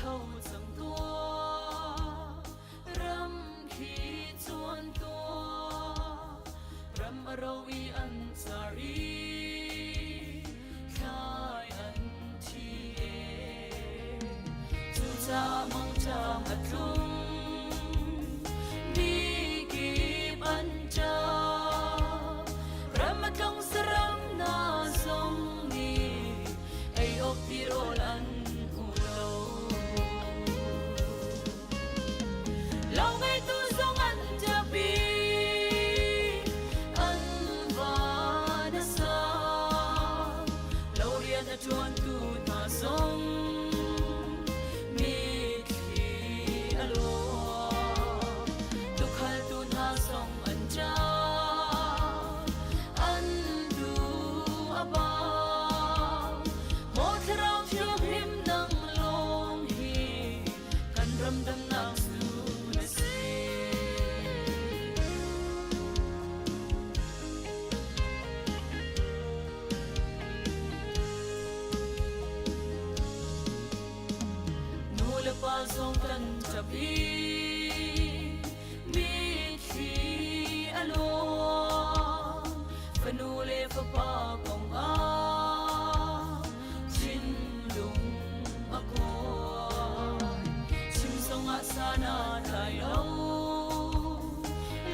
Tho cang tuah, ram khi chuan tuah, ram a ro i an car i thlai an thi e. Cucaah mangṭam a tlung, mi kip an ṭap, ram a tlung saram hna zong nih ei awk tirawl an hmu lo. Lo ngeitu zong an ṭap i an van a sang. Lo rian a ṭuantu hna zong mitthli a luang. Tukhaltu hna zong an ṭap, an lu a ba. Maw Thlarau Thianghlim nang lawng hi kan ram damnak cu na si. Nu le pa zong kan ṭap i mitthli a luang. Fanu le fapa kong ah thinlung a kuai. Chim zongah san a tlai lo,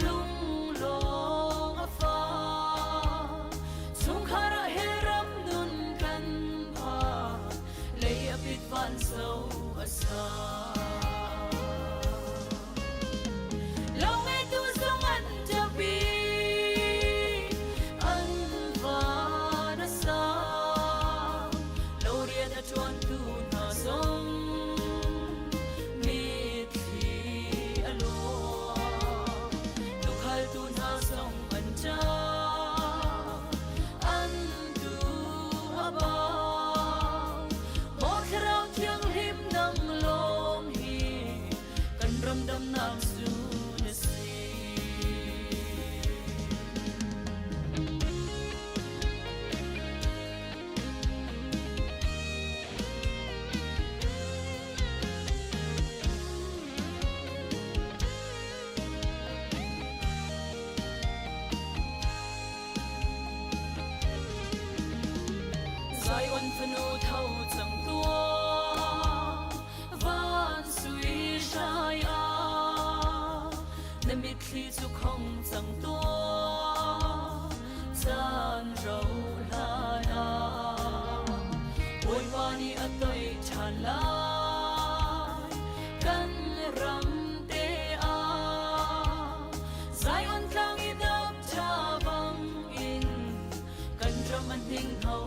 lunglawng a fak. Chungkhar ah he ram nun kan phan, lei a pit van so a sa. Lo ngeitu zong an ṭap i an van a sang. Lo rian a ṭuantu hna zong mitthli a luang. Tukhaltu hna zong an ṭap, an tu a ba. Maw Thlarau Thianghlim nang lawng hi kan ram damnak cu na si. Zion fanu tho cang tuah, van sui hrai ah, na mitthli cu khong cang tuah, caan ro hlan ah. Bawipa nih a toih ṭhan lai, kan ram te ah. Zion tlang i dap ṭha bangin kan ram a hninghno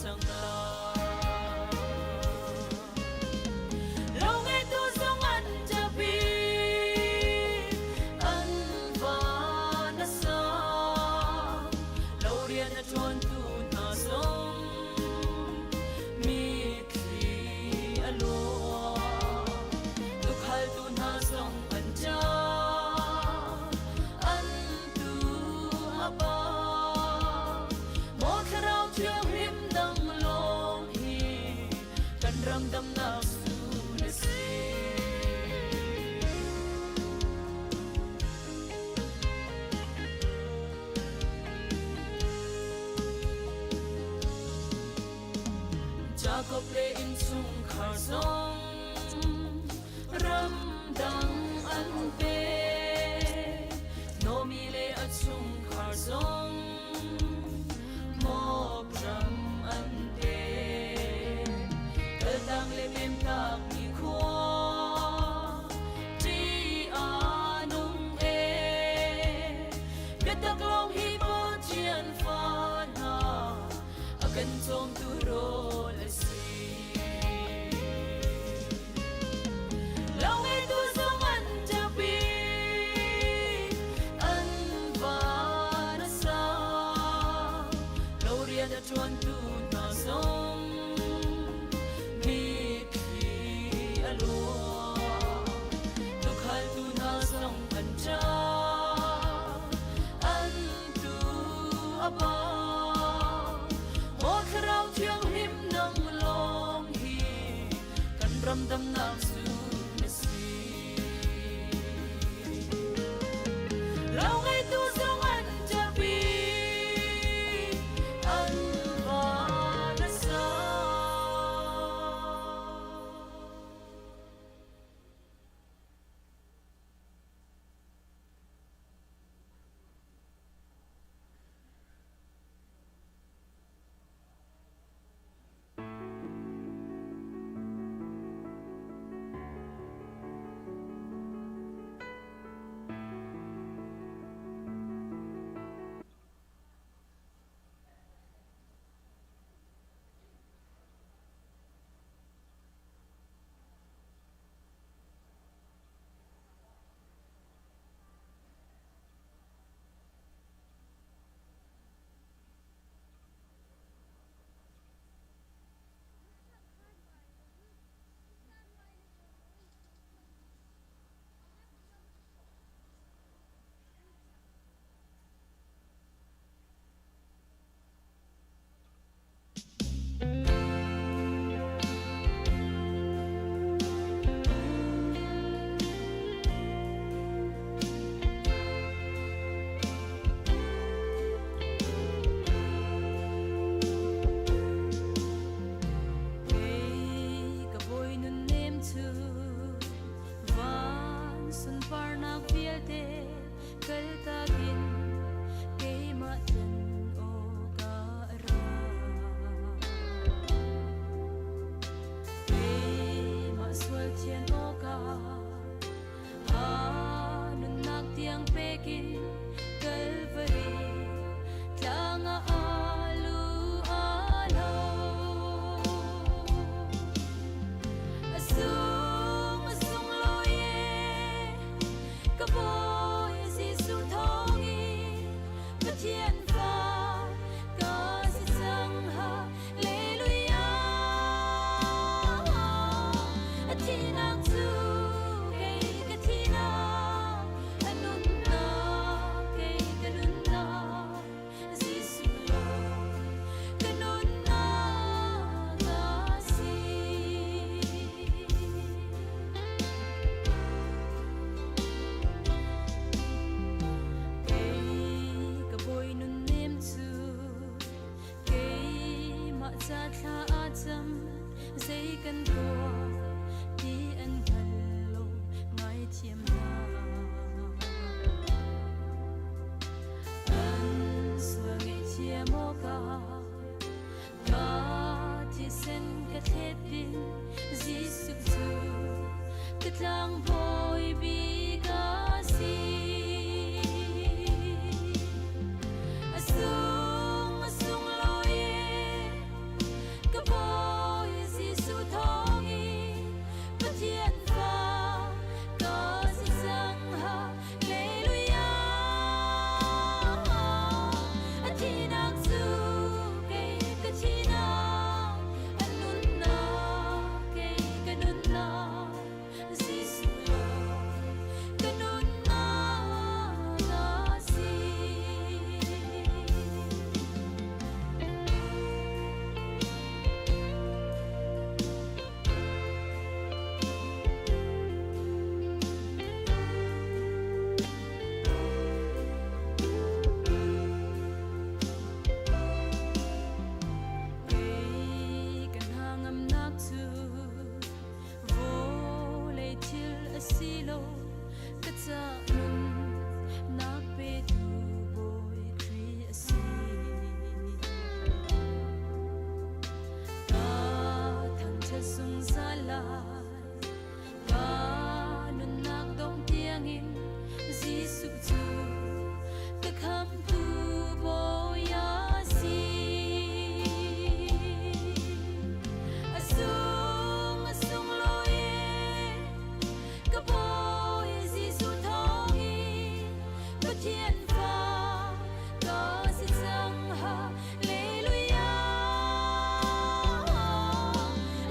cang lai. Lo ngeitu zong an ṭap i an van a sang. Lo rian a ṭuantu hna zong mitthli a luang. Tukhaltu hna zong an ṭap, an tu a pa. Maw Thlarau Thianghlim nang lawng hi kan ram damnak su na si. Jacob le innchungkhar zong ramdang an pe. Nomi le a chungkhar zong Moab ram an pe. Kaltang le pemtak mi khua ṭih a nung e. Biatak lawng hi Pathian fa hna a kan cawmtu rawl a si. Lo ngeitu zong an ṭap i an van a sang. Lo rian a ṭuantu hna zong mitthli a luang. Tukhaltu hna zong an ṭap, an tu a ba. Maw Thlarau Thianghlim nang lawng hi kan ram damnak. lai. Ka nunnak dong tiangin Jesuh cu ka khamtu Bawi a si. A sung a sunglawi ka Bawi Jesuh thawngin Pathian fa ka si cang. Hallelujah.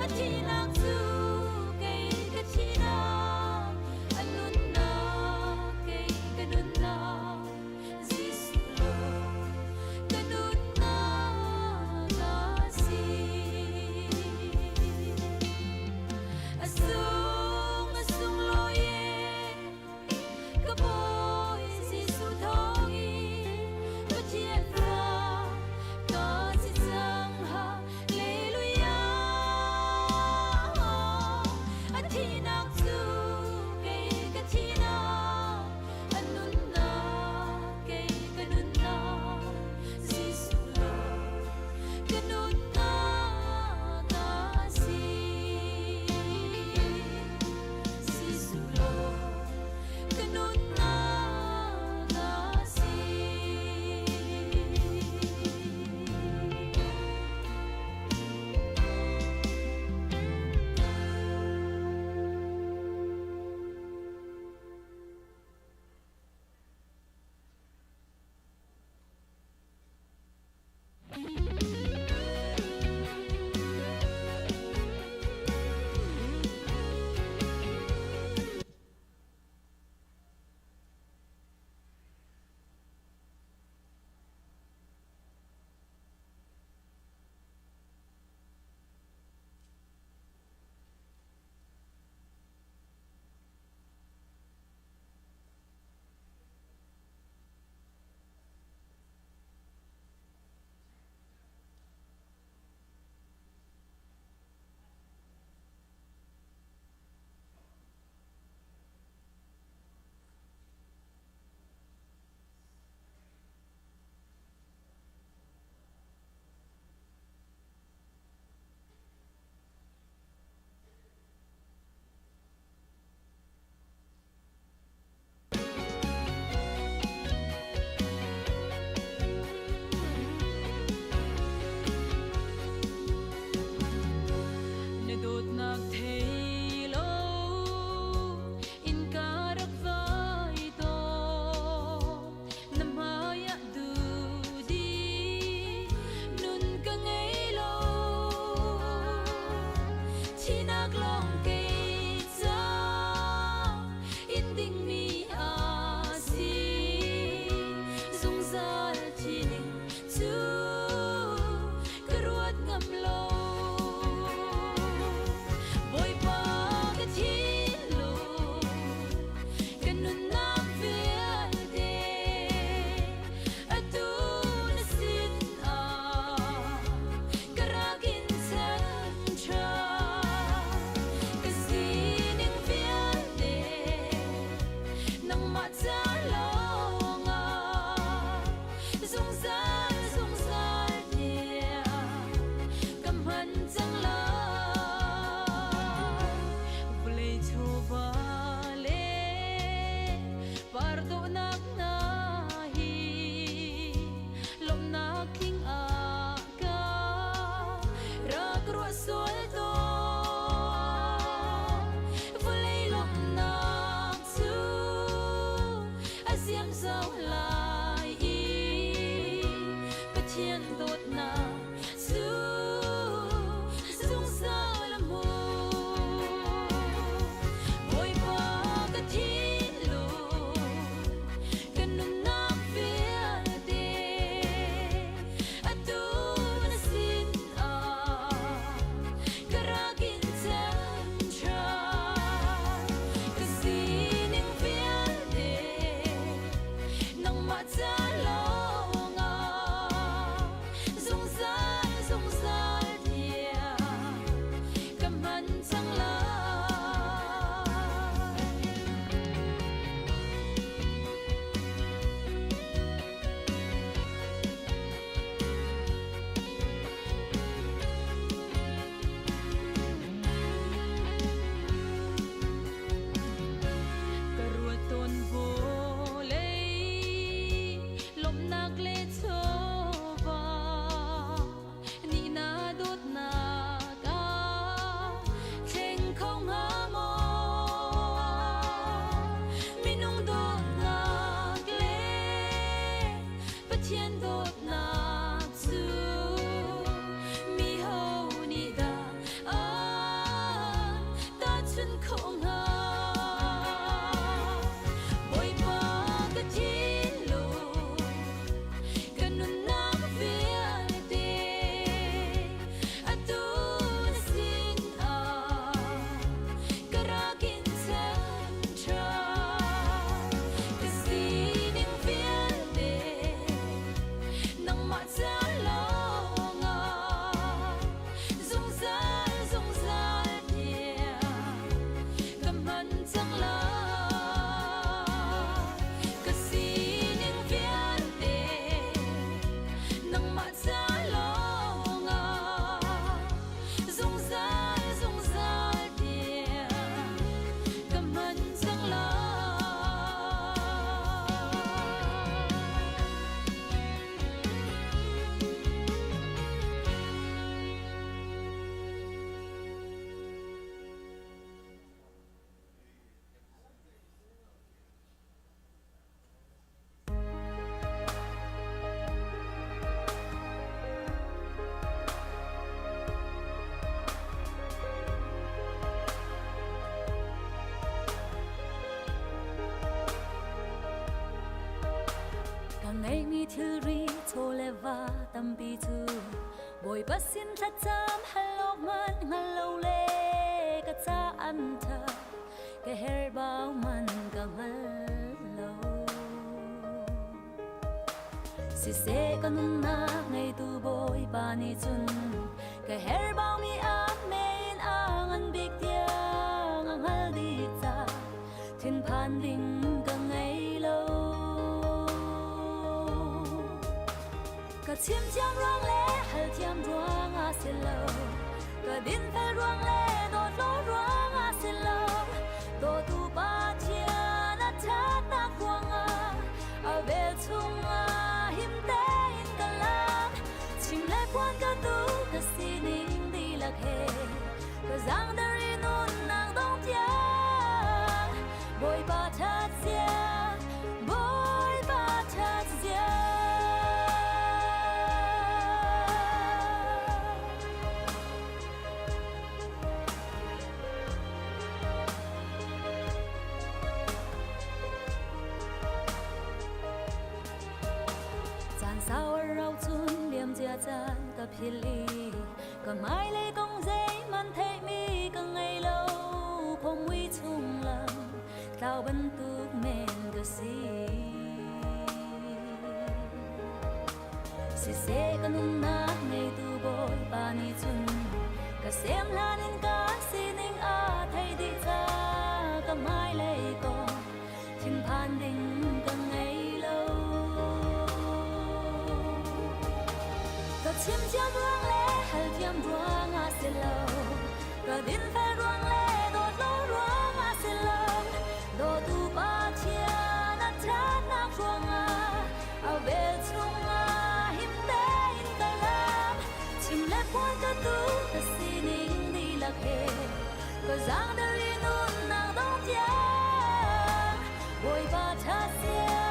A thihnak cu. dawtnak cu mi ho nih dah an tahchunh khawh hnga? Bawipa ka thinlung, ka nunnak vialte atu na sinah ka rak in chan ṭhan. Ka sining vialte nangmah ca lawngah zungzal zungzal tiang ka hman cang lai. Ka sining vialte nangmah ca lawngah zungzal zungzal tiang ka hman cang lai. Ka ngeihmi thilri chaw le va tampi cu Bawipa sin thlacam hal awk hmanh hngal lo le ka ca an ṭha ka herhbau man ka hngal lo. Siseh ka nunnak ngeitu Bawipa nih cun ka herhbaumi a men a ngan bik tiang a hngal dih ca thinphan ding ka ngei lo. Ka chim thiam ruang le hal thiam ruang ah si lo. Ka dinfel ruang le dawtlo ruang ah si lo. Dawtu Pathian a ṭhatnak ruangah a vel chungah him tein ka lam. Chim le phuan ka duh ka sining dihlak he ka zaangder i nunnak dong tiang Bawipa ṭhat zia Bawipa ṭhat zia. Caan sau a rau cun liamcia caan ka philh i ka hmailei kong zeihmanh theihmi ka ngei lo phomui chung lam tlau bantuk men ka si. Siseh ka nunnak ngeitu Bawipa nih cun ka sem hlan in ka sining a thei dih ca ka hmailei kong thinphan ding ka ngei lo. Ka chim thiam ruang le hal thiam ruang ah si lo ka dinfel ruang le dawt lo ruang ah si lo dawtu Pathian a ṭhatnak ruangah a vel chungah him tein ka lam chim le phuan ka duh ka sining dihlak he ka zaangder i nunnak dong tiang Bawipa ṭha sia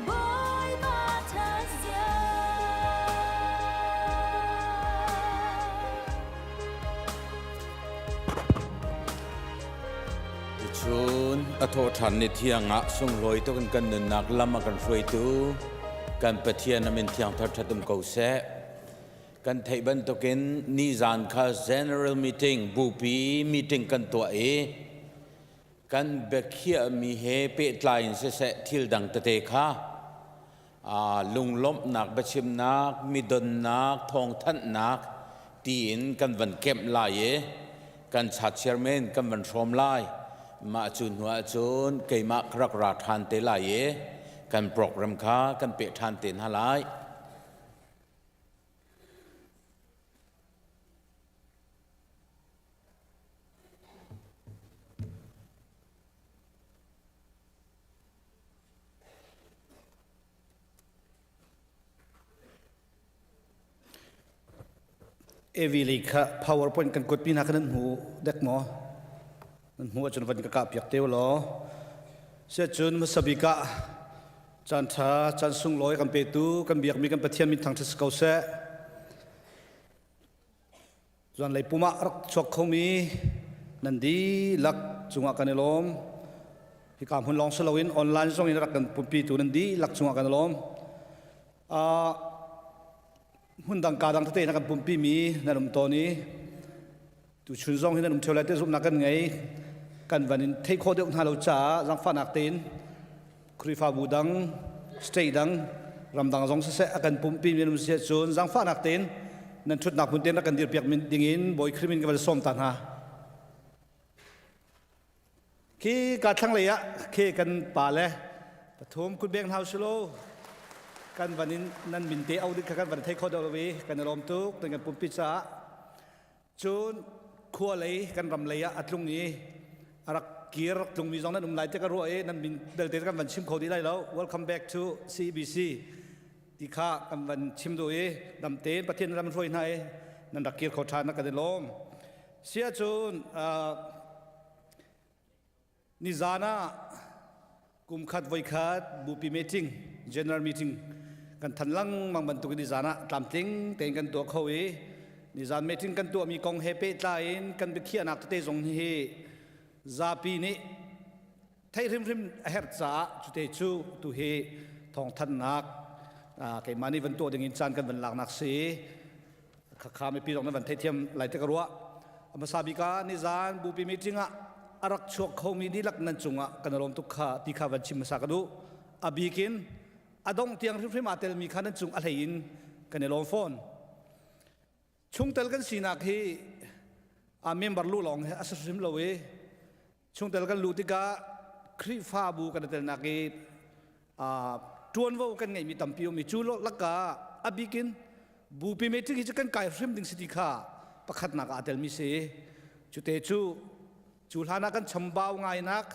Bawipa ṭha sia. Tuchun a thawhṭhan ni thiang ah sunglawi tuk in kan nunnak lam a kan hruaitu kan Pathian a min thiang thar ṭhat um ko seh. Kan theih bantukin nizan kha general meeting bupi meeting kan tuah i kan biakhiahmi he pehtlai in siseh thil dang tete kha lunglawmhnak biachimnak midonnak thawngthanhnak tiin kan van kemh lai i kan chat chairman kan van hrawm lai. Mah cu hnu ahcun keimah ka rak ra ṭhan te lai i kan program kha kan peh ṭhan te hna lai. AV lei kha PowerPoint kan kuatpi hna kha nan hmu dek maw? Nan hmu ahcun van ka kah piak te u law. Siahcun hmasa bik ah. Caan ṭha, caan sunglawi kan petu, kan biakmi kan Pathian min thangṭhat si ko seh. Zanlei pum ah rak chuak khomi nan dihlak cungah kan i lawm. Hika hmun lawng si loin online zong in rak kan pumpitu nan dihlak cungah kan i lawm. Hmun dang ka dang tete na kan pumpimi nan um tawn i tuchun zong hi nan um ṭheo lai te zumhnak kan ngei. Kan van in theih khawh deuh hna lo caah zaangfahnak tein Khrihfabu dang, state dang, ramdang zong siseh a kan pumpi mi um si cun zaangfahnak tein nan ṭhutnak hmun tein rak kan dirpiak ding in Bawi Khrih min ka van sawm ta hna. Khi ka thlanglei ah khi kan pa le pathum kutbeng hna usilo kan van in nan min te au ding kha kan van thei kho deuh lo i kan i lawm tuk nan kan pumpi caah. Cun khua lei kan ram lei ah a tlung i a rak kir rak tlungmi zong nan um lai te ka ruah i nan min belte kan van chim kho dih lai lo. Welcome back to CBC ti kha kan van chim duh i dam tein Pathian ram hruai hna i nan rak kir kho ṭhan na kan i lawm. Sia cun Nizan ah kumkhat voikhat bupi meeting, general meeting kan than lengmang bantuk in nizan ah tlamtling tein kan tuah kho i nizan meeting kan tuahmi kong he pehtlai in kan biakhiahnak tete zong hi zapi nih theih hrimhrim a herh caah cute cu tu hi thawngthanhnak keimah nih van tuah ding in caan kan van laknak si. Khakha mipi zong nan van theithiam lai te ka ruah. A hmasa bik ah nizan bupi meeting ah a rak chuak khomi dihlak nan cungah kan i lawm tuk kha ti kha van chim hmasa ka duh. A bik in a dongh tiang hrimhrim aa telmi kha nan cung a hlei in kan i lawm fawn. Chungtel kan sinak hi a member lu lawng hi a si hrim lo i Chungtel kan luh tikah Khrihfabu kan i telnak i ṭuanvo kan ngeihmi tampi um i cu lakah a bik in bupi meeting hi cu kan kai hrim ding si ti kha pakhatnak ah aa telmi si. Cute cu cu hlan ah kan chambau ngainak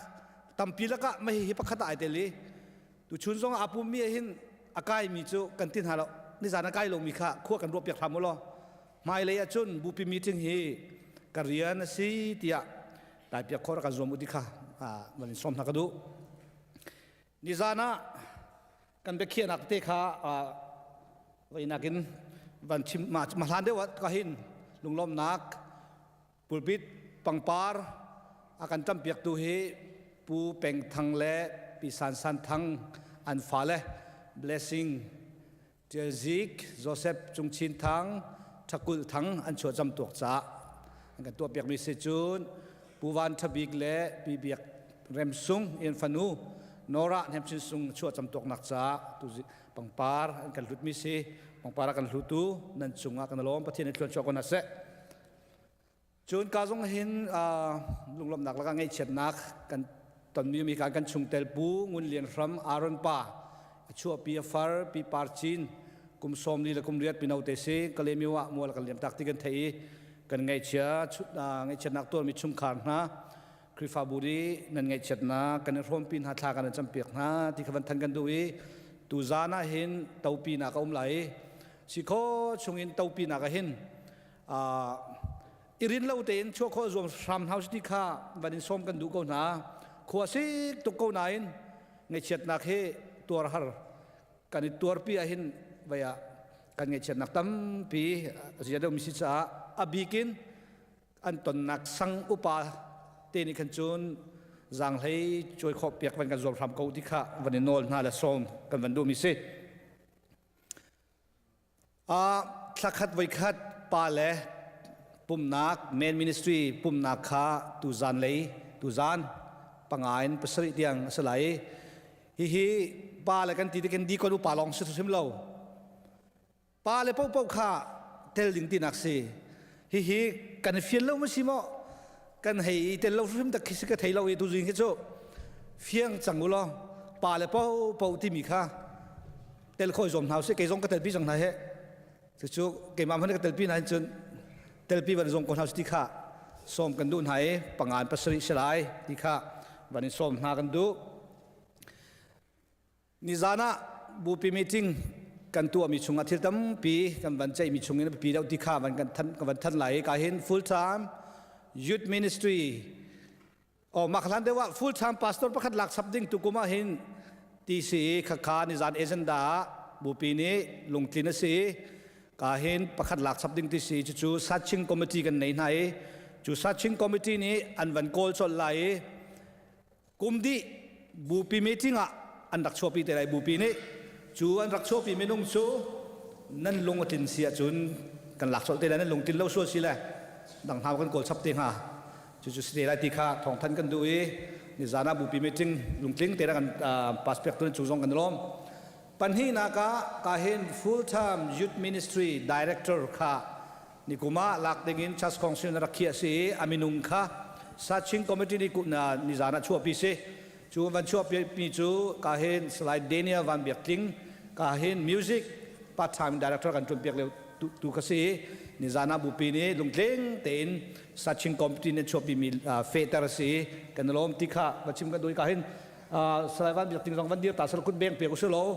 tampi lakah mah hihi pakhat ah ai tel i tuchun zong aa pummi ah hin a kaimi cu kan ti hna lo nizan a kai lomi kha khua kan ruahpiak hram u law hmailei ahcun bupi meeting hi ka rian a si tiah taipiak khawh rak kan zuam u ti kha van in sawm hna ka duh. Nizan ah kan biakhiahnak te kha voinak in van chim ma hlan deuh ah ka hin lunglawmnak pulpit pangpar a kan ṭampiaktu hi Pu Peng Thang le Pi San San Thang an fale Blessing Ṭial Zik, Joseph Cung Chin Thang, Ṭhakulh Thang an chuah camtuak caah an kan tuahpiakmi si cun Pu Van Ṭha Bik le Pi Biak Rem Sung in fanu Nora Hnem Chin Sung chuah camtuaknak caah tu pangpar an kan hlutmi si. Pangpar a kan hlutu nan cungah kan lawm. Pathian nih thluan chuah ko hna seh. Cun ka zong hin lunglawmhnak lakah ngaihchiatnak kan tonmi mi kan chungtel Pu Ngun Lian Hram Aaron pa a chuahpi a far Pi Par Cin kum 40 le kum riat pino te si Kalaymyo ah mual kan liam tak ti kan theih i kan ngaihchia ngaihchiatnak tuarmi chungkhar hna Khrihfabu nih nan ngaihchiatnak kan i hrawmpi hna thla kan in campiak hna ti kha van than kan duh i tu zan ah hin topinak a um lai i si kho chungin topinak ah hin i rin lo tein chuah khawh zuam hram hna ti kha van in sawm kan duh ko hna. Khua sik tuk ko nain ngaihchiatnak hi tuar har kan i tuarpi ahhin vei ah kan ngaihchiatnak tampi a zia deuhmi si caah a bik in an tonnak sang upa te nih khan cun zaanghlei cuai khawh piak van kan zuam hram ko ti kha van i nawl hna le sawm kan van duhmi si. Thlakhat voikhat pa le pumnak men ministry pumnak kha tuzan lei tuzan panga in pasarih tiang a si lai. Hihi pa le kan ti tikin dikon upa lawng si hrim lo. Pa le popo kha tel ding tinak si. Hihi kan i fian lo ma si maw? Kan hei i tel lo hrim tak khi si ka thei lo i tuzing hi cu fiang cang u law pa le po po timi kha tel khoi zuam hna usih. Kei zong ka telpi cang hna he. Cucu keimah hmanh ka telpi hna hin cun telpi van zuam ko hna usih ti kha sawm kan duh hna i pangan pasarih si lai ti kha van in sawm hna kan duh. Nizan ah bupi meeting kan tuahmi chungah thil tampi kan van ceihmi chungin a biapi deuh ti kha van kan than kan van than lai i ka hin full time youth ministry oh mah hlan deuh ah full time pastor pakhat lak chap ding tu kum ah hin. Ti si i khakha nizan agenda ah bupi nih lungtlin a si i ka hin pakhat lak chap ding ti si cucu searching committee kan nei hna i cu searching committee nih an van kawl colh lai i kum dih bupi meeting ah an rak chuahpi te lai. Bupi nih cu an rak chuahpi minung cu nan lung a tlin si ahcun kan lak colh te lai, nan lung tlin lo sual si le dang hna kan kawl chap te hnga. Cucu si te lai ti kha thawngthan kan duh i nizan ah bupi meeting lungtling te kan pass piak tu cu zong kan lawm. Pahnihnak ah ka hin full time youth ministry director kha nikum ah lak ding in church council na rak khiah si i a minung kha searching committee nih nizan ah chuahpi si. Cu van chuahpi mi cu ka hin Salai Daniel Van Biak Tling, ka hin music part time director kan ṭuan piak lio tu ka si. Nizan ah bupi nih lungtling tein searching committee nih chuahpi mi fehter a si, kan lawm ti kha va chim kan duh. Ka hin Salai Van Biak Tling zong van dir ta sal kut beng piak usih law.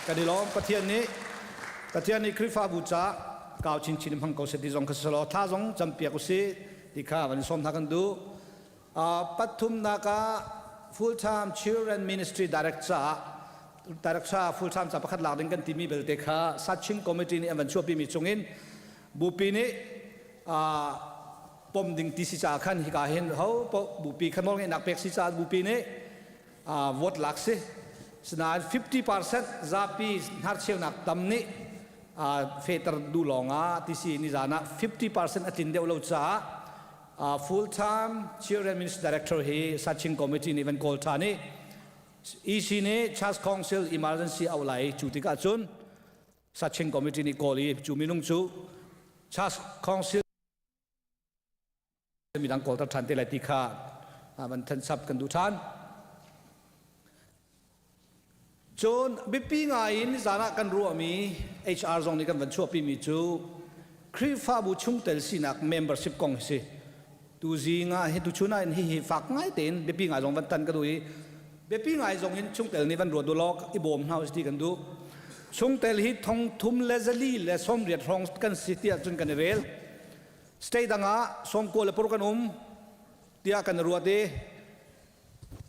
Kan i lawm. Pathian nih Khrihfabu ca kau chinchin hmang ko seh ti zong kha si law tha zong campiak usih ti kha van i sawm hna kan duh. Pathumnak ah full time children ministry direct caah director full time ca pakhat lak ding kan timi belte kha searching committee nih an van chuahpi mi chungin bupi nih pom ding ti si caah khan hika hin ho paoh bupi kha nawlngeihnak pek si caah bupi nih vote lak si. Sinain 50% zapi hnarcheunak tam nih fehter duh lawng ah ti si. Nizan ah 50% a tlin deuh lo caah full time children ministry director hi searching committee nih van kawl ṭhan i EC nih Church Council emergency auh lai. Cu tikah cun searching committee nih kawl i cu minung cu Church Council midang kawlter ṭhan te lai ti kha van thansap kan duh ṭhan. Cun biapi ngai in zan ah kan ruahmi HR zong nih kan van chuahpimi cu Khrihfabu chungtel sinak membership kong hi si. Tu zing ah hi tuchun ah hin hihi fak ngai tein biapi ngai zong van tan ka duh i biapi ngai zong in chungtel nih van ruat u law i bawm hna u ti kan duh. Chungtel hi thong thum le zali le 80 hrawng kan si tiah cun kan i rel. State dang ah 90 le paruk kan um tiah kan ruat i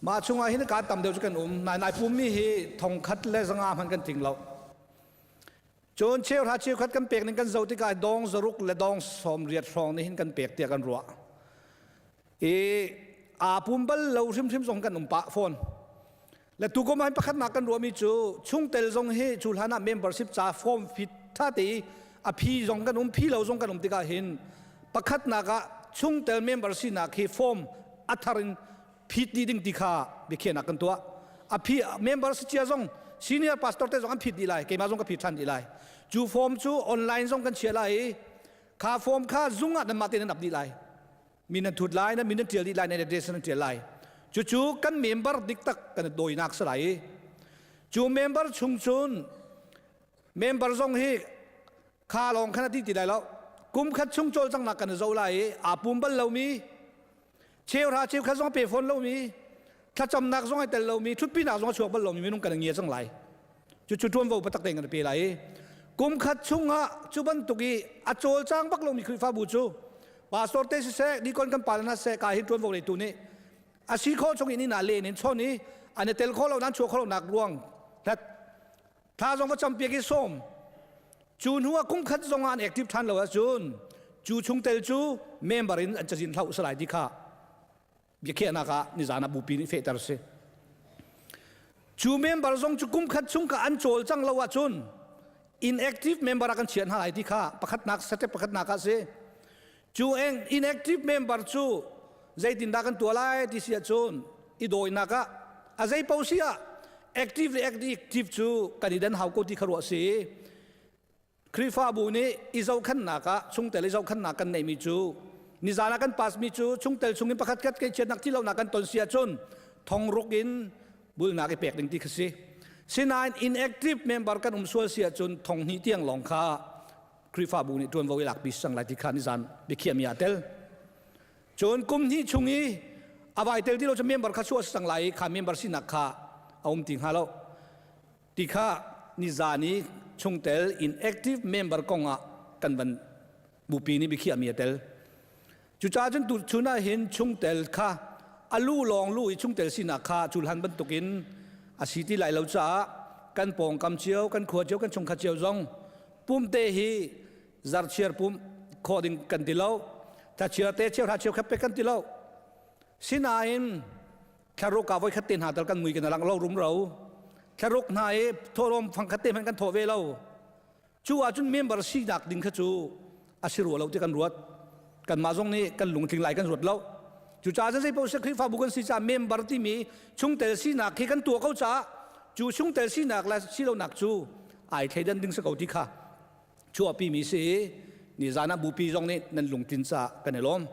mah chungah hin kaan tam deuh cu kan um. Nai nai pummi hi 1500 hmanh kan tling lo. Cun cheuhra cheukhat kan pek ning kan zoh tikah dong 600 le dong 80 hrawng nih hin kan pek tiah kan ruah. I aa pum bal lo hrimhrim zong kan um pah fawn. Le tu kum ah pakhatnak kan ruahmi cu chungtel zong hi cu hlan ah membership ca form fit tha te i a phi zong kan um, phi lo zong kan um tikah hin pakhatnak ah chungtel member sinak hi form a thar in phit dih ding ti kha biakhiahnak kan tuah. A phi member si cia zong senior pastor te zong an phit dih lai, keimah zong ka phit ṭhan dih lai. Cu form cu online zong kan chiah lai i kha form kha zung ah nanmah tein nan ap dih lai. Min nan thut lai, nan min nan ṭial dih lai, nan address nan ṭial lai. Cucu kan member diktak kan dawinak si lai i cu member chung cun member zong hi kha lawng khan a ti ti lai lo. Kum khat chung cawlcanghnak kan i zoh lai i aa pum bal lomi, cheuhra cheukhat zong a pe fawn lomi, thlacamnak zong ai tel lomi, ṭhutpinak zong a chuak bal lomi minung kan ngia cang lai. Cucu ṭuanvo patak tein kan pe lai i kum khat chungah cu bantuk i a cawlcang bak lomi Khrihfabu cu pastor te siseh, dikon kan pa hna siseh, ka hin ṭuanvo leitu nih a si khawh chung in inn ah len in chawn i an i tel khawh lo nan chuah khawh lonak ruang hlat thla zong va campiak i sawm. Cu hnu ah kum khat zong ah an active ṭhan lo ahcun cu chungtel cu member in an cazin hloh salai ti kha biakhiahnak ah nizan ah bupi nih fehter a si. Cu member zong cu kum khat chung ka an cawl cang lo ahcun inactive member ah kan chiah hna lai ti kha pakhatnak step pakhatnak ah si. Cu inactive member cu zeitindah kan tuah lai ti si ahcun i dawinak ah a zei paoh si ah active le active cu kan i dan hau ko ti kha ruah si. Khrihfabu nih i zohkhannak ah chungtel i zohkhannak kan neihmi cu nizan ah kan pass mi cu chungtel chungin pakhat khat kei chiatnak thi lonak kan ton si ahcun thongruk in bulnak i pek ding ti kha si. Sinain inactive member kan um sual si ahcun 2000 tiang lawng kha Khrihfabu nih ṭuanvo i lakpi sang lai ti kha nizan biakhiahmi aa tel. Cun kum hnih chung i a vai tel ti lo cu member kha chuah si cang lai i kha member sinak kha a um ti hnga lo. Ti kha nizan i chungtel inactive member kong ah kan van bupi nih biakhiahmi a tel. Cucaah cun tuchun ah hin chungtel kha a lu lawng lu i chungtel sinak kha culhan bantukin a si ti lai lo caah kan pawngkam cio kan khua cio kan chungkhat cio zong pumte hi zarchiar pum khawh ding kan ti lo thlachiar te cheu hra cheu khat pe kan ti lo sinain thlaruk ah voikhat te hna tal kan mui kan lang lo rumro thlaruk hna i thawhlawm fangkhat te hmanh kan thawh ve lo Cu ahcun member sinak ding kha cu a si rua lo ti kan ruat. Kanmah zong nih kan lungtling lai kan ruat lo. Cucaah zei paoh si Khrihfabu kan si caah member timi chungtel sinak khi kan tuah ko caah cu chungtel sinak le silonak cu ai thleidan ding si ko ti kha chuahpi mi si i nizan ah bupi zong nih nan lungtlin caah kan i lawm.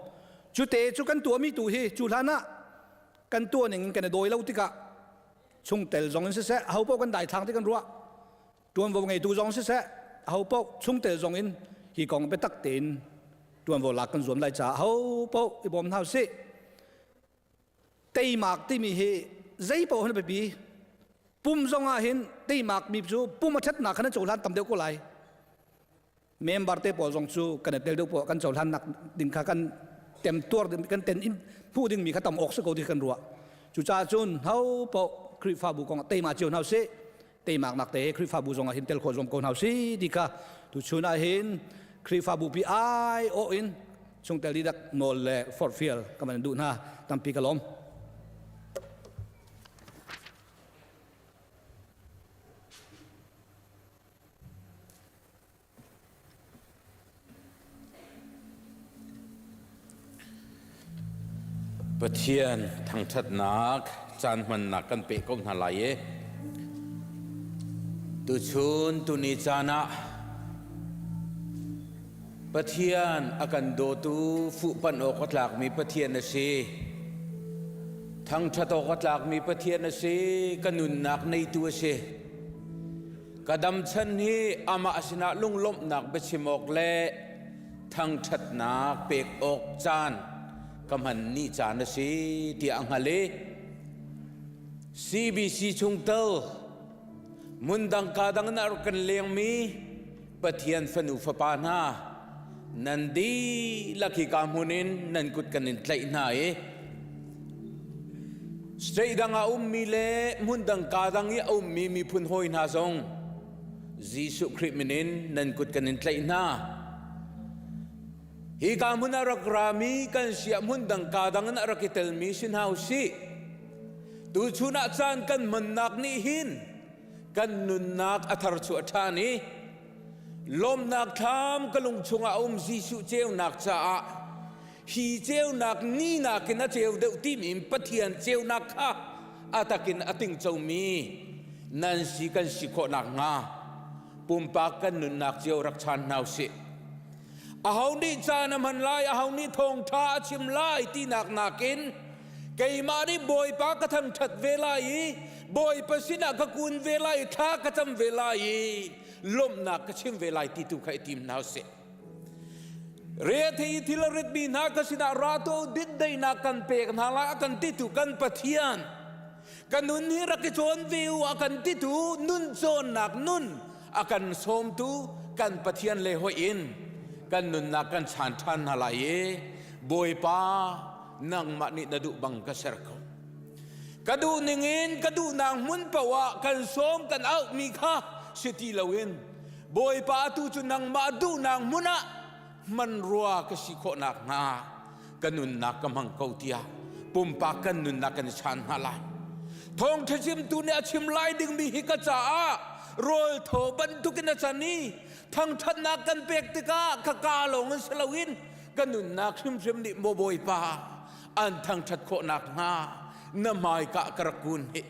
Cute cu kan tuahmi tu hi cu hlan ah kan tuah ning in kan i dawi lo tikah chungtel zong in siseh aho paoh kan daithlang ti kan ruah. Ṭuanvo ngeitu zong siseh, ahopaoh chungtel zong in hi kong biatak tein ṭuanvo lak kan zuam lai caah ahopaoh i bawm hna usih. Teimak timi hi zei paoh hin a biapi. Pum zong ah hin teimak mi cu pum a ṭhatnak khan an cohlan tam deuh ko lai. Member te pawl zong cu kan i tel deuh poah kan cohlannak ding kha kan temtuar ding kan ten in hmuh dingmi kha tam awk si ko ti kan ruah. Cucaah cun ho paoh Khrihfabu kong ah teima cio hna usih. Teimaknak te Khrihfabu zong ah hin tel khawh zuam ko hna usih ti kha tuchun ah hin Khrihfabu pi ai awh in chungtel dihlak nawl le forhfial ka van duh hna tampi ka lawm. Pathian thangṭhatnak caan hmannak kan peh ko hna lai i tuchun tuni caan ah Pathian a kan dawtu fuhpanh awk a tlakmi Pathian a si. Thangṭhat awk a tlakmi Pathian a si. Ka nunnak neitu a si. Ka dam chan hi amah sinah lunglawmhnak biachim awk le thangṭhatnak pek awk caan ka hman ni caan a si tiah a hngal i CBC chungtel hmundang ka dang in a rak kan lengmi Pathian fanu fapa hna nan dihlak hi ka hmun in nan kut kan in tlaih hna i State dang ah ummi le hmun dang ka dang i a ummi miphun hawi hna zong Jesuh Khrih min in nan kut kan in tlaih hna. Hi ka hmun ah rak rami kan siah hmun dang ka dang in a rak i telmi si hna usih. Tuchun ah caan kan hmannak nih hin kan nunnak a thar chuah ṭhan i lawmnak thlam ka lung chungah a um Jesuh ceunak caah hi ceunak ni nakin a ceu deuh timi in Pathian ceunak kha a takin a tingcomi nan si kan si khawh nakhnga pumpak kan nunnak cio rak chan hna usih. Aho nih caan a hman lai, aho nih thawngṭha a chim lai tinak nakin keimah nih Bawipa ka thangṭhat ve lai i Bawipa sinah ka kun ve lai i thla ka cam ve lai i lawmhnak ka chim ve lai ti tu kha i tim hna usih. Rethei thil a ritmi hna ka sinah ra tuah u dindaihnak kan pek hna lai a kan titu kan Pathian ka nun hi rak i cawn ve u a kan titu nun cawnnak nun a kan sawmtu kan Pathian le hoih in kan nunnak kan chan ṭhan hna lai i Bawipa nangmah nih na duh bang ka ser ko ka duh ningin ka duhnak hmun paoh ah kan sawm kan auhmi kha si ti loin Bawipa atu cu nangmah duhnak hmun ah hmanrua ka si khawh nakhnga ka nunnak ka hmang ko tiah pumpak kan nunnak kan i chan hna lai. Thawngṭha chimtu nih a chim lai dingmi hi ka caah rawl thaw bantukin a can i thangṭhatnak kan pek tikah ka kaa lawng in si loin ka nunnak hrimhrim nih maw Bawipa an thangṭhat khawh nakhnga na hmaika ka rak kun hi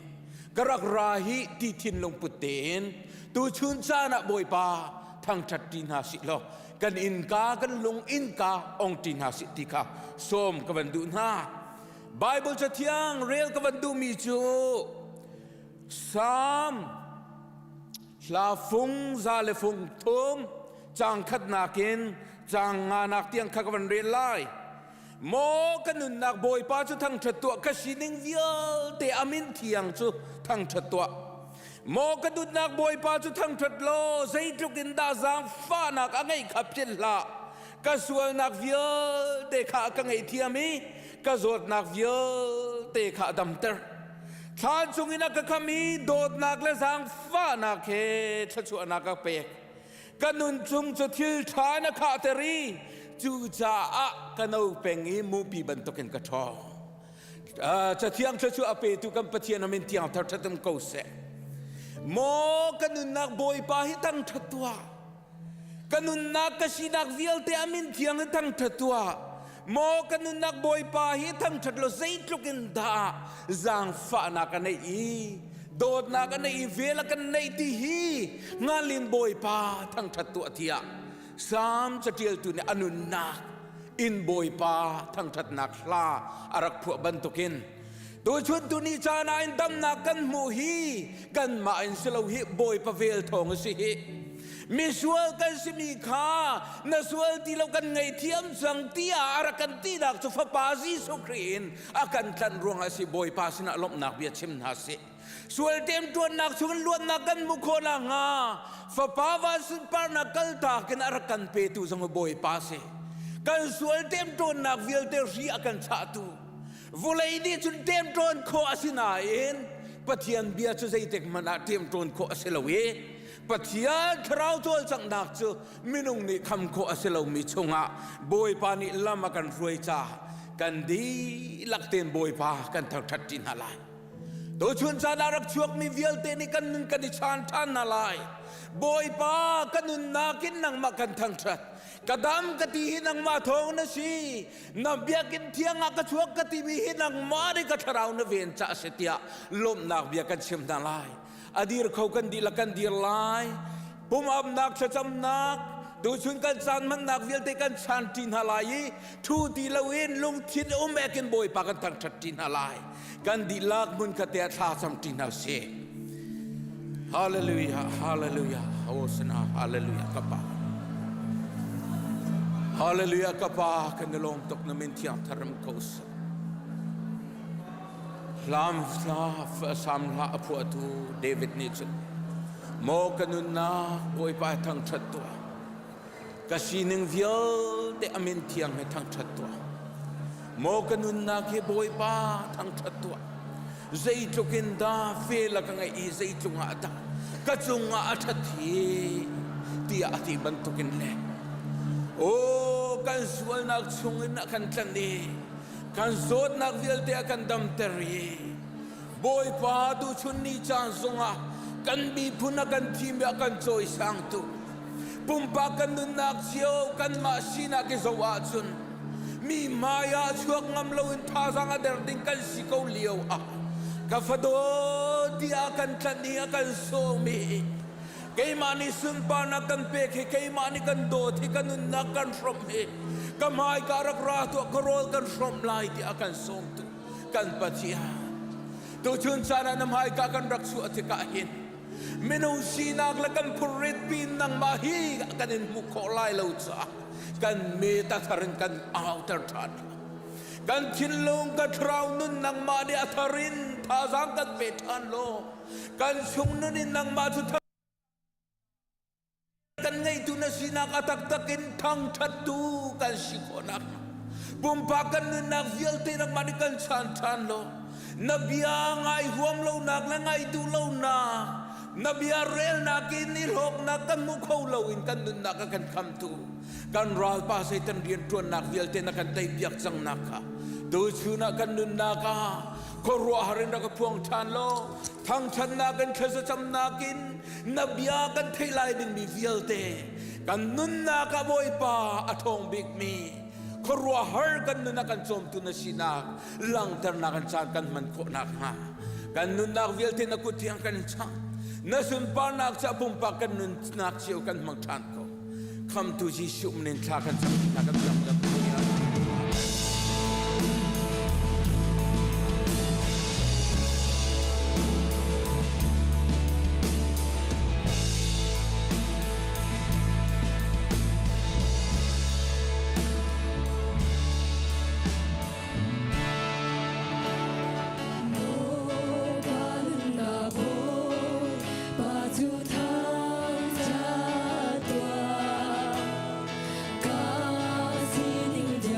ka rak ra hi ti thinlung put tein tuchun caan ah Bawipa thangṭhat ṭi hna sih law kan innka kan lung innka ong ṭi hna sih ti kha sawm ka van duh hna Bible cathiang rel ka van duhmi cu Psalm hla fung za le fung thum caang khatnak in caang nganak tiang kha ka van rel lai Maw ka nunnak Bawipa cu thangṭhat tuah ka sining vialte a min thiang cu thangṭhat tuah. Maw ka nunnak Bawipa cu thangṭhat law zeitluk in dah zaangfahnak a ngeih kha philh hlah. Ka sualnak vialte kha a ka ngaihthiam i ka zawtnak vialte. vialte kha a damter. Thlan chungin a ka kham i dawtnak le zaangfahnak he thluachuahnak a pek. Ka nun chung cu thil ṭha na khahter i cucaah ka no peng i mupi bantukin ka ṭhawng. Cathiang thluachuah a petu kan Pathian amin tiang thar ṭhat ko seh. Maw ka nunnak Bawipa hi thangṭhat tuah. Ka nunnak ka sinak vialte amin thiang hi thangṭhat tuah. Maw ka nunnak Bawipa hi thangṭhat law zeitluk in dah zaangfahnak a neih i dawtnak a neih i vel a kan neih ti hi ngalin Bawipa thangṭhat tuah tiah Salm caṭialtu nih a nunnak in Bawipa thangṭhatnak hla a rak phuah bantukin tuchun tuni caan ah in damnak kan hmuh hi kanmah in si lo hi Bawipa vel thawng a si hi. Misual kan simi kha na sual ti lo kan ngaihthiam cang tiah a rak kan tinak cu Fapa Jesuh Khrih in a kan tlanh ruangah a si. Bawipa sinah lawmhnak bia chim hna sih. Sual temtuannak chungin luatnak kan hmuh khawh nakhnga Fapa van sunparnak kaltak in a rak kan petu zong Bawipa si. Kan sual temtuannak vialte hri a kan chahtu. Vulei nih cun temtuan khawh a si nain Pathian bia cu zeitik hmanh ah temtuan khawh a si lo i Pathian thlarau cawlcanghnak cu minung nih kham khawh a si lomi chungah Bawipa nih lam a kan hruai caah kan dihlak tein Bawipa kan thangṭhat ṭi hna lai. Tuchun caan ah rak chuakmi vialte nih kan nun kan i chaan ṭhan hna lai. Bawipa ka nunnak in nangmah kan thangṭhat. Ka dam ka ti hi nangmah thawng na si. Na biakinn thiang ah ka chuak ka timi hi nangmah nih ka thlarau na ven caah a si tiah lawmhnak bia kan chim hna lai. A dir kho kan dihlak kan dir lai. Pumapnak thlacamnak tuchun kan caan hmannak vialte kan chaan ṭi hna lai i ṭhu ti loin lungthin um ek in Bawipa kan thangṭhat ṭi hna lai. Kan dihlak hmunkhat te ah thla cam ṭi hna usih. Hallelujah, hallelujah, Hosana, hallelujah, ka pa. Hallelujah, ka pa, kan i lawm tuk na min thiang tharam ko seh. Hlam hla sam hla a phuahtu David nih cun maw ka nunnak Bawipa thangṭhat tuah ka sining vialte a min thiang he thangṭhat tuah maw ka nunnak hi Bawipa thangṭhat tuah zeitluk in dah vel a ka ngeih i zeitlung ah dah ka cungah a ṭhat hi tiah a ti bantukin le aw kan sualnak chungin a kan tlanh i kan zawtnak vialte a kan damter i Bawipa tuchun ni caan zongah kan miphun a kan thim i a kan cawisangtu pumpak kan nunnak cio kanmah sinak i zoh ahcun mi hmai ah chuak ngam loin thazaang a der ding kan si ko lio ah ka fadaw tiah kan tlanh i a kan sawm i keimah nih sunparnak kan pek hi keimah nih kan dawt hi ka nunnak kan hrawmh hi ka hmaika rak ra tuah ka rawl kan hrawmh lai tiah a kan sawmtu kan Pathian tuchun caan ah na hmaika kan rak chuah tikah hin minung sinak le kan phurrit pin nangmah hi kan in hmuh khawh lai lo caah kan me ta thar in kan auter ṭhan kan thinlung ka thlarau nun nangmah nih a thar in thazaang kan pe ṭhan law kan chung nun in nangmah cu kan ngeitu na sinak a taktak in thangṭhattu kan si khawhnak pumpak kan nunnak vialte nangmah nih kan chan ṭhan law na bia ngai huam lonak le ngai duh lonak na bia relnak in i hlawknak kan hmu kho lo in kan nunnak a kan khamtu kan ralpa Satan rianṭuannak vialte na kan teipiak cangnak kha tuchun ah kan nunnak ah khuaruahhar in rak ka phuang ṭhan law thangṭhatnak in thlazacamnak in na bia kan theih lai dingmi vialte kan nunnak ah Bawipa a ṭhawng bikmi khuaruahhar kan nun a kan cawmtu na sinak langhternak an caan kan hman khawh nakhnga kan nunnak vialte na kut thiang kan chang na sunparnak ca pumpak kan nunnak cio kan hmang ṭhan ko khamtu Jesuh min in thla kan cam hna kan cam Ka sining.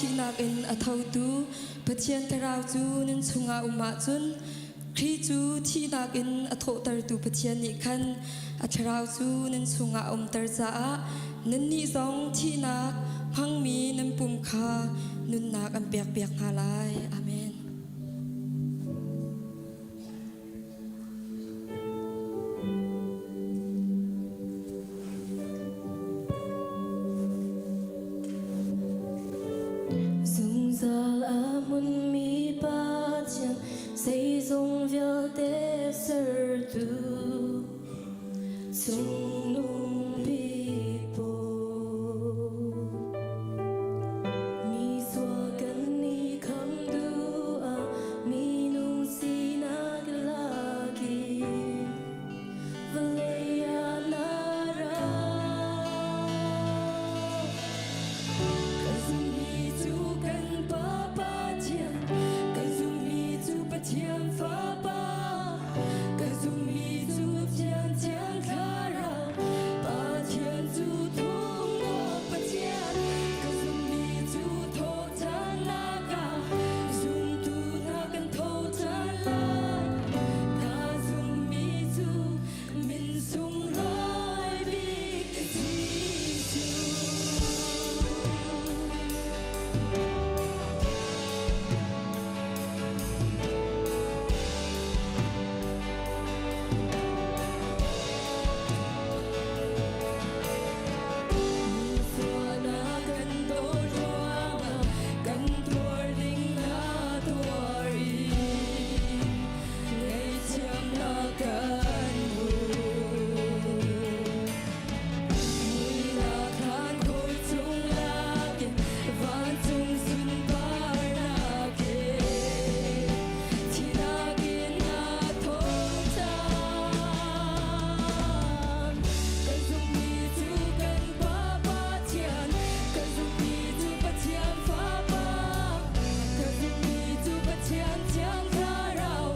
thihnak in a thotu Pathian Thlarau cu nan chungah um ahcun Khrih cu thihnak in a thawhtertu Pathian nih khan a Thlarau cu nan chungah a umter caah nannih zong thihnak hmangmi nan pum kha nunnak an pekpiak hna lai. Amen. Zungzal a hmunmi Pathian zeizong vialte sertu cungnung bik pawl. Mi sual kan i kham duh ah minung sinak lak in vawlei ah na ra. Ka zumhmi cu kan Pa Pathian, ka zumhmi cu Pathian Fapa, ka zumhmi cu Thiang Thiang Thlarau, Pathian cu thumnak Pathian, ka zumhmi cu thawhṭhannak ah zumtu hna kan tho ṭhan lai. Ka zumhmi cu min sunglawi bik Jesuh. Sualnak kan tuar ruangah kan tuar ding na tuar i ngaihthiamnak kan hmu. Muihnak khan khur chung lakin vancung sunparnak he thihnak in na tho ṭhan. Kan zumhmi cu kan Pa Pathian, kan zumhmi cu Pathian Fapa, kan zumhmi cu Pathian Thiang Thlarau,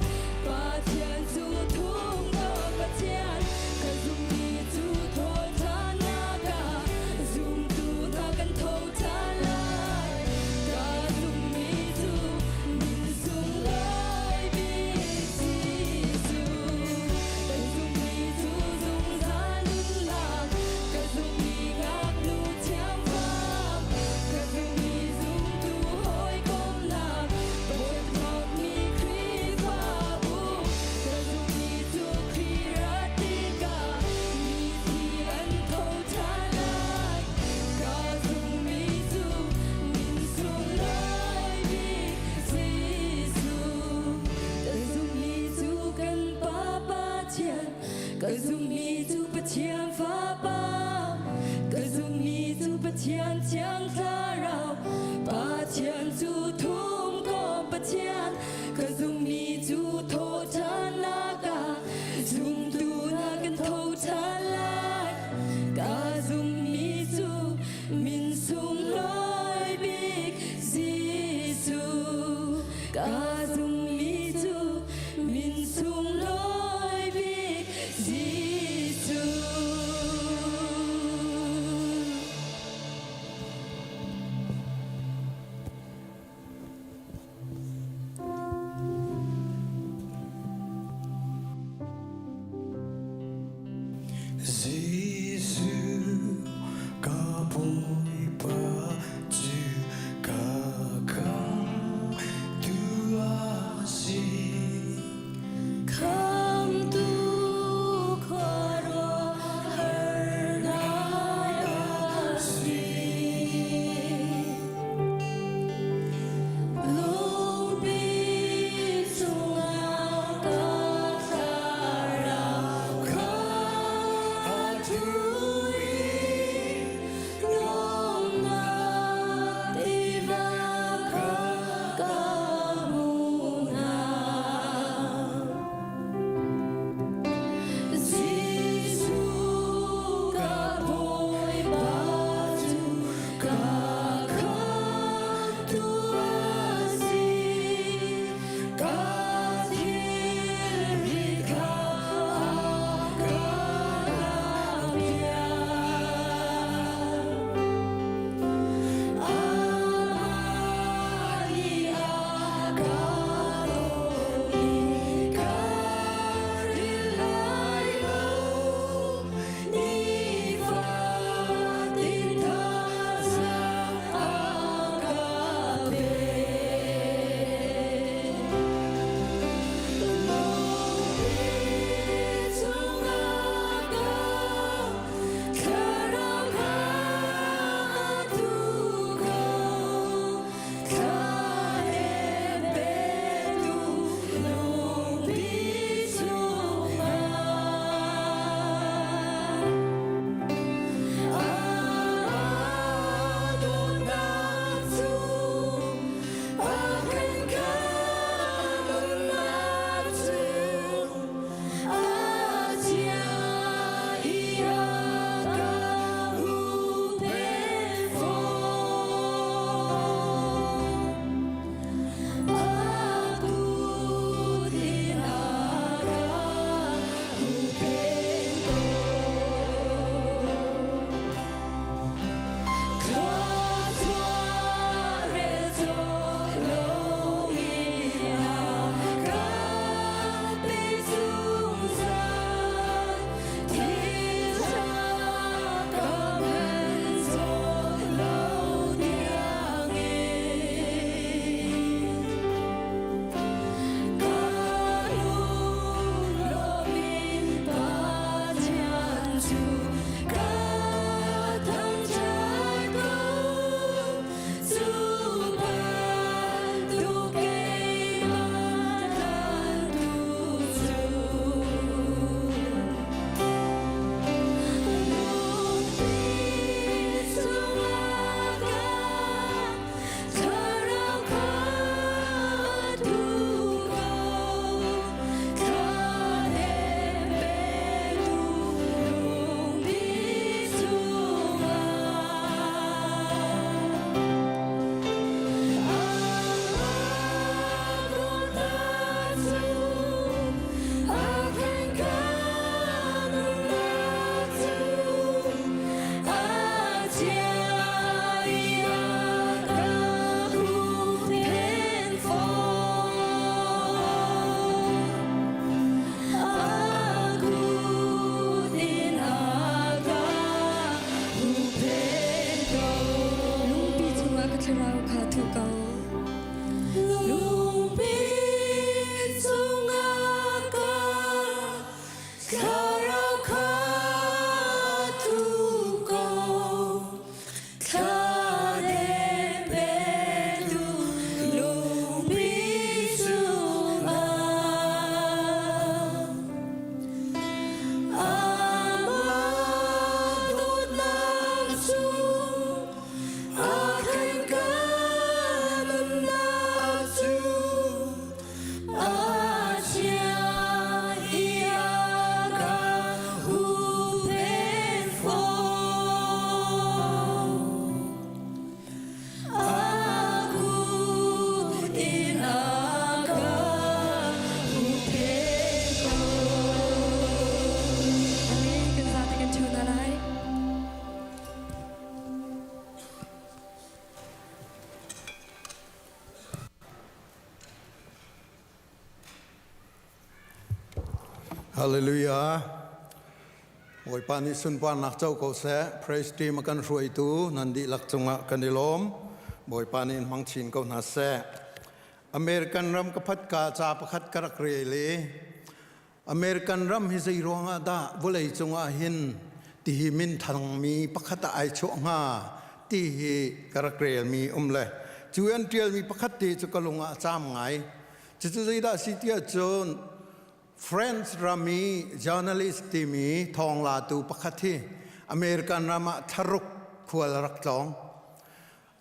Pathian cu thumkomh Pathian, kan zumhmi cu thawhṭhannak ah zumtu hna kan tho ṭhan lai. Ka zumhmi cu min sunglawi bik Jesuh. Kan zumhmi cu zungzal nunnak, ka zumhmi ngaknu thiangfang, ka zumhmi zumtu hawikomnak, Pathian dawtmi Khrihfabu, ka zumhmi cu Khrih rat tikah mithi an tho ṭhan lai. Ka zumhmi cu min sunglawi bik Jesuh. Ka zumhmi cu kan Pa Pathian, ka zumhmi cu Pathian Fapa, ka zumhmi cu Pathian Thiang Thlarau, Pathian cu thumkomh Pathian, ka zumhmi cu thawhṭhannak ah zumtu hna kan tho ṭhan lai. Ka zumhmi cu min sunglawi bik Jesuh. Ka zumhmi cu min sunglawi bik Jesuh. Jesuh ka Bawipa cu ka khamhtu a si. Khamtu khuaruahhar ngai a si. Lungpi cungah ka thlarau kha a thu. Hallelujah. Bawipa nih sunparnak co ko seh. Praise team a kan hruaitu nan dihlak cungah kan i lawm. Bawipa nih in hmang chin ko hna seh. American ram ka phat ka ca pakhat ka rak rel i American ram hi zei ruangah dah vawlei cungah hin tihi minthangmi pakhat ah ai chuah hnga ti hi ka rak relmi um le cu an ṭialmi pakhat te cu ka lung ah a caam ngai. Cucu zeidah si tiah cun France ram i journalist timi thawnglatu pakhat hi American ram ah thlaruk khual a rak tlawng.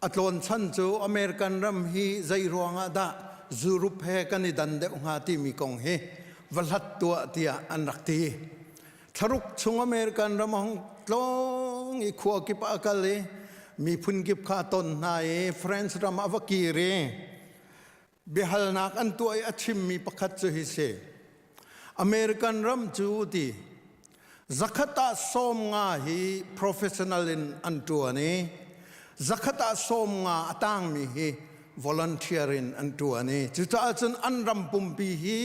A tlawn chan cu American ram hi zei ruangah dah Europe he kan i dan deuh hnga timi kong hi va hlat tuah tiah an rak ti. Thlaruk chung American ram a hung tlawng i khua kip ah a kal i miphun kip kha a ton hna i France ram ah va kir i biahalnak an tuah i a chimmi pakhat cu hi si. American ram cu ti zakhat ah 50 hi professional in an ṭuan i zakhat ah 50 a tangmi hi volunteer in an ṭuan i cucaah cun an ram pumpi hi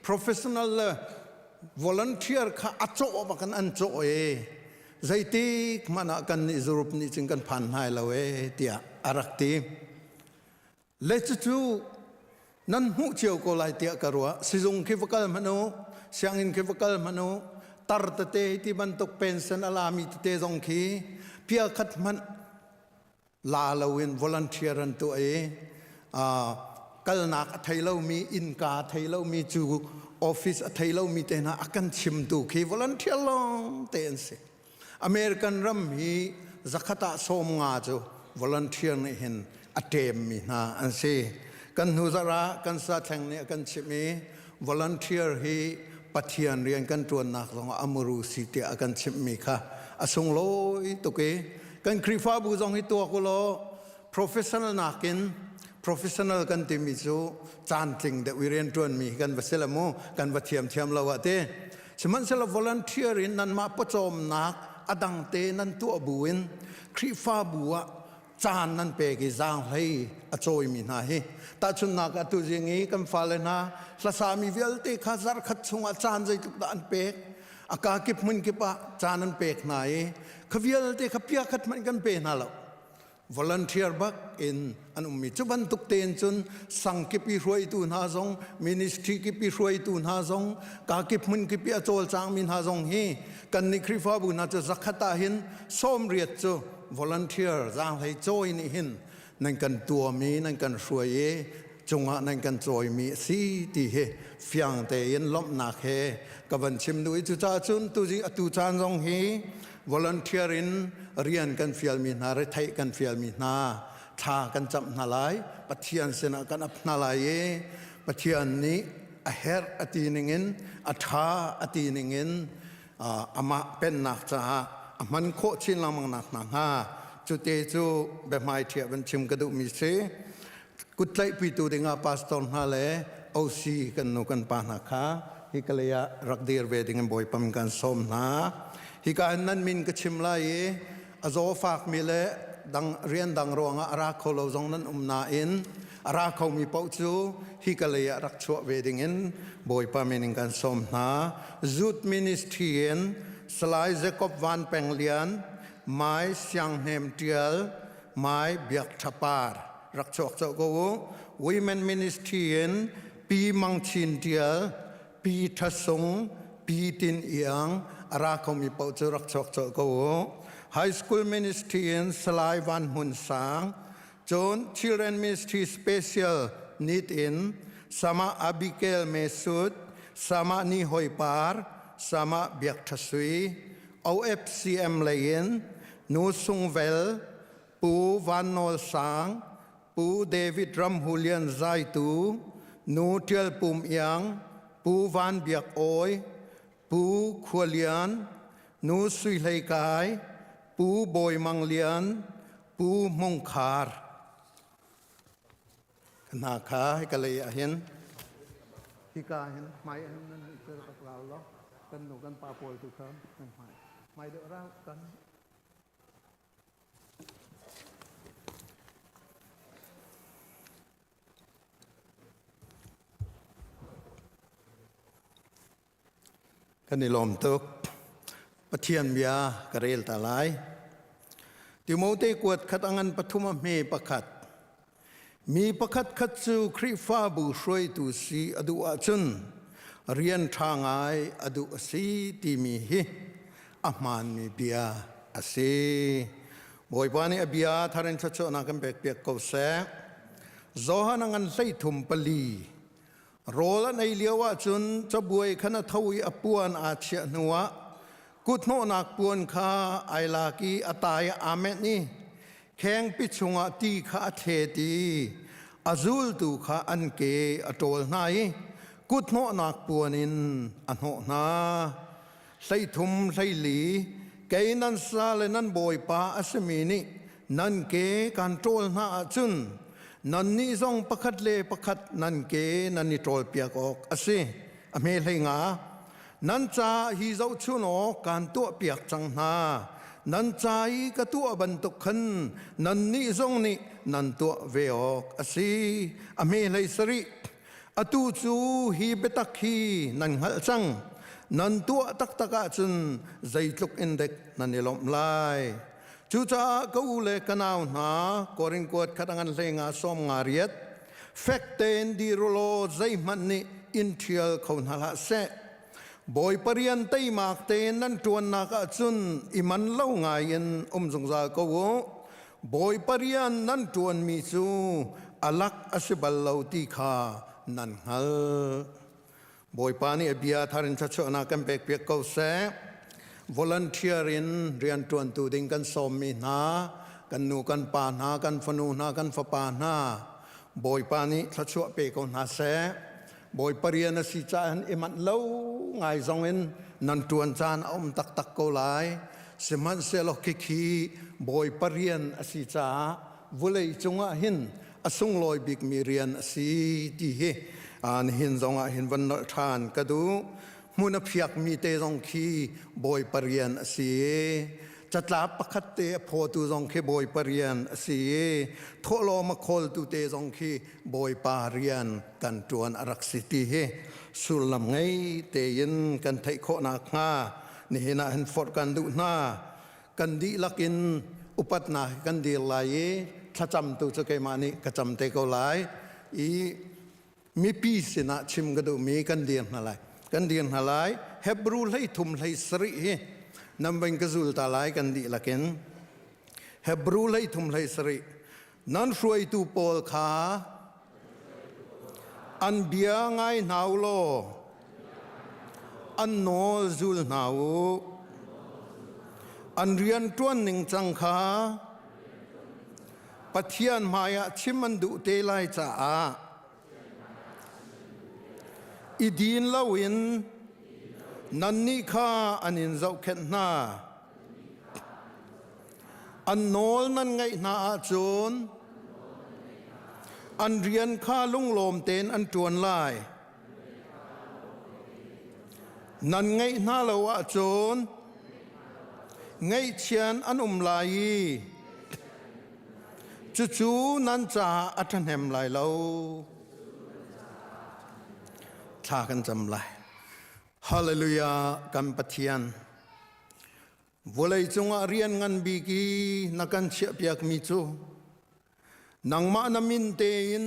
professional le volunteer kha a cawh bak in an cawh i zeitik hmanh ah kan nih Europe nih cun kan phan hnai lo e tiah a rak ti. Le cucu nan hmuh cio ko lai tiah ka ruah. Sizung khi va kal hmanh u, sianginn khi va kal hmanh u, tar tete ti bantuk pension a lami tete zong khi pia khat hmanh la loin volunteer an tuah i kalnak a thei lomi, innka a thei lomi cu office a thei lomi te hna a kan chimtu khi volunteer lawng te an si. American ram hi zakhat ah 50 cu volunteer nih hin a ṭemmi hna an si. Kan hnu zarh ah kan sathleng nih a kan chimh i volunteer hi Pathian rian kan ṭuannak zongah a muru si tiah a kan chimhmi kha a sunglawi tuk i kan Khrihfabu zong hi tuak u law professional nakin professional kan timi cu caan tling deuh i rianṭuanmi kan va si le mu kan va thiam thiam lo ah ti Sihmanhsehlaw volunteer in nanmah pawcawmnak a dangte nan tuah buin Khrihfabu ah caan nan pek i zaanghlei a cawimi hna hi tahchunhnak ah tuzing i kan fale hna hlasami vialte kha zarkhat chungah caan zeitluk dah an pek a ka kip hmun kip ah caan an pek hna i kha vialte kha pia khat hmanh kan pe hna lo volunteer bak in an ummi cu bantuk tein cun sang kip i hruaitu hna zong ministry kip i hruaitu hna zong ka kip hmun kip i a cawlcangmi hna zong hi kan nih Khrihfabu hna cu zakhat ah hin 80 cu volunteer zaanghlei cawi nih hin nan kan tuami nan kan hruai i cungah nan kan cawimi a si ti hi fiang tein lawmhnak he ka van chim duh i cucaah cun tuzi atu caan zong hi volunteer in rian kan fialmi hna retheih kan fialmi hna thla kan camh hna lai Pathian sinah kan ap hna lai i Pathian nih a herh a ti ningin a ṭha a ti ningin amah pennak caah a hman khawh chin lengmang nak hna hnga cute cu biahmai ṭhiah van chim ka duhmi si Kuttlaihpitu dingah pastor hna le OC kan nu kan pa hna kha hika lei ah rak dir ve dingin Bawipa min kan sawm hna. Hika hin nan min ka chim lai i a zaw fakmi le dang rian dang ruangah a ra kho lo zong nan um nain a ra khomi paoh cu hika lei ah rak chuah ve dingin Bawipa min in kan sawm hna. Youth Ministry in Salai Jacob Van Peng Lian, Mai Siang Hnem Tial, Mai Biak Tha Par rak chuak colh ko u. Women Ministry in Pi Mang Chin Tial, Pi Tha Sung, Pi Tin Iang a ra khomi paoh cu rak chuak colh ko u. High School Ministry in Salai Van Hmun Sang, cun Children Ministry Special Need in Sama Abigail Mesut, Sama Ni Hoi Par, Sama Biak Tha Sui, OFCM lei in Nu Sung Vel, Pu Van Nawl Sang, Pu David Ram Hu Lian Zaitu, Nu Ṭial Pum Iang, Pu Van Biak Awi, Pu Khua Lian, Nu Sui Hlei Kai, Pu Bawi Mang Lian, Pu Hmung Khar. Hna kha hika lei ah hin hika hin hmai hin nan hei rak rau law kan nu kan pa pawl tu kha nan hmai hmai deuh rau kan Kan i lawm tuk. Pathian bia ka rel ta lai. Timote kuat khat a ngan pathum a hme pakhat. Mi pakhat khat cu Khrihfabu hruaitu si a duh ahcun rian ṭha ngai a duh a si timi hi a hmaanmi bia a si. Bawipa nih a bia thar in thluachuahnak kan pekpiak ko seh. Johan a ngan 33 pali Rawl an ei lio ahcun cabuai khan a tho i a puan aa chiah hnuah kuthnawhnak puan kha ai lak i a tai ah aa menh i khengpi chungah ti kha a thlet i a zultu kha an ke a ṭawl hna i kuthnawhnak puan in a hnawh hna. 33 14 kei nan sa le nan bawipa a simi nih nan ke kan ṭawl hna ahcun nannih zong pakhat le pakhat nan ke nan i ṭawlpiak awk a si. A hme 15 nan ca hi zohchun awk kaan tuahpiak cang hna. Nan ca i ka tuah bantuk khan nannih zong nih nan tuah ve awk a si. A hme 17 Atu cu hi biatak hi nan hngalh cang. Nan tuah taktak ahcun zeitluk in dek nan i lawmh lai. Cucaah ka u le ka nau hna, Korin kuat khat a ngan hlei nga sawm nga riat, fek tein dir u law zeihmanh nih in ṭhial kho hna hlah seh. Bawipa rian teimak tein nan ṭuannak ahcun i man lo ngaiin um zungzal ko u. Bawipa rian nan ṭuanmi cu a lak a si bal lo ti kha nan hngalh. Bawipa nih a bia thar in thluachuahnak kan pekpiak ko seh. Volunteer in rianṭuantu ding kan sawmmi hna, kan nu kan pa hna, kan fanu hna, kan fapa hna, Bawipa nih thluachuah pe ko hna seh. Bawipa rian a si caah i manh lo ngai zong in nan ṭuan caan a um taktak ko lai. Sihmanhsehlaw khikhi Bawipa rian a si caah vulei cungah hin a sunglawi bikmi rian a si ti hi nihin zongah hin van nolh ṭhan ka duh. Hmun a phiakmi te zong khi Bawipa rian a si. Catlap pakhat te a phawtu zong khi Bawipa rian a si i thawhlawm a khawltu te zong khi Bawipa rian kan ṭuan a rak si ti hi sullam ngei tein kan theih khawh nakhnga nihin ah hin forh kan duh hna. Kan dihlak in upatnak kan dir lai i thlacamtu cu keimah nih ka cam te ko lai i mipi sinah chim ka duhmi kan dir hna lai. Kan dir hna lai. Hebrew 13 17 hi nan van ka zul ta lai kan dihlak in. Hebrew 13 17 nan hruaitu pawl kha an bia ngai hna u law an nawl zul hna u. An rian ṭuan ning cang kha Pathian hmaiah chim an duh te lai caah i din loin nannih kha an in zohkhenh hna. An nawl nan ngaih hna ahcun an rian kha lunglawm tein an ṭuan lai. Nan ngaih hna lo ahcun ngaihchian an um lai i cucu nan caah a ṭhahnem lai lo. Thla kan cam lai. Hallelujah kan Pathian. Vawleicung ah rian ngan bik i na kan chiahpiakmi cu nangmah na min tein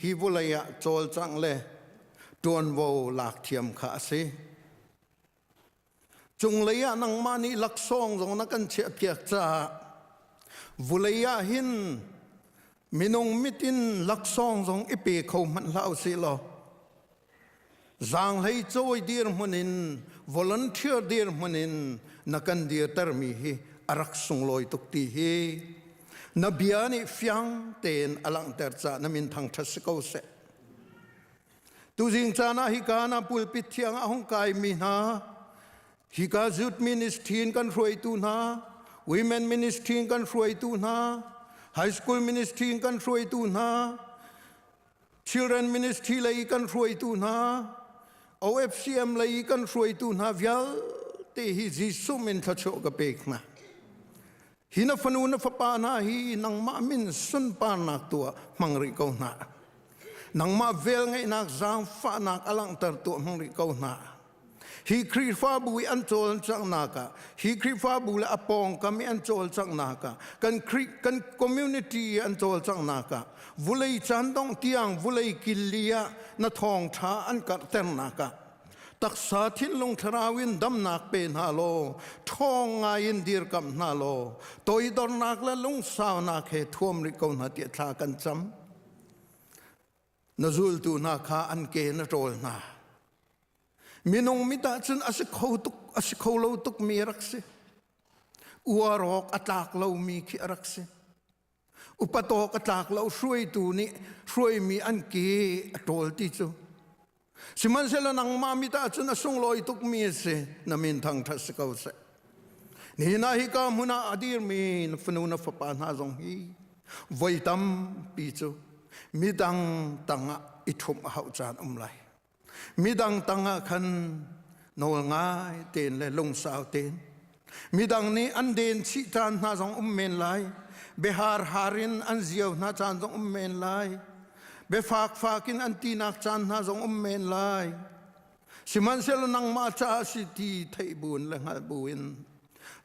hi vawlei ah cawlcangh le ṭuanvo lak thiam kha a si. Cunglei ah nangmah nih laksawng zong na kan chiahpiak caah vulei ah hin minung mit in laksawng zong i pe kho hmanh hlah usih law Zaanghlei cawi dirhmun in volunteer dirhmun in na kan dirtermi hi a rak sunglawi tuk ti hi na bia nih fiang tein a langhter caah na min thangṭhat si ko seh. Tuzing caan ah hika na pulpit thiang ah hung kaimi hna, hika youth ministry in kan hruaitu hna, women ministry in kan hruaitu hna, high school ministry in kan hruaitu hna, Children Ministry lei kan hruaitu hna, OFCM lei kan hruaitu hna vialte hi Jesuh min thluachuah ka pek hna. Hi na fanu na fapa hna hi nangmah min sunparnak tu ah hmang rih ko hna. Nangmah vel ngeihnak zaangfahnak a langhter tu hmang rih ko hna. Hi Khrihfabu i an cawlcanghnak ah, hi Khrihfabu le a pawngkam i an cawlcanghnak ah, kan Khrih kan community i an cawlcanghnak ah, vulei caan dongh tiang vulei killi ah na thawngṭha an karhternak ah, taksa thinlung thlarau in damnak pe hna law, ṭhawng ngai in dirkamh hna law, toidornak le lungsaunak he thuam rih ko hna tiah thla kan cam. Na zultu hna kha an ke na ṭawl hna. Minung mit ahcun a si kho tuk a si kho lo tuk mi a rak si. Uar awk a tlak lomi khi a rak si. Upat awk a tlak lo hruaitu nih hruaimi an ke a ṭawl ti cu. Sihmanhsehlaw nangmah mit ahcun a sunglawi tukmi a si. Na min thangṭhat si ko seh. Nihin ah hika hmun ah a dirmi na fanu na fapa hna zong hi voi tampi cu midang tangah i ṭhumh a hauh caan um lai. Midang tangah khan nawl ngai tein le lungsau tein midang nih an den chih caan hna zong um men lai. Biahar har in an zio hna caan zong um men lai. Biafak fak in an tinak caan hna zong um men lai. Sihmanhsehlaw nangmah caah si ti theih buin le hngalh buin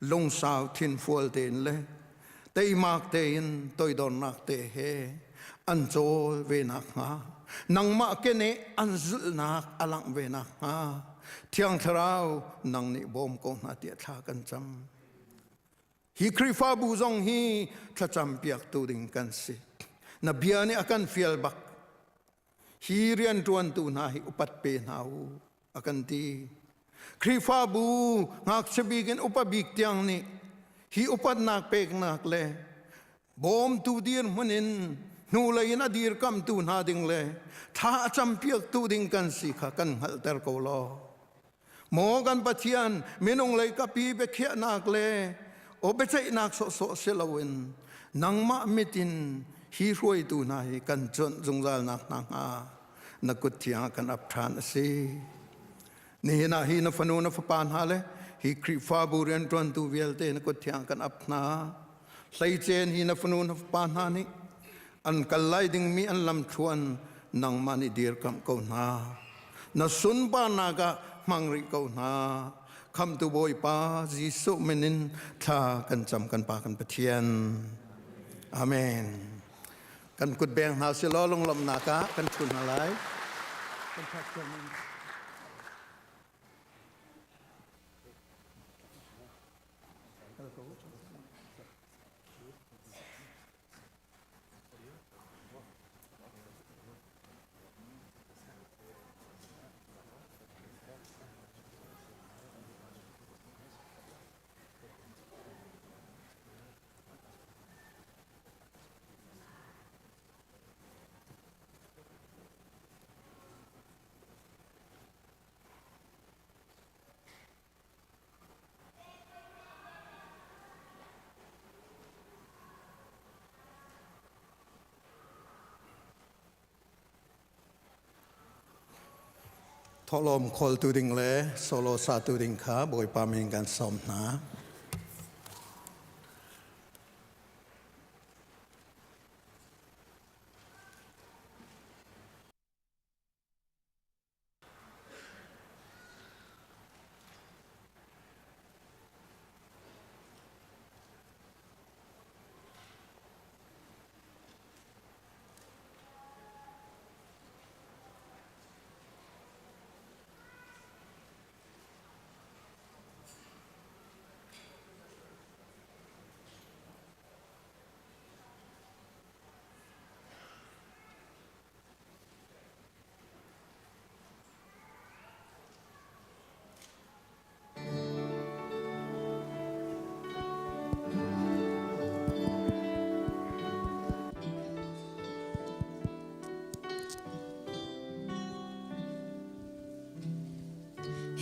lungsau thinfual tein le teimak tein toidornak te he an cawl ve nakhnga nangmah keneh an zulhnak a langh ve nakhnga Thiang Thlarau nang nih bawm ko hna tiah thla kan cam. Hi Khrihfabu zong hi thlacam piaktu ding kan si. Na bia nih a kan fial bak. Hi rianṭuantu hna hi upat pe hna u a kan ti. Khrihfabu ngakchia bik in upa bik tiang nih hi upatnak peknak le bawmtu dirhmun in hnulei in a dirkamtu hna ding le thla a campiaktu ding kan si kha kan hngalhter ko law. Maw kan Pathian, minung lei kapi biakhiahnak le aw biaceihnak sawhsawh si loin nangmah mit in hi hruaitu hna hi kan cuanh zungzal nak hna hnga na kut thiang ah kan ap ṭhan a si. Nihin ah hi na fanu na fapa hna le hi Khrihfabu rianṭuantu vialte na kut thiang kan ap hna. Hleicen hi na fanu na fapa hna nih an kal lai dingmi an lamthluan nangmah nih dirkamh ko hna. Na sunparnak ah hmang rih ko hna. Khamtu Bawipa Jesuh min in thla kan cam kan Pa kan Pathian. Amen. Kan kut beng hna si law lunglawmhnak ah kan ṭhu hna lai. Kan Thawhlawm khawltu ding le solo satu ding kha Bawipa min kan sawm hna.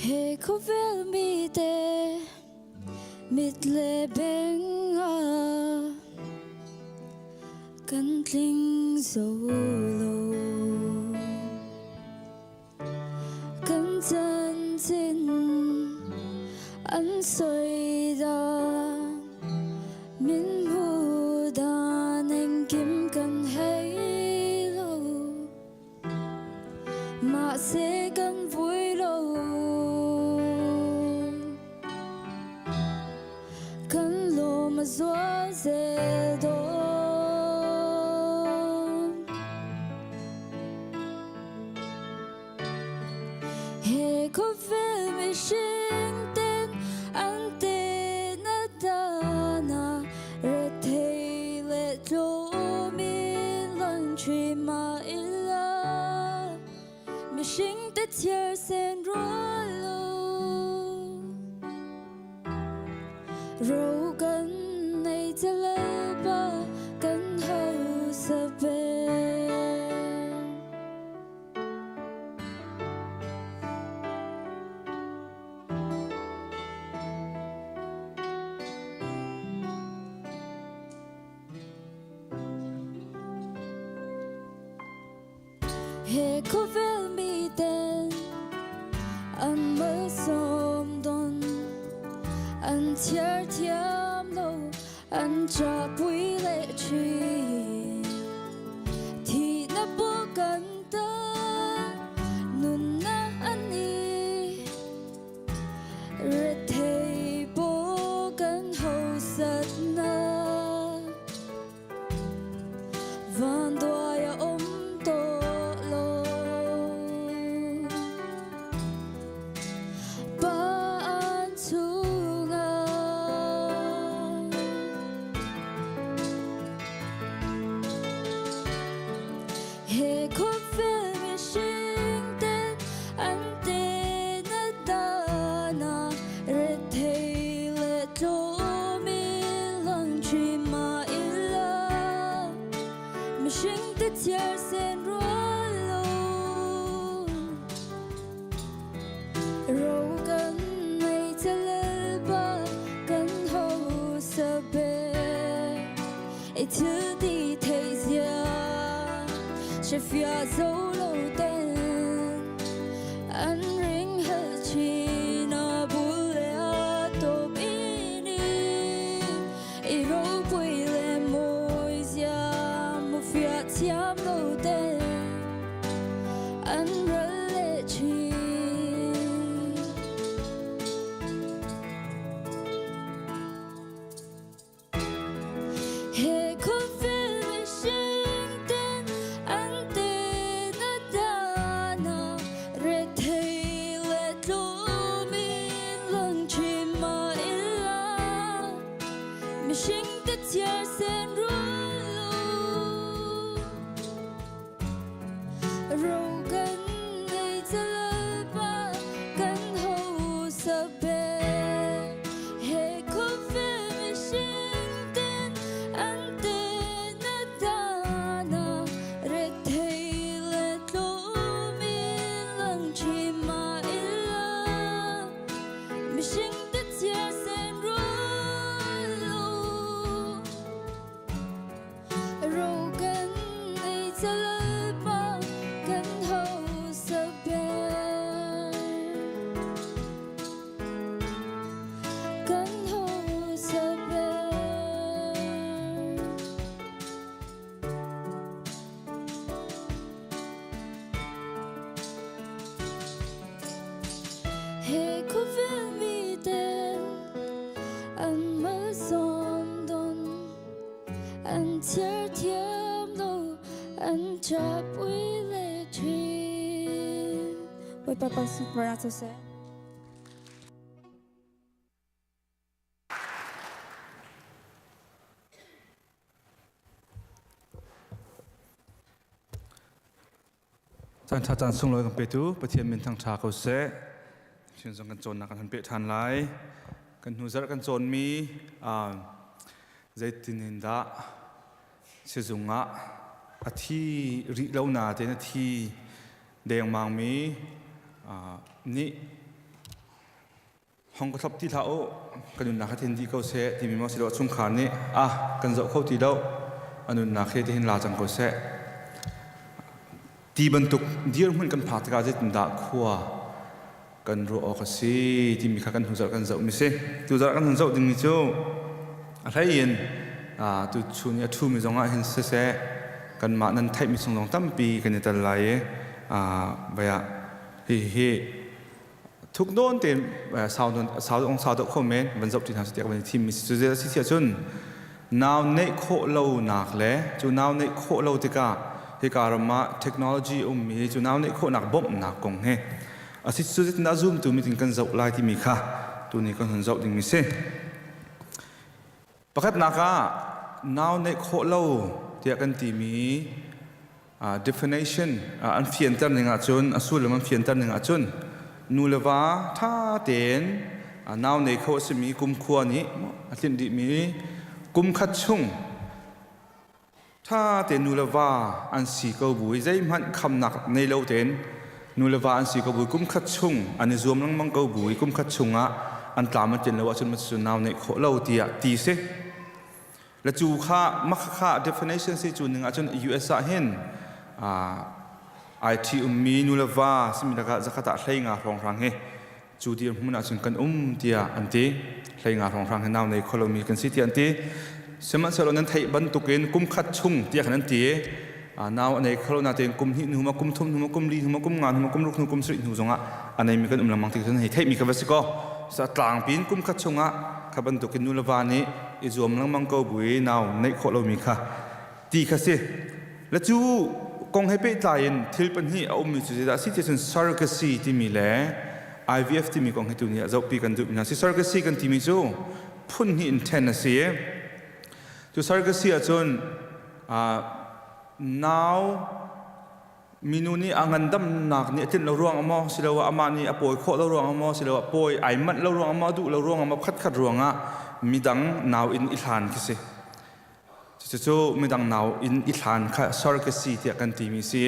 He khawvel mi te mit le beng ah kan tling zo lo. Kan chanchin an soi dan min hmu dan engkim kan hei lo. Mahse kan vui lo. Ro kan nei lalpa kan hausa ber. He khawvel miten an malsawm don, an thiar thiam lo, an ṭahpui leh ṭhin. Thihnak bu kan tan, nunnak an i rethei paw kan hausatnak. Vanduai a um tawh lo. Pa an chungah he khuafel mihring ten an te na dana rethei le tlawm in lang ṭhin mah ila mihring te thiar sen rual lo ro kan nei lalpa kan hausa ber i thil ti thei zia hrefiah zo lo ten an ring hel chin a bul le a tawp ini i ropui le mawi zia mu fiah thiam lo ten an ral le chin. He khawvel mihring ten an te na dana rethei le tlawm in lang ṭhin mah ila mihring te thiar sen rual lo. Ro kan nei lalpa kan hausa ber. He khawvel mihring ten an te na dana rethei le tlawm in lang ṭhin mah ila mihring te thiar sen rual lo. Ro kan ei lalpa kan hausa ber. Kan hausa ber. He khawvel miten an malsawm don, an thiar thiam lo, an ṭahpui le ṭhin. Bawipa pastor siseh. Caan ṭha caan sunglawi kan petu Pathian min thangṭha ko seh. Chin zong kan cawnnak kan han peh ṭhan lai. Kan hnu zarh kan cawnmi zeitin in dah sizung ah a thi rih lo na tein a thi dengmangmi nih Hong ka thlop ti hlah u, ka nunnak hi thin dih ko seh timi maw siloah chungkhar nih ah kan zoh kho ti lo, a nunnak hi tihin la cang ko seh. Ti bantuk dirhmun kan phak tikah zeitindah khua kan ruah awk a si timi kha kan hnu zarh kan zohmi si. Tu zarh kan hun zoh dingmi cu a hlei in tu chun i a ṭhumi zongah hin siseh kanmah nan theihmi chung zong tampi kan i tel lai i vai ah hihi thuk nawn tein sau nawn sau ong sau deuh kho men van zoh ti hna tiah van thim mi si cu si si ahcun nau neih khawh lo nak le cu nau neih khawh lo tikah hika ram ah technology um mi cu nau neih khawhnak bawmhnak kong he asi cu zeitindah zoom tu meeting kan zoh lai timi kha tuni kan hun zoh ding mi si. Pakhatnak ah nau neih khawh lo tiah kan timi definition an fianter ning ahcun a sullam an fianter ning ahcun nu le va ṭha tein Nau nei kho a simi kumkhua nih a tlinh dihmi kum khat chung ṭha tein nu le va an si ko bu i zeihmanh khamnak nei lo tein nu le va an si ko bu i kum khat chung an i zuam lengmang ko bu i kum khat chungah an tlam an tlin lo ahcun cu nau neih khawh lo tiah ti si. Le cu kha makha definition si cu ning ahcun US ah hin IT ummi nu le va simi lakah zakhat ah hlei nga hrawnghrang hi cu dirhmun ahcun kan um tiah an ti. Hlei nga hrawnghrang hi nau nei kho lomi kan si tiah an ti. Sihmanhsehlaw nan theih bantukin kum khat chung tiah khan an ti. Nau a nei kho lo natein kum hnih hnu ma kum thum hnu ma kum li hnu ma kum nga hnu ma kum ruk hnu kum sarih hnu zongah a neimi kan um lengmang ti cun hei theihmi kha va si kaw sa tlangpi in kum khat chungah kha bantukin nu le va nih i zuam lengmang ko bu i nau neih khawh lomi kha ti kha si. Le cu kong he pehtlai in thil pahnih a ummi cu zeidah a si ti cun surrogacy timi le IVF timi kong hi tuni ah zohpi kan duhmi hna si. Surrogacy kan timi cu phun hnih in then a si i cu surrogacy ahcun nau minu nih a ngandamnak nih a tlinh lo ruang maw siloah amah nih a pawi khawh lo ruang maw siloah pawi ai manh lo ruang maw duh lo ruang maw khatkhat ruangah midang nau in i hlan khi si. Cucu midang nau in i hlan kha surrogacy tiah kan timi si.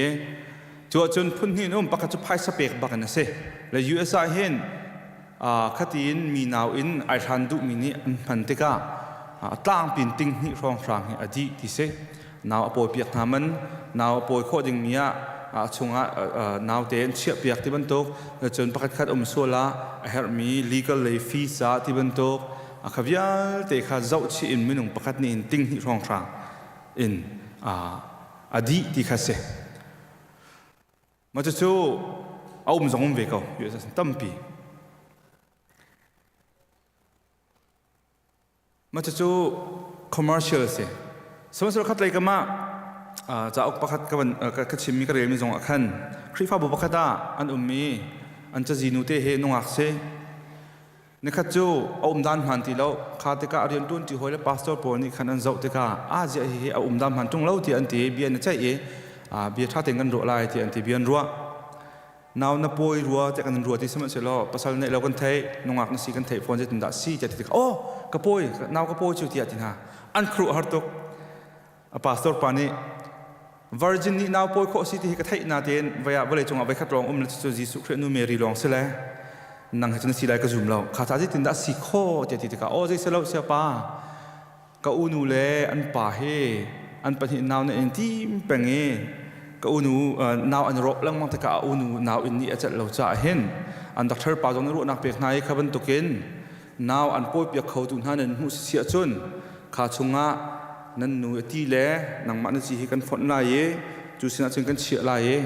Cu ahcun phun hnih in um pakhat cu phaisa pek bak in a si. Le US ah hin khatiin mi nau in ai hlan duhmi nih an hman tikah tlangpin ting hnih hrawnghrang hi a dih ti si. Nau a pawi piak hna man, nau a pawi khawh dingmi ah a chungah naute an chiah piak ti bantuk, cun pakhat khat um sual ah a herhmi legal lei fee ca ti bantuk, A kha vialte kha zohchih in minung pakhat nih hin ting hnih hrawnghrang in a dih ti kha si. Mah cucu a um zong um ve ko. US tampi. Mah cucu commercial si. Sihmanhsehlaw khat lei kam ah cauk pakhat ka van ka chimmi ka relmi zong ah khan Khrihfabu pakhat ah an ummi an cazi nu te he nungak si. Nikhat cu a um dan hmaan ti lo. Kha tikah a rian ṭuanṭi hawi le pastor pawl nih khan an zoh tikah a ziah hihi a um dan hmaan ṭung lo tiah an ti. Bia na ceih i bia ṭha tein kan ruah lai tiah an ti. Bia an ruah. Nau na pawi rua tiah kan ruah ti sihmanhsehlaw pasal neih lo kan theih, nungak na si kan theih fawn zeitindah si tiah ti tikah oh ka pawi nau ka pawi cu tiah ti hna. An khuaruah har tuk. A pastor pa nih Virgin nih nau pawi khawh si ti hi ka theih natein vei ah vawlei cungah voikhat lawng um le cucu Jesuh Khrih nu Mary lawng si le nang he cun na si lai ka zum lo kha ca zeitin dah si khawh tiah ti tikah aw zei si lo siapa ka unu le an pa hi an pahnih nau na in tim peng i ka unu nau an rawp lengmang tikah a unu nau in nih a celh lo caah hin an doctor pa zong nih ruahnak pek hna i kha bantukin nau an pawipiak khotu hna nan hmuh si ahcun kha chungah nan nu a ti le nangmah na ci hi kan fonh lai i cu sinah cun kan chiah lai i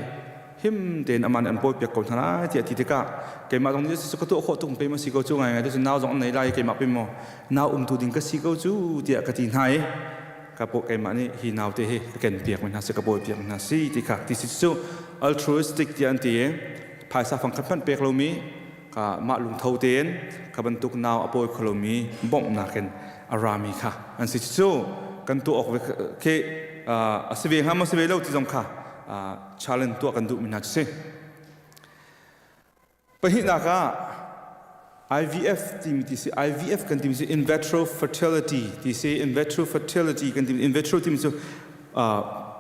him tein amah nih an pawipiak ko hna lai tiah ti tikah keimah zong nih ka tuah khawh tuk pe ma si ko cu ngai ngai cu nau zong an nei lai keimah pe maw nau umtu ding ka si ko cu tiah ka ti hna i ka paw keimah nih hi nau te hi ka ken piak mi hna si ka pawi piak mi hna si ti kha ti si cu altruistic tiah an ti i phaisa fang khat hmanh pek lomi ka mah lungtho tein kha bantuk nau a pawi kho lomi bawmhnak in a rami kha an si cu kan tuah awk khi a si ve hnga maw si ve lo ti zong kha challenge tuah kan duhmi hna cu si. Pahnihnak ah IVF timi ti si IVF kan timi si in vitro fertility ti si in vitro fertility kan timi in vitro timi cu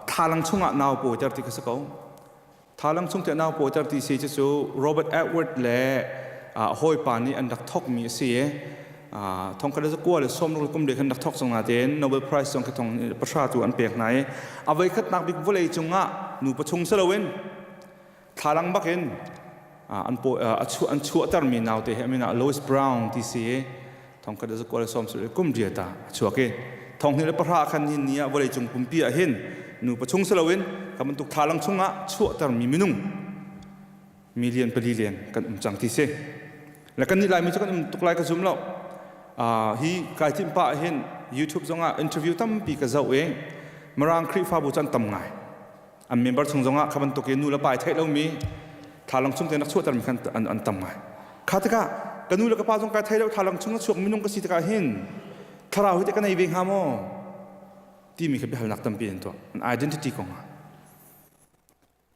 thlalang chungah nau pawiter ti kha si ko. Thalang chung te nau pawter ti si cu Robert Edward le a hawipa nih an rak thokmi a si i thongkhat le zakua le sawmruk le kum le khan rak thok cang natein Nobel Prize zong khi thong pahra tu an pek hna i a voikhatnak bik vawlei cungah nupa chung si loin thlalang bakin an an chuahtermi naute hi a min ah Louis Brown ti si i thongkhat le zakua le sawm le kum riat ah a chuak i thonghnih le pahra khan hin ni ah vawlei cung pumpi ah hin nupa chung si loin kan bantuk thlalang chungah chuahtermi minung million pali leng kan um cang ti si le kan nih laimi cu kan um tuk lai ka zum lo hi kai timh pah hin YouTube zongah interview tampi ka zoh i Mirang Khrihfabu cu an tam ngai an member chung zongah kha bantuk in nu le pa ai theih lomi thlalang chung te nak chuahtermi khan an, an tam ngai kha tikah ka nu le ka pa zong kai thei lo thlalang chung a chuak minung ka si tikah hin thlarau hi te ka nei ve hnga maw timi kha biahalnak tampi an tuah an identity kong ah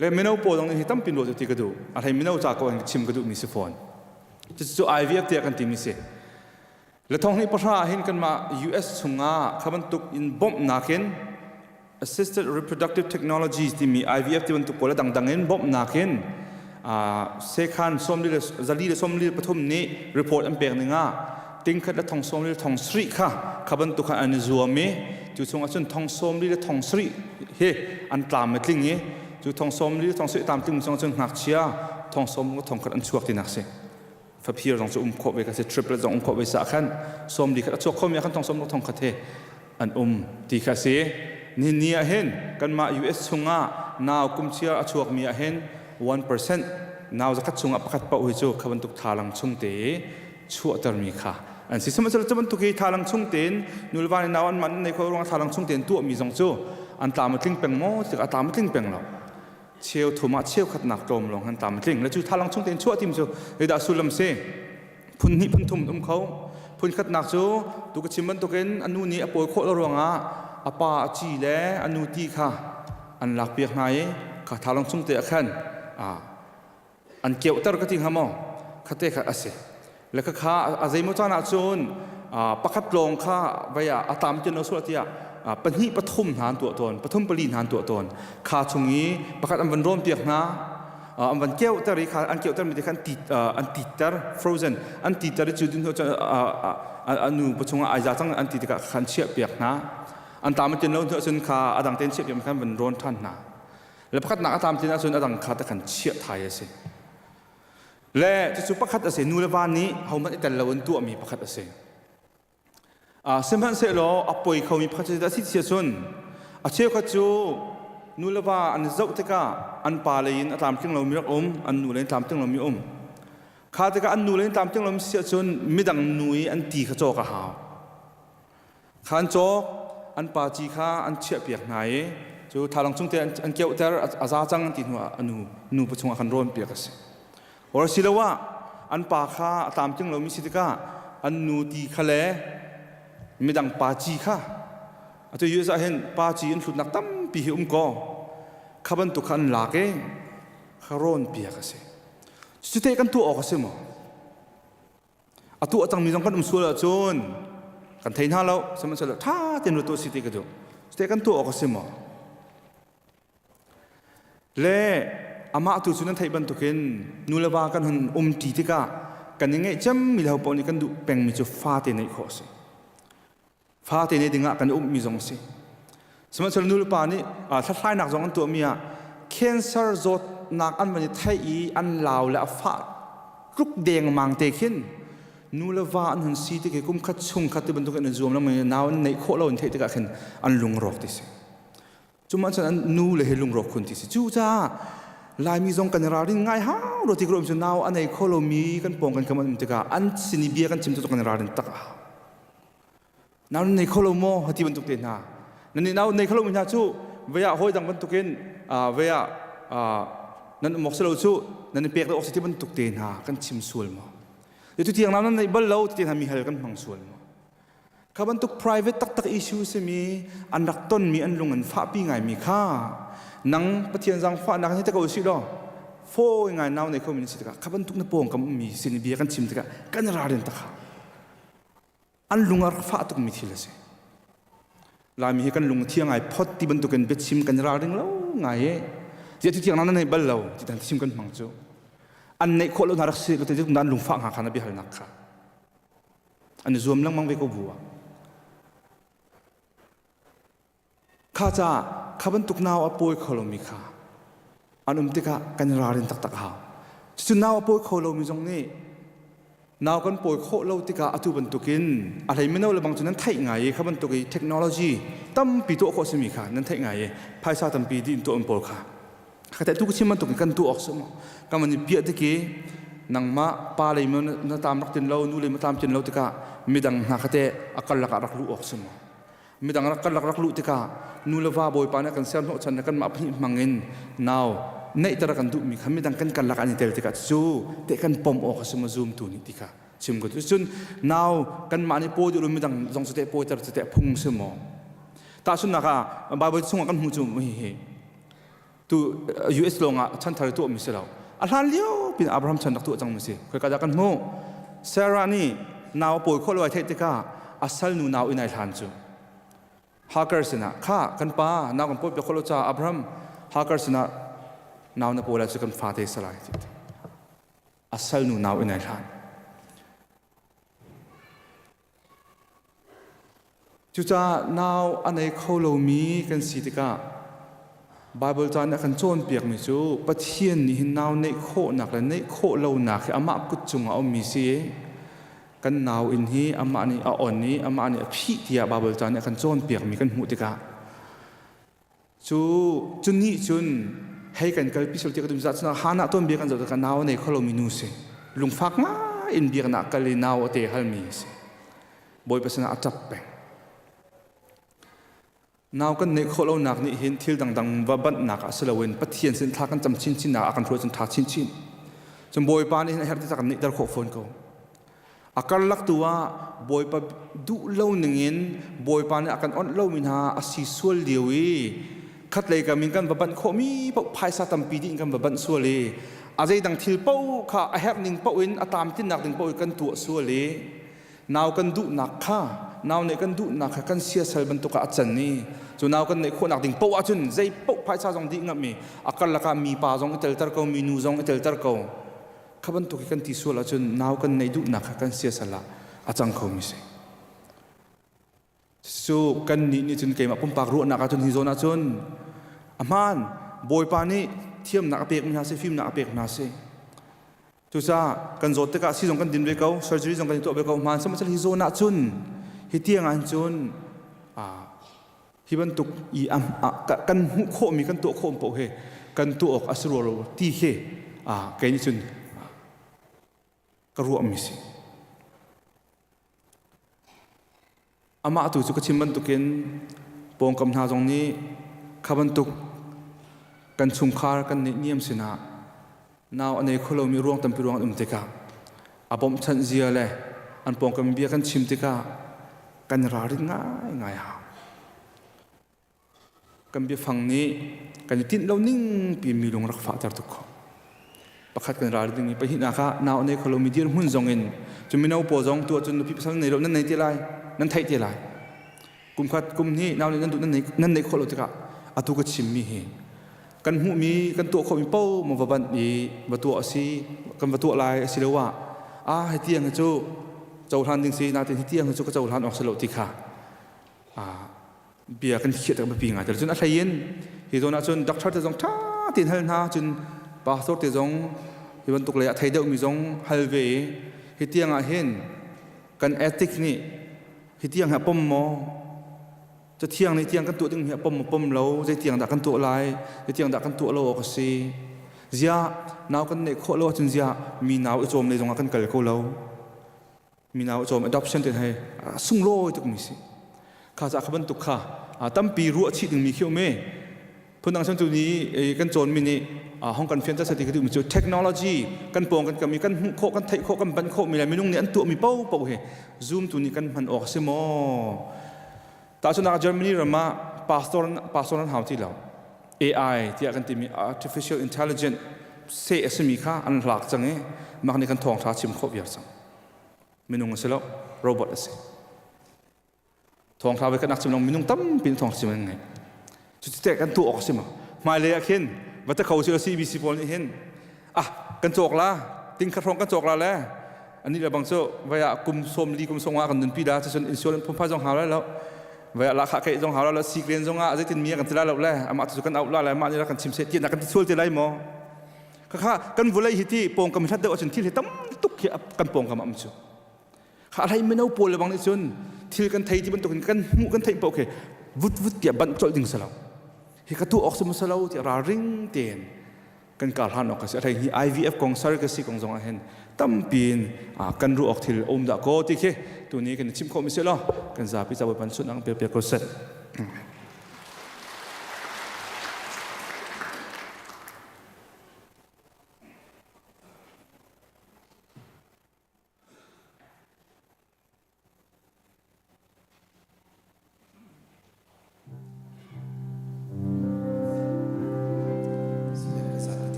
le mino pawl zong nih hi tampi ruah ti ka duh a hlei mino ca ko in chim ka duhmi si fawn. Cucu IVF tiah kan timi si. Le thong hnih pahra ah hin kanmah US chungah kha bantuk in bawmhnak in assisted reproductive technologies timi IVF ti bantuk pawl a dangdang in bawmhnak in sekhan sawmli le zali le 43 nih report an pek ning ah tingkhat le thong sawmli le thong sarih kha kha bantuk khan an i zuam i cu chung ahcun thong sawmli le thong sarih hi an tlam a tling i cu thong sawmli le thong sarih tlam tling chung ahcun ngakchia thong sawm le thong khat an chuak tinak si. Faphir zong cu um khawh ve ka si triplet zong um khawh ve sa khan sawmli khat a chuak khomi ah khan thong sawm thong khat he an um ti kha si. Nihin ni ah hin kanmah US chungah nau kumchiar a chuakmi ah hin 1% nau zakhat chungah pakhat paoh hi cu kha bantuk thalang chung te chuahtermi kha an si. Sihmanhsehlaw cu bantuk hi thalang chung tein nulva nih nau an man nei kho ruangah thalang chung tein tuahmi zong cu an tlam a tling peng maw tik a tlam a tling peng lo. Cheu thum ah cheu khatnak tlawm lawng han tlam a tling. Le cu thalang chung tein chuah tim cu zeidah sullam si? Phun hnih phun thum um kho. Phun khatnak cu tu ka chim bantukin a nu nih a pawi khawh lo ruangah a pa a ci le a nu ti kha an lakpiak hna i kha thalang chung te ah khan an keuhter ka ti hnga maw khate kha a si. Le khakha a zeimaw caan ah cun pakhat lawng kha vei ah a tam tin lo sual tiah pahnih pathum hna an tuah tawn pathum pali hna an tuah tawn kha chung i pakhat an van rawn piak hna an van keuhter i kha an keuhter mi te kha an tit an titter frozen an titter i cu dun cun a nu pachung ah ai za cang an ti tikah khan chiah piak hna an tam tin lo cun kha a dang tein chiah piak khan van rawn than hna le pakhat nak a tam tin ahcun a dang kha te khan chiah thai a si le cucu pakhat a si nu le va nih hohmanh i tel lo in tuahmi pakhat a si sihmanhsehlaw a poi khomi pakhat cu a si sia cun a cheukhat cu nu le va an i zoh tikah an pa lei in a tlamtling lomi rak um an nu lei in tlamtling lomi um kha tikah an nu lei in tlamtling lomi si ahcun midang nu i an ti kha cawk a hau Kha an cawk, an pa ci kha an chiahpiak hna i cu thalang chung te an keuhter a za cang ti hnu ah a nu nu pa chungah khan rawnpiak a si. Or asiloah an pa kha a tlamtling lomi si tikah an nu ti kha le midang pa ci kha atu US ah hin pa ci an hlutnak tampi hi um kaw kha bantuk kha an lak i kha rawnpiak a si. Cute kan tuah awk a si maw? A tuah cangmi zong kan um sual ahcun kan thei hna lo sihmanhsehlaw ṭha tein ruat tuah si ti ka duh. Cute kan tuah awk a si maw? Le amah tu cu nan theih bantukin nu le va kan hun um ṭi tikah kan i ngeih cemmi le ho paoh nih kan duh pengmi cu fate neih khawh a si. Fate nei dingah kan ummi zong a si. Sihmanhsehlaw nu le pa nih hlathlainak zong an tuahmi ah cancer zawtnak an van i theih i an lau le a fah tluk dengmang te khin nu le va an hun si tik i kum khat chung khat ti bantuk in an zuam lengmang i nau an neih khawh lo an theih tikah khin an lungrawk ti si. Cumah cun an nu le hi lungrawk khun ti si. Cucaah Laimi zong kan i ralrin ngai hau ro ti ka cu nau a nei kho lomi kan pawng kan kam an um tikah an sin i bia kan chim cu kan i ralrin tak a hau. Nau nan nei kho lo maw ti bantuk te hna. Nan nih nau nei kho lomi hna cu vei ah hawi dang bantukin vei ah nan um awk si lo cu nan i pek lo awk si ti bantuk te hna kan chim sual maw? Tu tiang nau nan neih bal lo ti hna mi hal kan hmang sual maw? Kha bantuk private taktak issue simi an rak tonmi an lung an fahpi ngaimi kha nang Pathian zaangfahnak hi te ko usih law fawi ngai nau nei kho mi si tikah kha bantuk na pawng kam ummi sin bia kan chim tikah kan ralrin tak an lung a rak fah tukmi thil a si. Laimi hi kan lung thiang ngai phot ti bantukin biachim kan i ralring lo ngai i ziah ti tiang nan nei bal lo ti tan chim kan hmang cu an neih khawh lo hna rak si lo te an lungfah hnga kha na biahalnak kha an i zuam lengmang ve ko bu ah Kha caah kha bantuk nau a pawi kho lomi kha an um tikah kan i ralrin taktak a hau. Cucu nau a pawi kho lomi zong nih nau kan pawi khawh lo tikah atu bantukin a hlei mino le bang cu nan theih ngai i kha bantuk i technology tampi tuah khawh simi kha nan theih ngai i phaisa tampi dih in tuah pawl kha kha tu ka chim bantukin kan tuah awk si maw kan van i piah tik i nangmah pa lei maw na tam rak tin lo nu lei ma tam tin lo tikah midang hna kha teh a karlak ah rak luh awk si maw Midang rak karlak rak luh tikah nu le va bawipa nih kan ser hnawhchan le kanmah pahnih hmang in nau neihter a kan duhmi kha midang kan karlak an i tel tikah cu teh kan pom awk a si maw zumtu nih ti kha chim ko cun nau kanmah nih pawi duh lo midang zong cu teh pawiter cu teh phung si maw tahchunhnak ah Bible chungah kan hmuh cu hihi tu US lawng ah chanthar tuahmi si lo a hlan lio. pin Abraham chan rak tuah cang mi si. Khoi ka dah kan hmuh? Sarah nih nau pawi khawh lo ai theih tikah a salnu nau in ai hlan cu. Hagar sinah kha kan pa nau kan pawi piak khawh lo caah Abraham Hagar sinah nau na pawi lai cu kan fate salai ti. A salnu nau in ai hlan. Cucaah nau a nei kho lomi kan si tikah Baibal ca nih a kan cawnpiakmi cu Pathian nih hin nau neih khawhnak le neih khawh lonak hi amah kut cungah a ummi si i kan nau inn hi amah nih a on i amah nih a phih tiah Baibal ca nih a kan cawnpiakmi kan hmuh tikah Cu cu nih cun hei kan kalpi sual tiah ka tum zah cun Hannah tuanbia kan zoh tikah nau a nei kho lomi nu si. Lungfak ngai in biaknak kal i nau a te halmi a si. Bawipa sinah a ṭap peng. Nau kan neih khawh lonak nih hin thil dangdang va banhnak ah si loin Pathian sin thla kan cam chinchin nak ah kan hruai cun ṭha chinchin. Cun Bawipa nih hin a herh ti kan neihter khawh fawn ko. A karlak tu ah Bawipa duh lo ningin Bawipa nih a kan onh lomi hna a si sual lio i khatlei kam in kan va banh khawhmi paoh phaisa tampi dih in kan va banh sual i a zeidang thil paoh kha a herh ning paoh in a tlamtlinnak ding paoh in kan tuah sual i nau kan duhnak kha nau nih kan duhnak kha kan siasal bantuk ah a can i cu nau kan neih khawhnak ding paoh ahcun zei paoh phaisa zong dih ngam i a karlak ah mipa zong i telter ko minu zong i telter ko Kha bantuk hi kan ti sual ahcun nau kan neih duhnak kha kan siasal ah a cang khomi si. Cu kan nih nih cun keimah pumpak ruahnak ahcun hi zawn ahcun a hmaan Bawipa nih thiamnak a pekmi hna si fimnak a pek hna si. Cucaah kan zawt tikah si zong kan din ve ko, surgery zong kan i tuah ve ko. Hmaan sihmanhsehlaw hi zawn ahcun hi tiang ah hin cun hi bantuk i kan hmuh khawhmi kan tuah khawh paoh hi kan tuah awk a si rua lo ti khi kei nih cun ka ruahmi si. Amah tu cu ka chim bantukin pawngkam hna zong nih kha bantuk kan chungkhar kan nih niam sinah nau a nei kho lomi ruang tampi ruang an um tikah a bawmhchanh zia le an pawngkam bia kan chim tikah kan ralrin ngaingai hau. Kan biafang nih kan i tinh lo ning pi mi lung rak fahter tuk kho. Pakhat kan ral ding i pahnihnak ah nau nei kho lomi dirhmun zong in cu mino pawl zong tu ahcun nupi pasal nei lo nan nei te lai nan theih te lai kum khat kum hnih nau nih nan duh nan nei nan neih khawh lo tikah atu ka chimmi hi kan hmuhmi kan tuah khawhmi paoh maw va banh i va tuah a si kan va tuah lai asiloah ah hi tiang hi cu cohlan ding si nain hi tiang hi cu ka cohlan awk si lo ti kha bia kan khiah tak biapi ngai cun a hlei in hi zawn ah cun doctor te zong ṭha tein hal hna cun pastor te zong hi bantuk lei a thei deuhmi zong hal ve i hi tiang ah hin kan ethic nih hi tiang hi a pom maw Cathiang nih tiang kan tuah ding hi a pom maw pom lo zeitiang dah kan tuah lai zeitiang dah kan tuah lo awk a si ziah nau kan neih khawh lo ahcun ziah mi nau i cawm lei zongah kan kal ko lo mi nau i cawm adoption te hei a sunglawi tuk mi si kha ca kha bantuk kha tampi ruah chih ding mi khi um i phundang cun tu ni kan cawn mi nih hong kan fian ta ti ka duh mi cu technology kan pawng kan kam i kan hmuh khawh kan theih khawh kan ban khawh mi le minung nih an tuah mi paoh paoh hi zoom tu nih kan hman awk a si maw Tahchunhnak Germany ram ah pastor pastor an hau ti lo. AI tiah kan timi artificial intelligence seh a simi kha an lak cang i mak nih kan thawngṭha chim khawh viar cang. Minung a si lo, robot a si. Thawngṭha ve kan nak chim lo minung tampi in thawngṭha chim an ngei. Cuti kan tuah awk a si ma? Hmailei ah khin va ta kho si CBC pawl nih hin ah kan cawk la ting kha hrawng kan cawk la le ani le bang cu vai ah kum som li kum song ah kan nunpi da cun insurance phunphai zong hau lai lo vai ah lakha keih zong hau lai lo siklen zong ah zeitin mi kan ti lai lo le amah cu kan auh la le mah nih kan chim se ti na kan ti sual te lai maw khakha kan vulei hi ti pawngkam hlat deuh ahcun thil hi tam tuk khi kan pawngkam am cu kha hlei mino pawl le bang nih cun thil kan thei ti bantukin kan hmuh kan theih paoh khi vut vut tiah banh colh ding si lo hi ka tuah awk si maw lo tiah ralring tein kan kar hlan awk a si a hlei hi IVF kong surrogacy kong zong ah hin tampi in kan ruah awk thil um dah ko ti khi tuni kan i chim khawh mi si lo kan zapi ca Bawipa sun ang pe pe ko set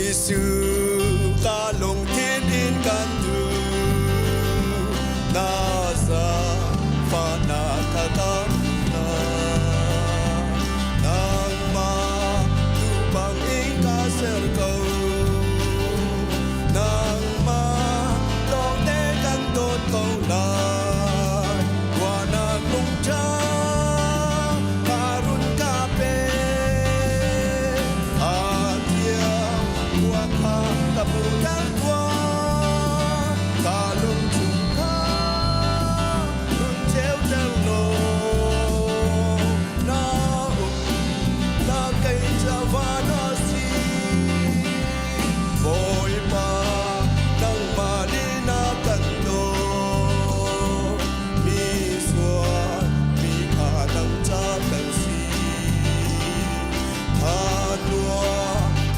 Jesuh ka lungthin in kan duh na zaangfahnak kha ka na nangmah duh bangin ka ser ko nangmah lawngte kan dawt ko lai ruahnak lungṭha ka run ka pe a thiang khua kha ka hmuhter tuah ka lungchung kha run ceuter law na um na kei ca na si Bawipa nangmah nih na kan dawt mi sual mi kha nang ca kan si Tha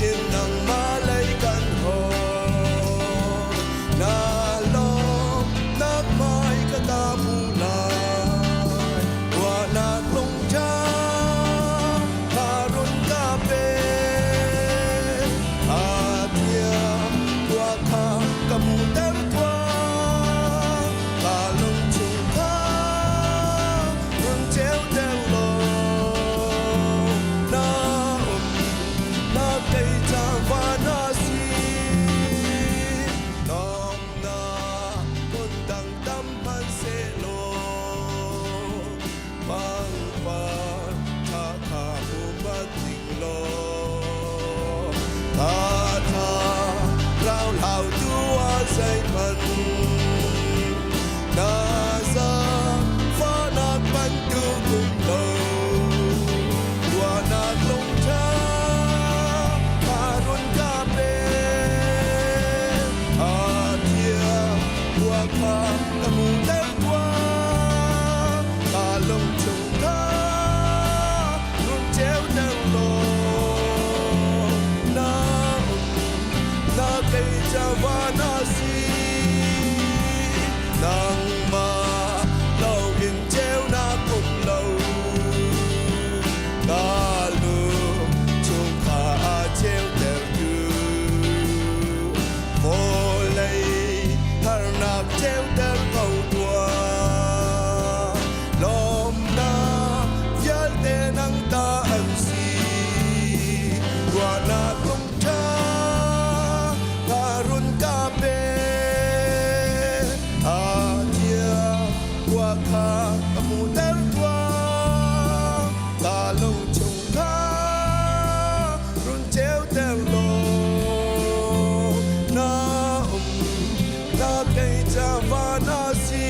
in nangmah lei kan hawl na lawm nak hmai ka ta mu lai ruahnak lungtha tha run ka pe a thiam tua kha ka hmuhter tuah ka lungchung kha run ceuter law na um na kei ca va na si lawmnak phun dang tam hmanhsehlaw pangpar ṭha kha hmu ding law tha tha rau hlau tu ah zeihmanh na zaangfahnak bantuk um lo ruahnak lungṭha kha run ka pe a thiang khua kha ka hmuhter tuah ka lungchung kha run ceuter law na um na kei ca na si nangmah lo in ceunak um lo ka lung chung kha a ceutertu vawlei harnak ceuter ko tuah lawmnak vialte nang ta an si ruahnak lungṭha ka run ka pe a thiang khua kha ka hmuhter tuah ka lungchung kha run ceuter law na um na kei ca va na si.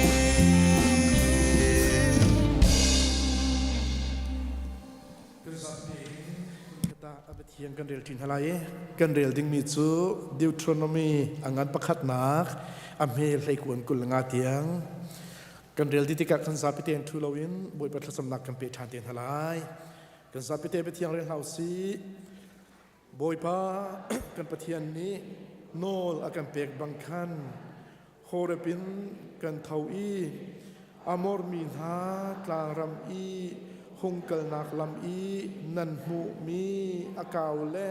A Pathian kan rel ṭi hna lai i kan rel dingmi cu Deuteronomy a ngan pakhatnak a hme hleikuan 25 tiang kan rel dih tikah kan zapi tein ṭhu loin Bawipa thlacamnak kan pe ṭhan te hna lai. Kan zapi te Pathian rel hna u sih. Bawipa kan Pathian nih nawl a kan pek bang khan Horeb in kan tho i Amor mi hna tlangram i hung kalnak lam i nan hmuhmi a kau le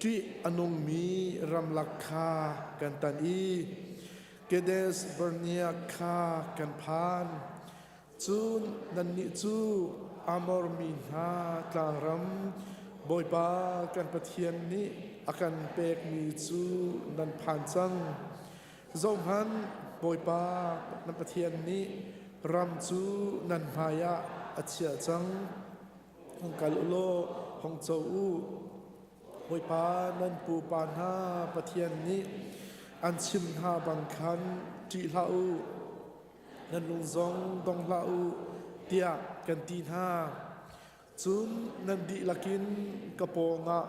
ṭih a nungmi ramlak kha kan tan i Kedesh Barnea kha kan phan. Cun nannih cu Amor mi hna tlangram Bawipa kan Pathian nih a kan pekmi cu nan phan cang. Zohhmanh, Bawipa nan Pathian nih ram cu nan hmaiah a chiah cang. Hung kal u law hung co u. Bawipa nan pupa hna Pathian nih an chimh hna bang khan ṭih hlah u. Nan lung zong dong hlah u tiah kan ti hna. Cun nan dihlak in ka pawngah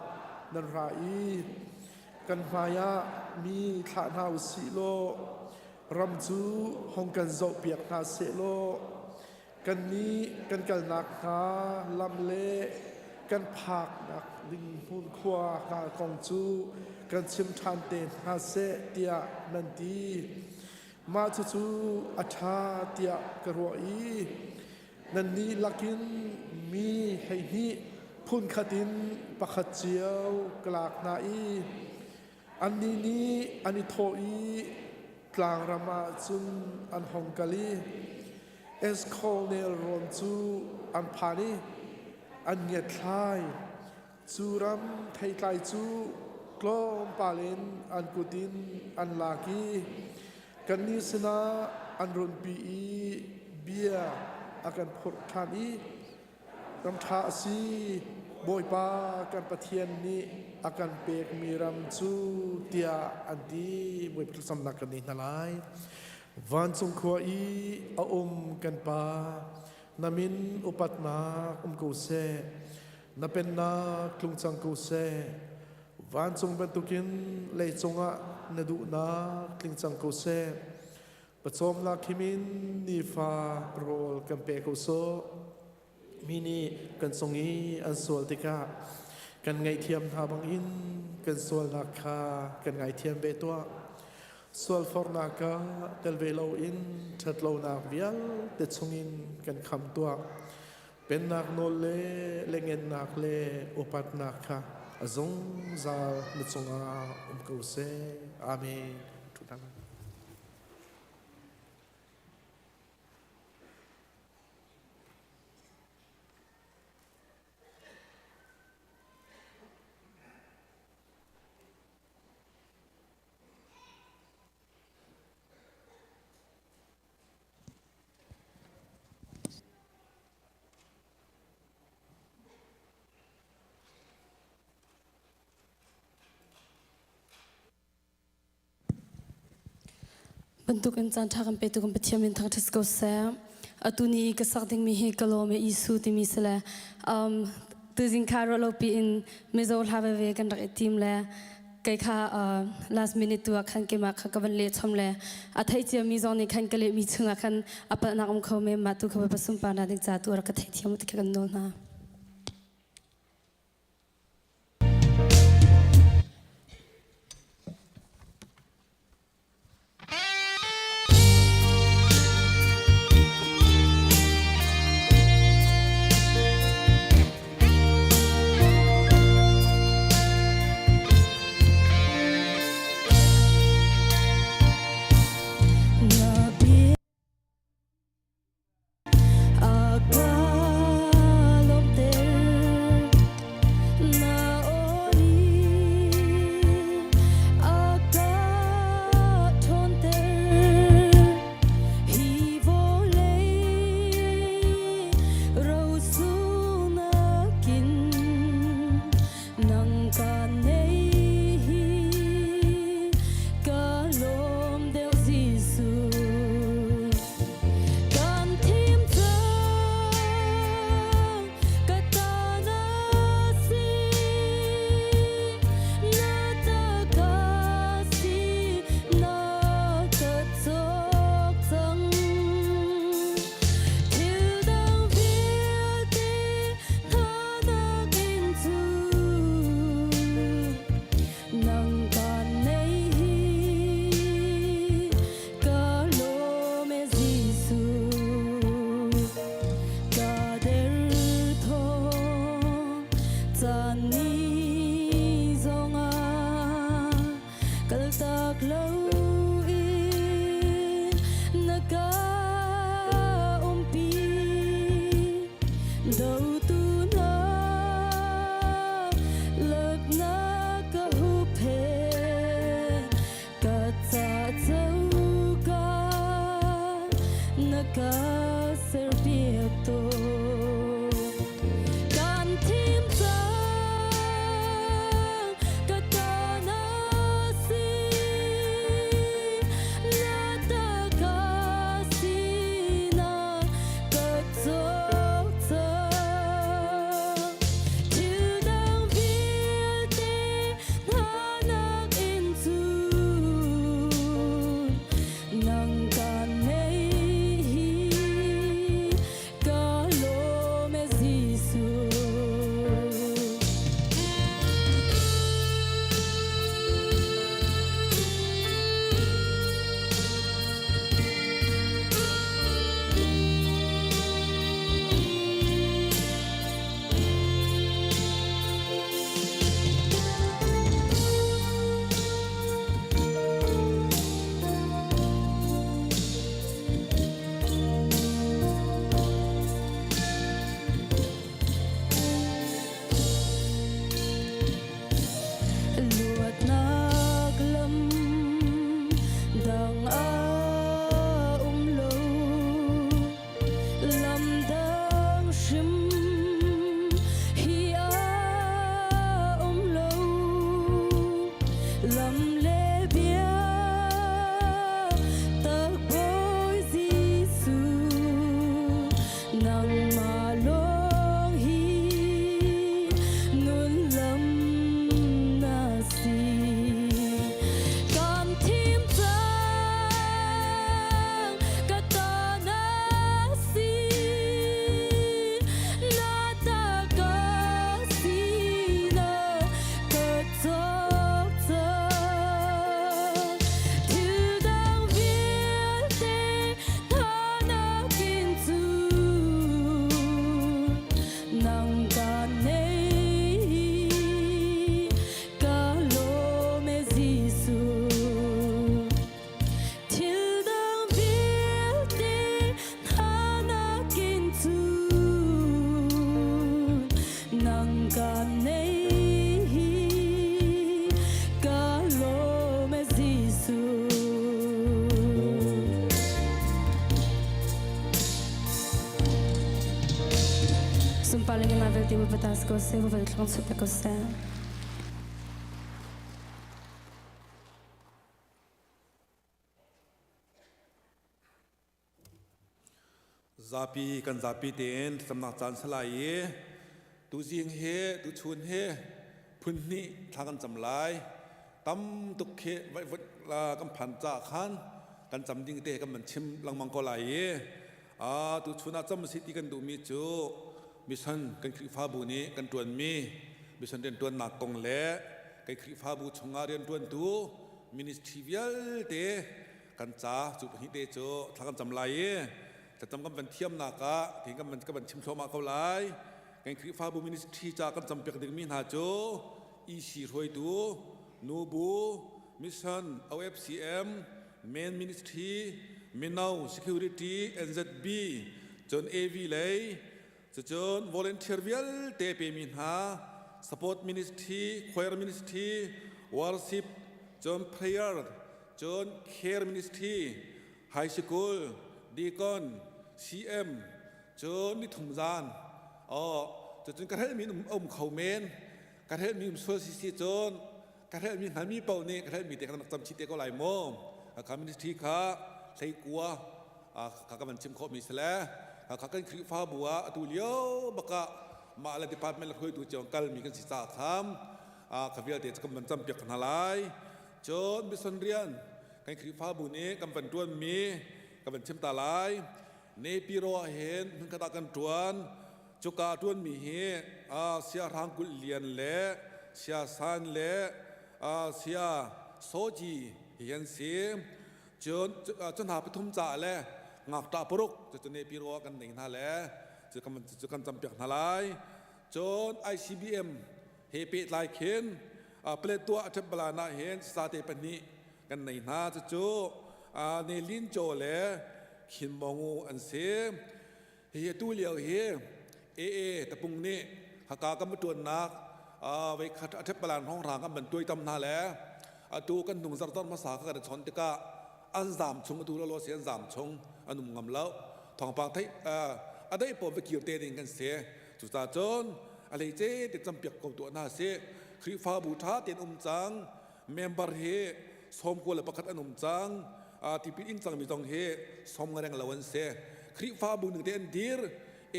nan ra i kan hmaiah mi thlah hna u sih law ram cu hong kan zohpiak hna seh law Kannih kan kalnak hnga lam le kan phaknak ding hmun khua hna kong cu kan chim ṭhan te hna seh tiah nan ti. Mah cucu a ṭha tiah ka ruah i nannih lakin mi 12 phunkhat in pakhat cio ka lak hna i. Annih nih an i thawh i tlangram ah cun an hong kal i Eshkol nelrawn cu an phan i an ngiatthlai. Cu ram theitlai cu tlawmpal in an kut in an lak i kannih sinah an runpi i bia a kan phurh ṭhan i Ram ṭha a si. Bawipa kan Pathian nih a kan pekmi ram cu tiah an ti. Bawipa thlacamnak kan nei hna lai. Vancung khua i a um kan Pa, na min upatnak um ko seh. Na pennak tlung cang ko seh. Vancung bantukin leicung ah na duhnak tling cang ko seh. Pawcawmnak him in nifa rawl kan pe ko sawh. Mi nih kan cung i an sual tikah kan ngaihthiam hna bangin kan sualnak kha kan ngaithiam ve tuah. Sualfornak ah tel ve loin ṭhatlonak vialte chungin kan kham tuah. Pennak nawl le lengennak le upatnak kha a zungzal na cungah um ko seh. Amen. Bantuk in caan ṭha kan petu kan Pathian min thangṭhat ko seh. Atu ni i ka sak dingmi hi ka lawm e Isu timi si le um, tuzing kha ruah lo piin Mizo hla veve kan rak i tim le kei kha uh, last minute tu ah khan keimah kha ka van leh chom le a thei cia mi zong nih khan ka lehmi chungah khan a palhnak um kho men mah tu kha Bawipa sunparnak ding ca tu rak ka theithiam ti kha kan nawl hna. A ka lawmhter na aw nih a ka ṭhawnter. Hi vawlei rosunak in nang ka nei hi ka lawm deuh Jesuh. Kan thim cang ka ta na si na ta ka si na ka cawk cang thil dang vialte hna nakin cu nang kan nei hi Ka lawm e Jesuh, ka derthawm caan ni zongah kaltak loin na ka umpi. Dotu na lak na ka hupheng Ka ca coka na ka serpiak tawn. Kan thim cang ka ta na si. Lam le bia tak Bawi Jesuh nangmah lawng hi nun lam na si. Kan thim cang ka ta na si na ta ka si na ka cawk cang thil dang vialte hna nakin cun nang ka nei ka lawm e Jesuh. Thil dang vialte hna nakin cun nang ka nei ka lawm e Jesuh. Sunparnak in vialte Bawipa si ko seh, Bawipa thluang chuah ko seh. Zapi kan zapi tein thlacamnak caan salai i tuzing he tuchun he phun hnih thla kan cam lai. Tam tuk khi vaivut kan phan ca khan kan cam ding te kan van chim lengmang ko lai i tuchun ah cam si ti kan duhmi cu mission kan Khrihfabu nih kan ṭuanmi mission rianṭuannak kong le kan Khrihfabu chungah rianṭuantu ministry vialte kan ca cu pahnih te cu thla kan cam lai i thlacam kan van thiamnak ah tin kan van kan van chim thluahmah ko lai. Kan Khrihfabu ministry ca kan campiak dingmi hna cu EC hruaitu, nubu, mission, OFCM, main ministry, mino, security, NZB, cun AV lei, cucun volunteer vialte pemi hna, support ministry, choir ministry, worship, cun prayer, cun care ministry, high school, deacon, CM, cun nithum zan oh cucun ka hrelhmi um kho men ka hrelhmi um sual si si cun ka hrelhmi hngalmi paoh nih ka hrelhmi te kan rak cam chih te ko lai mu kha ministry kha hleikua kha ka van chim khawhmi si le kha kan Khrihfabu ah atu lio bakah mah le department le hruaitu cio kalmi kan si caah kham kha vialte kan van campiak hna lai cun mission rian kan Khrihfabu nih kan van ṭuanmi kan van chim ta lai Nepiro ah hin hmunkhat ah kan ṭuan. Cuka ṭuanmi hi Sia Hrang Kulh Lian le Sia San le Sia Soji hi an si. Cun cu hna pathum caah le ngakṭah paruk cucu Nepiro ah kan nei hna le cu kan campiak hna lai. Cun ICBM he pehtlai khin Paletwa a ṭhep balan ah hin sate pahnih kan nei hna cucu Ne Lin Chaw le Khin Maw an si. Hihi atu lio hi AA tapung nih haka kan va ṭuannak voi khat a ṭhep palan hrawnghrang kan van tuaitam hna le atu kan hnung zartar hmasa kha kan i chawnh tikah an zaam chung atu lawlaw si an zaam chung an um ngam lo thawngpang theih a deih pawl va kir te ding kan si cucaah cun a hleice te campiak ko tuah hna sih Khrihfabu ṭha tein um cang member hi 91 an um cang tipil ing cangmi zong hi sawm nga reng lo an si Khrihfabu ning te an dir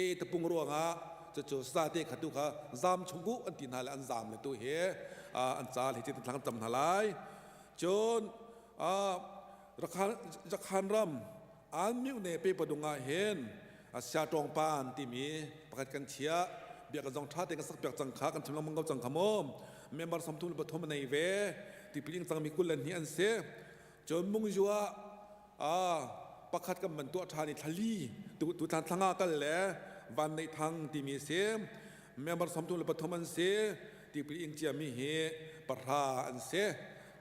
e tapung ruangah cucu sate kha tu kha zam chung u an ti hna le an zam le tu hi an ca le ti thlang cam hna lai cun Rakhan ram an miu ne pe padung ah hin sia tawng pan timi pakhat kan chiah bia kan zong tha te kan sak piak cang kha kan chim lengmang ko cang kha mu member 33 nei ve tipil ing cangmi kul le hnih an si cun mungyu ah a pakhat kan man tuah ṭhan i thlali tu tu thlan thlanga kal le van neih thang timi si member 33 an si tipil ing ciami hi pahra an si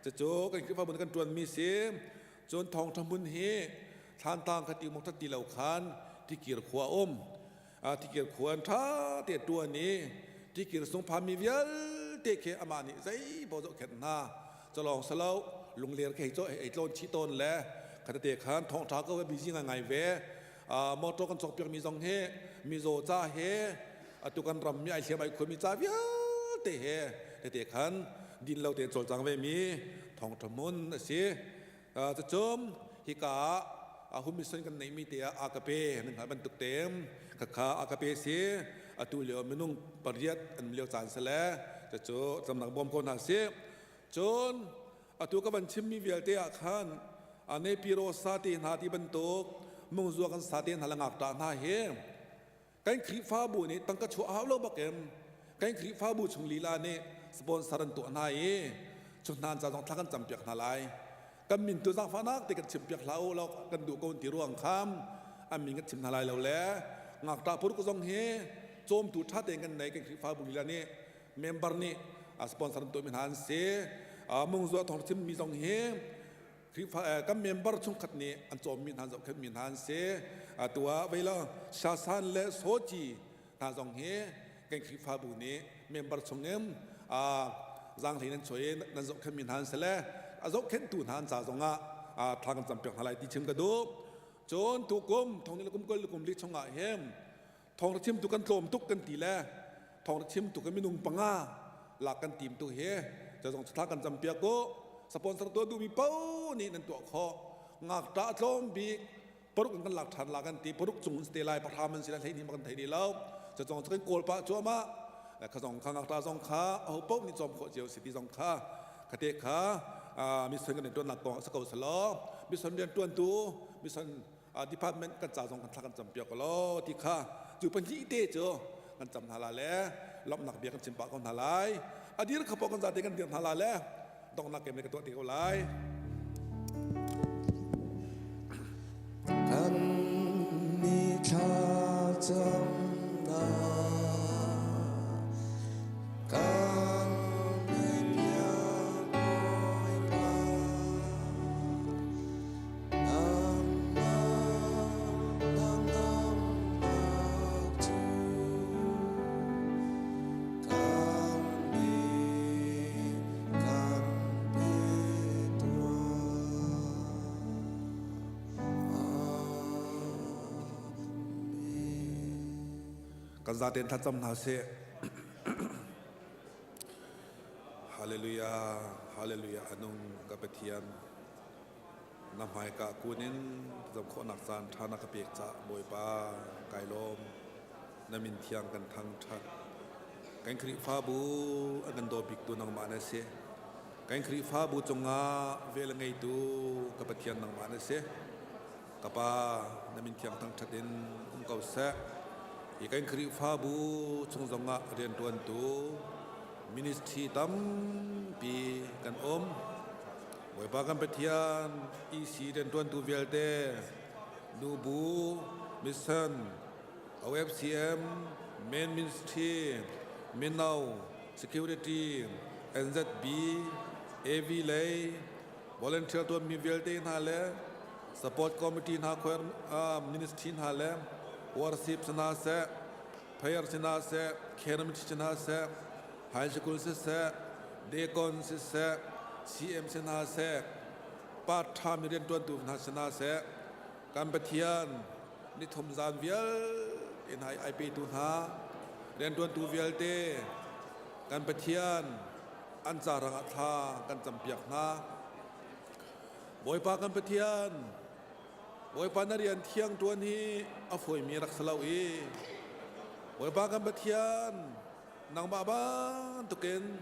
cucu kan Khrihfabu kan ṭuanmi si Cun thawngṭha hmun hi thlantlang kha ti mok ti lo khan tikir khua um. Tikir khua an ṭha te ṭuan i tikir sung phami vialte khi amah nih zei bo zohkhenh hna. Calawng salo lungler khi hei ei tlawn chih tawn le khatate khan thawngṭha ko busy ngai ve. Motor kan cawkpiak mi zong hi mizaw ca he atu kan ram mi ai hliam ai khuami ca vialte he tete khan. Din lo tein cawlcang ve mi thawngṭha hmun a si. Cucum hika ah hum mission kan neihmi te ah agape nan hngalh bantuk tein khakha agape si atu lio minung pariat an lio caan si le cucu camnak bawm ko hna sih. Cun atu ka van chimmi vialte ah khan Nepiro sa te hna ti bantuk mungzua kan sa te hna le ngakṭah hna hi kan Khrihfabu nih tangka chuah hau lo bakin kan Khrihfabu chung lila nih sponsor an tuah hna i cu hna ca zong thla kan campiak hna lai. Kan min tu zaangfahnak te kan chimpiak hlah u law kan duh ko ti ruang kham an min kan chim hna lai lo le ngakṭah puruk zong hi cawmtu ṭha tein kan nei kan Khrihfabu lila nih member nih sponsor an tuahmi hna an si. Mungzua thawng chimmi zong hi Khrihfa kan member chungkhat nih an cawmmi hna zohkhenhmi hna an si. Atu ah veilo Shasan le Soci hna zong hi kan Khrihfabu nih member chungin zaanghlei nan chuai i nan zohkhenhmi hna an si le a zohkhenhtu hna an ca zongah thla kan campiak hna lai ti chim ka duh. Cun tukum thong le kum kul le kum li chungah hin thawngtha chimtu kan tlawm tuk kan ti le thawngtha chimtu kan minung panga lak kan tim tu hi zong thla kan campiak u. Sponsor tuah duhmi paoh nih nan tuah khawh. Ngakṭah tlawm bik paruk in kan lak ṭhan la kan ti. Paruk cung in te lai pahra man si lai 12 ma kan thei di lo. Cu zong kan kawl pah cuahmah. Kha zong kha ngakṭah zong kha aho paoh nih cawm khawh cio si ti zong kha khate kha mission kan rianṭuannak kong a si ko selaw mission rianṭuantu mission department kan ca zong kan thla kan cam piak law ti kha cu pahnih te cu kan cam hna la le lawmhnak bia kan chim pah ko hna lai. A dir kha pawh kan zate kan dir hna la le donghnak kem ka tuah te ko lai. Kan ni thla camnak kan biak Bawipa Kan zaten thlacam hna sih. Hallelujah, hallelujah, anung ka Pathian. Na hmaika kun in zam khawhnak caan ṭha na ka pek caah Bawipa kai lawm. Na min thiang kan thangṭhat. Kan Khrihfabu a kan daw biktu nangmah na si. Kan Khrihfabu cungah vel a ngeitu ka Pathian nangmah na si. Ka Pa, na min thiang thangṭhat in um ko seh. Hi kan Khrihfabu chung zongah rianṭuantu ministry tampi kan um. Bawipa kan Pathian, EC rianṭuantu vialte, nubu, mission, OFCM, main ministry, mino, security, NZB, AV lei, volunteer tuanmi vialte hna le support committee hna choir ministry hna le worship si hna seh, prayer si hna seh, care ministry si hna seh, high school siseh, deacon siseh, CM si hna seh, part ṭhami rianṭuantu hna si hna seh, kan Pathian nithum zan vialte hna i ai petu hna, rianṭuantu vialte kan Pathian an ca rangah thla kan campiak hna. Bawipa kan Pathian, Bawipa na rian thiang ṭuan hi a fawimi rak si lo i Bawipa kan Pathian nangmah bantukin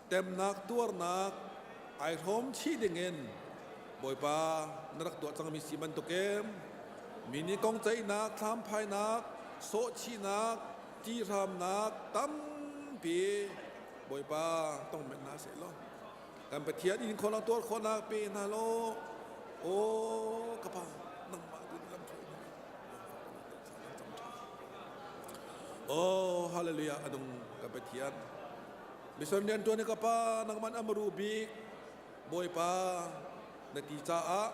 temnak tuarnak ai hrawm chih dingin Bawipa na rak tuah cangmi si bantukin mi nih kong ceihnak, thlamphainak, sawhchihnak, tihramnak tampi Bawipa tong men hna seh law kan Pathian in khawhnak tuar khawhnak pe hna law aw ka pa nangmah tu lam Oh, hallelujah, anung ka Pathian. Mission rian tuan ka pa nangman amaru bik Bawipa na ti caah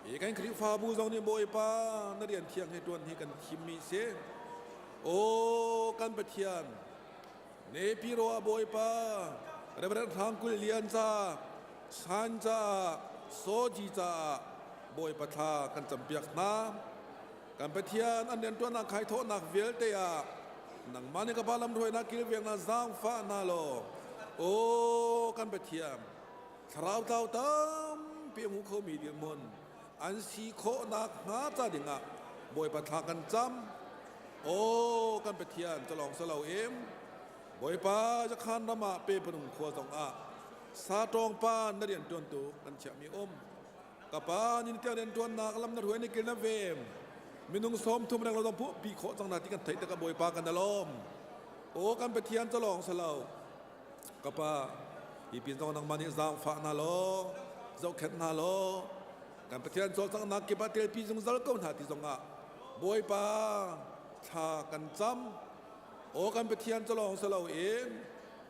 hi kan Khrihfabu zong nih Bawipa na rian thiang he tuan hi kan thimmi si. Oh, kan Pathian Nepi ro ah Bawipa Reverend Hrang Kul Lian ca San ca Soji ca Bawipa thla kan campiak hna. Kan Pathian an rianṭuannak khaithawhnak vialte ah nangmah nih ka pa lamhruainak kilvengnak zaangfah hna law. Aw kan Pathian, thlarau tlau tampi a hmu khomi dirhmun an si khawhnak hnga ca dingah Bawipa thla kan cam. Aw kan Pathian calawng si loin Bawipa Zakhan ram ah pe panung khua zongah sa tawng pa na rian ṭuantu kan chiahmi um. Ka pa nin tiang rian ṭuannak lam na hruai ni kil na vem. Minung sawm thum reng lo zong phu pi khawh cang na ti kan theih tikah Bawipa kan alawm. Aw kan Pathian calawng si lo. Ka pa hi pin zong nangmah nih zaangfah hna law zohkhenh hna law kan Pathian cawlcanghnak kip ah telpi zungzal ko hna ti zongah Bawipa thla kan cam. Aw kan Pathian calawng si loin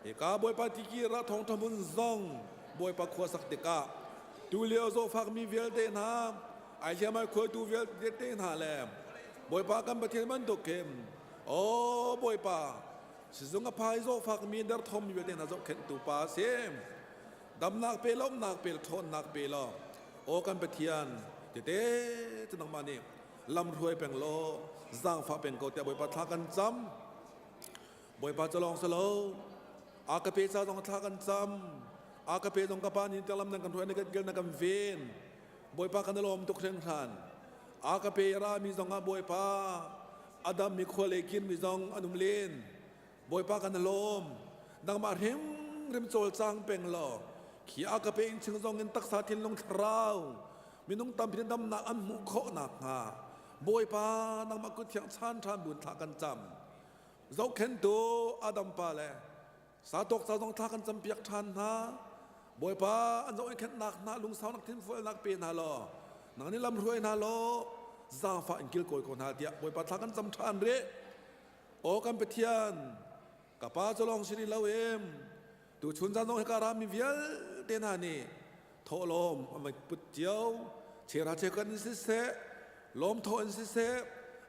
hika Bawipa tikir ah thawngṭha hmun zong Bawipa khua sak tikah tulio zawfakmi vialte hna ai hliam ai khuaitu vialte hna le Bawipa kan Pathian bantukin aw Bawipa sizung a phai zawfakmi derthawmmi vialte hna zohkhenhtu pa a si damnak pe lawmnak pe ṭhawnnak pe law aw kan Pathian tete cu nangmah nih lamhruai peng law zaangfah peng ko tiah Bawipa thla kan cam Bawipa cu lawng si lo a ka pe ca zong thla kan cam a ka pe zong ka pa nih lam nan kan hruai na kan gel na kan ven Bawipa kan lawm tuk hringhran a ka pe ra mi zong ah Bawipa Adam mi khua le kin mi zong an um len Bawipa kan lawm nangmah hrim rim cawlcang peng law khi a ka pe in ching zong in taksa thinlung thlarau minung tampi damnak an hmuh khawh nakhnga Bawipa nangmah kut thiang chan ṭhan buin thla kan cam zohkhentu Adam pa le satok ca zong thla kan campiak ṭhan hna Bawipa an zohkhenhnak hna lungsaunak thinfualnak pe hna law nang nih lam hruai hna law zaangfah in kilkawi ko hna tiah Bawipa thla kan cam ṭhan rih Aw kan Pathian ka pa cu lawng si rih lo em tuchun zan zong hika rami vialte hna nih thawhlawm an van put cio chera cheukhat in siseh lawmthawh in siseh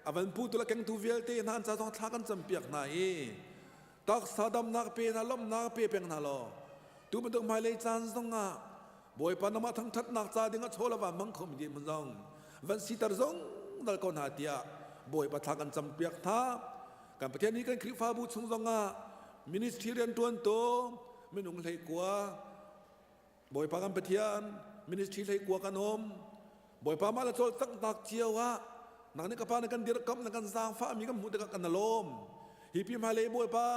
a van putu le kengtu vialte hna an ca zong thla kan campiak hna i taksa damnak pe hna lawmhnak pe peng hna law tu bantuk hmailei caan zongah Bawipa nangmah thangṭhatnak ca ding ah chaw le va hmang kho mi dirhmun zong van siter zong dal ko hna tiah Bawipa thla kan campiak hna. Kan Pathian nih kan Khrihfabu chung zongah ministry rianṭuantu minung 19 Bawipa kan Pathian ministry 19 kan um. Bawipa mah le cawlcanghnak cio ah nang nih ka pa na kan dirkamh na kan zaangfah mi kan hmuh tikah kan lawm. Hi pi hmailei Bawipa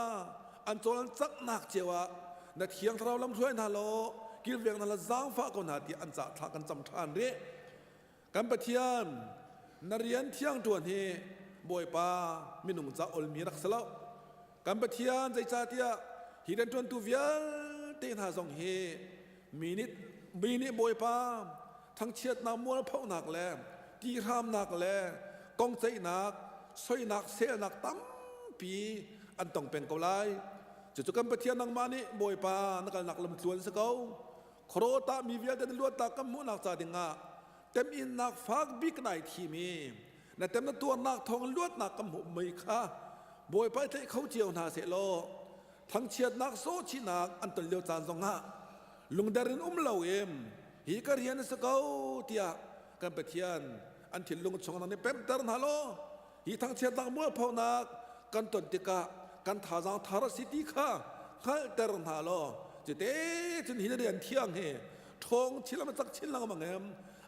an cawl an canghnak cio ah na thiang thlarau lam hruai hna law kilveng hna la zaangfah ko hna tiah an cah thla kan cam ṭhan rih. Kan Pathian na rian thiang ṭuan hi Bawipa minung ca olmi rak si lo. Kan Pathian zeicahtiah hi rianṭuantu vialte hna zong hi mi nih mi nih Bawipa thangchiatnak mualphonak le tihramnak le kongceihnak soinak selnak tampi an tong peng ko lai. Cucu kan Pathian nangmah nih Bawipa na kalnak lam tluan si ko. Khuarawtah mi vialte na luatnak kan hmuhnak ca dingah teminnak fak bik nai thim i na tem na tuarnak thawng luatnak kan hmuh mei kha Bawipa i tlaih kho cio hna seh law thangchiatnak sawhchihnak an ton lio caan zongah lungder in um lo in hi ka rian a si ko tiah kan Pathian an thinlung chung nang nih pemhter hna law hi thangchiatnak mualphonak kan ton tikah kan thazaang thar a si ti kha hngalhter hna law cite cun hi na rian thiang hi ṭhawng chin lam cak chin lengmang em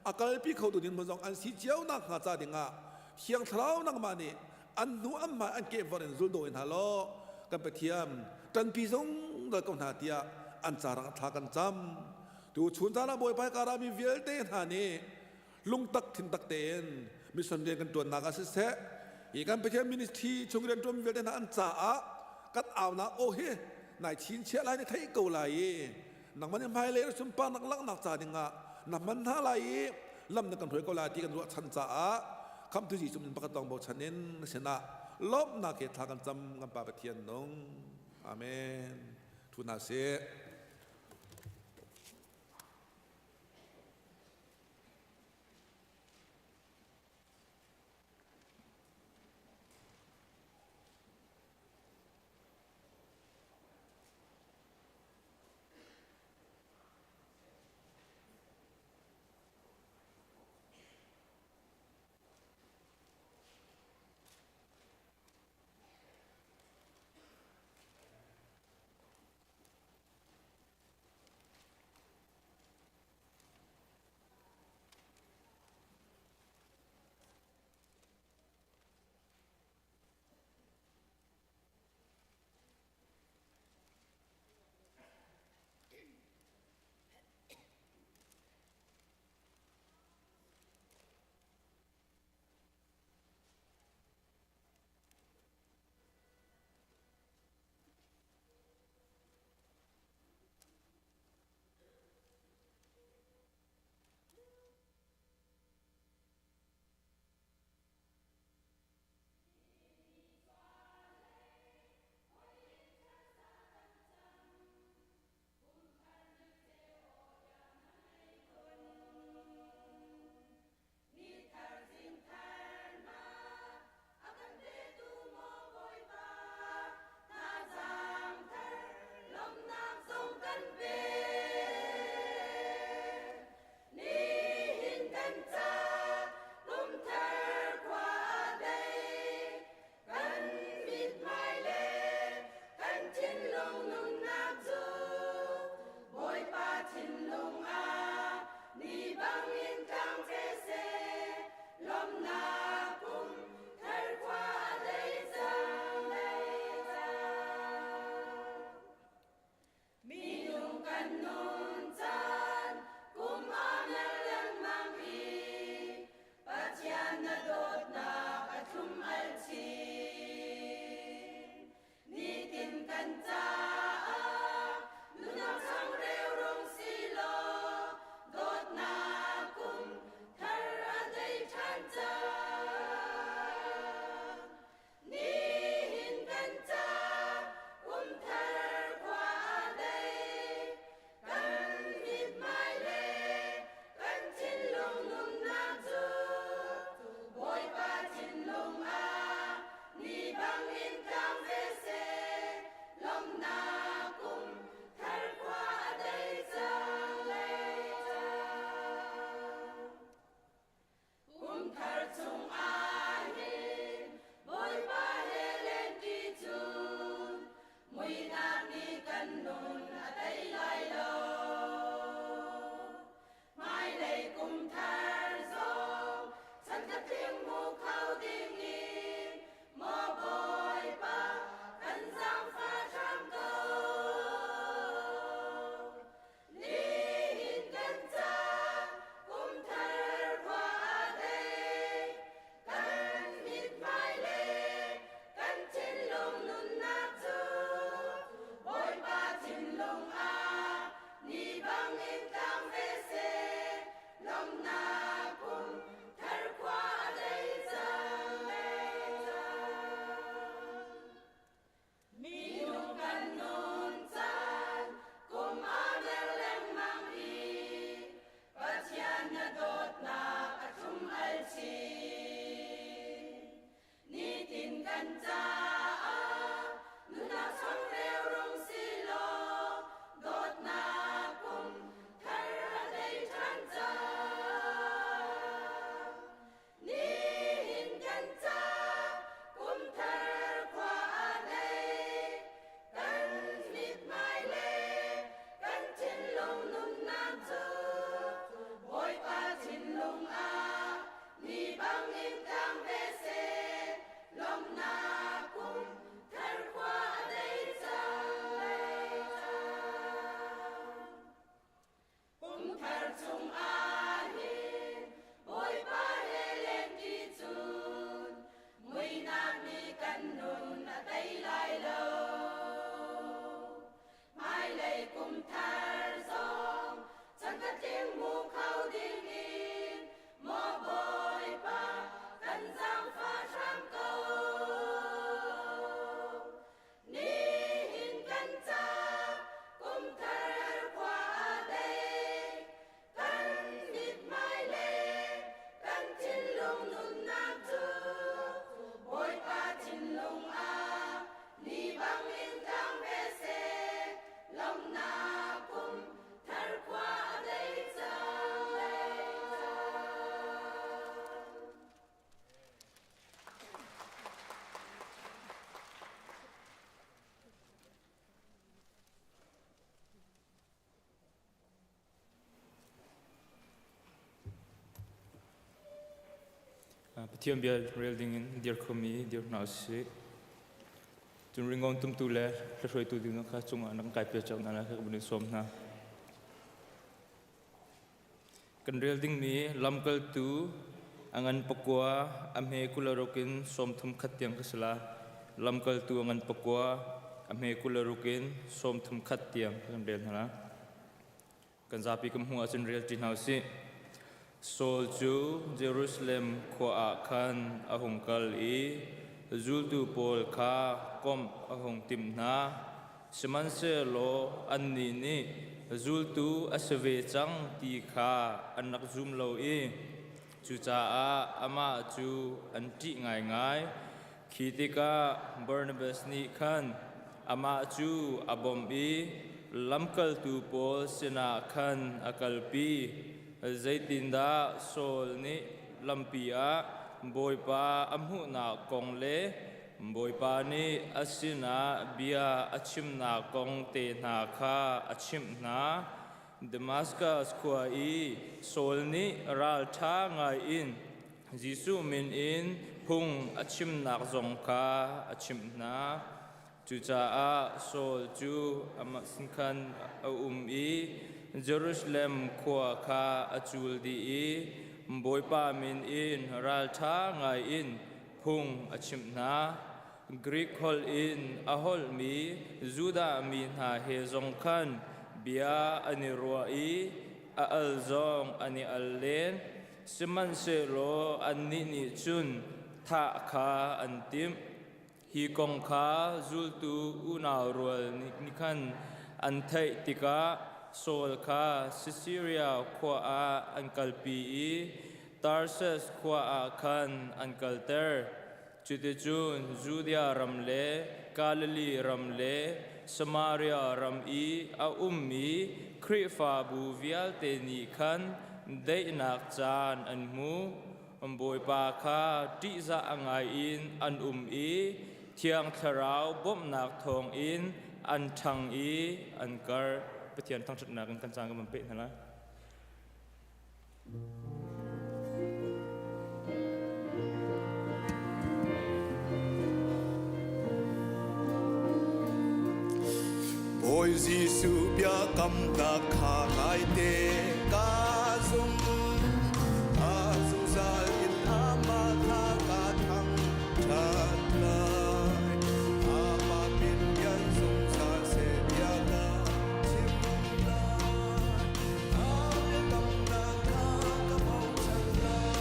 a kalpi khotu ding zong an si cio nak hnga ca dingah thiang thlarau nangmah nih an hnu an hmai an kehvor in zul dawi hna law kan Pathian ṭanpi zungzal ko hna tiah an carang thla kan cam tu chun caan ah Bawipa ka rami vialte hna nih lungtak thintak tein mission rian kan ṭuannak ah siseh hi kan Pathian ministry chung rian ṭuan vialte hna an caah kan aunak aw hi nai chinchiah lai na theih ko lai i nangmah nih hmailei na sunparnak langhnak ca dingah na hman hna lai i lam na kan hruai ko lai ti kan ruahchan caah khamtu Jesuh min pakhat lawng bochan in na sinah lawmhnak he thla kan cam kan Pa Pathian nung amen thu hna sih chung ah hin Bawipa he lengṭi cun muihnak nih kan nun a tei lai lo. Hmailei kum thar zong chan tling hmu kho dingin maw Bawipa kan zaangfah hram ko. Nihin kan ca kum thar khua a dei kan mithmai le kan thinlung nunnak cu Bawipa thinlung ah ni bangin tlang ve seh lawmhnak kum thar khua a dei cang. Pathian bia rel ding in dir khomi dir hna usih. Cun ringawn tumtu le hlahruaitu ding kha cungah nan kai piak cang hna lai kha ka vun in sawm hna. Kan rel dingmi lamkaltu a ngan pakua a hme 26 in 31 tiang ka si la. Lamkaltu a ngan pakua a hme 26 in 31 tiang kan rel hna la. Kan zapi kan hmuh ahcun rel ṭi hna usih. Saul cu Jerusalem khua ah khan a hung kal i zultu pawl kha komh a hung timh hna. Sihmanhsehlaw annih nih zultu a si ve cang ti kha an rak zum lo i cucaah amah cu an ṭih ngaingai. Khi tikah Barnabas nih khan amah cu a bawmh i lamkaltu pawl sinah khan a kalpi. Zeitindah Saul nih lampi ah Bawipa a hmuhnak kong le Bawipa nih a sinah bia a chimnak kong te hna kha a chimh hna. Damaskas khua i Saul nih ralṭha ngaiin Jesuh min in phung a chimnak zong kha a chimh hna. Cucaah Saul cu amah sin khan a um i Jerusalem khua kha a cul dih i Bawipa min in ralṭha ngaiin phung a chimh hna. Greek holh in a holhmi Judah mi hna he zong khan bia an i ruah i a al zong an i al len. Sihmanhsehlaw annih nih cun thah kha an timh. Hi kong kha zultu unau rual nih khan an theih tikah Saul kha Sisaria khua ah an kalpi i Tarsus khua ah khan an kalter. Cuticun Judea ram le Galilee ram le Samaria ram i a ummi Khrihfabu vialte nih khan daihnak caan an hmu. Bawipa kha ṭihzah a ngai in an um i Thiang Thlarau bawmhnak thawngin an ṭhang i an karh. Pathian thangṭhatnak in kan caan kan van peh hna lai. Bawi Jesuh biakamnak kha ngaite ka zum. A zungzal in amah kha ka thang ṭhan lai. Amah min lian zungzal seh bia ka chim lai. A biakamnak kha ka bochan lai.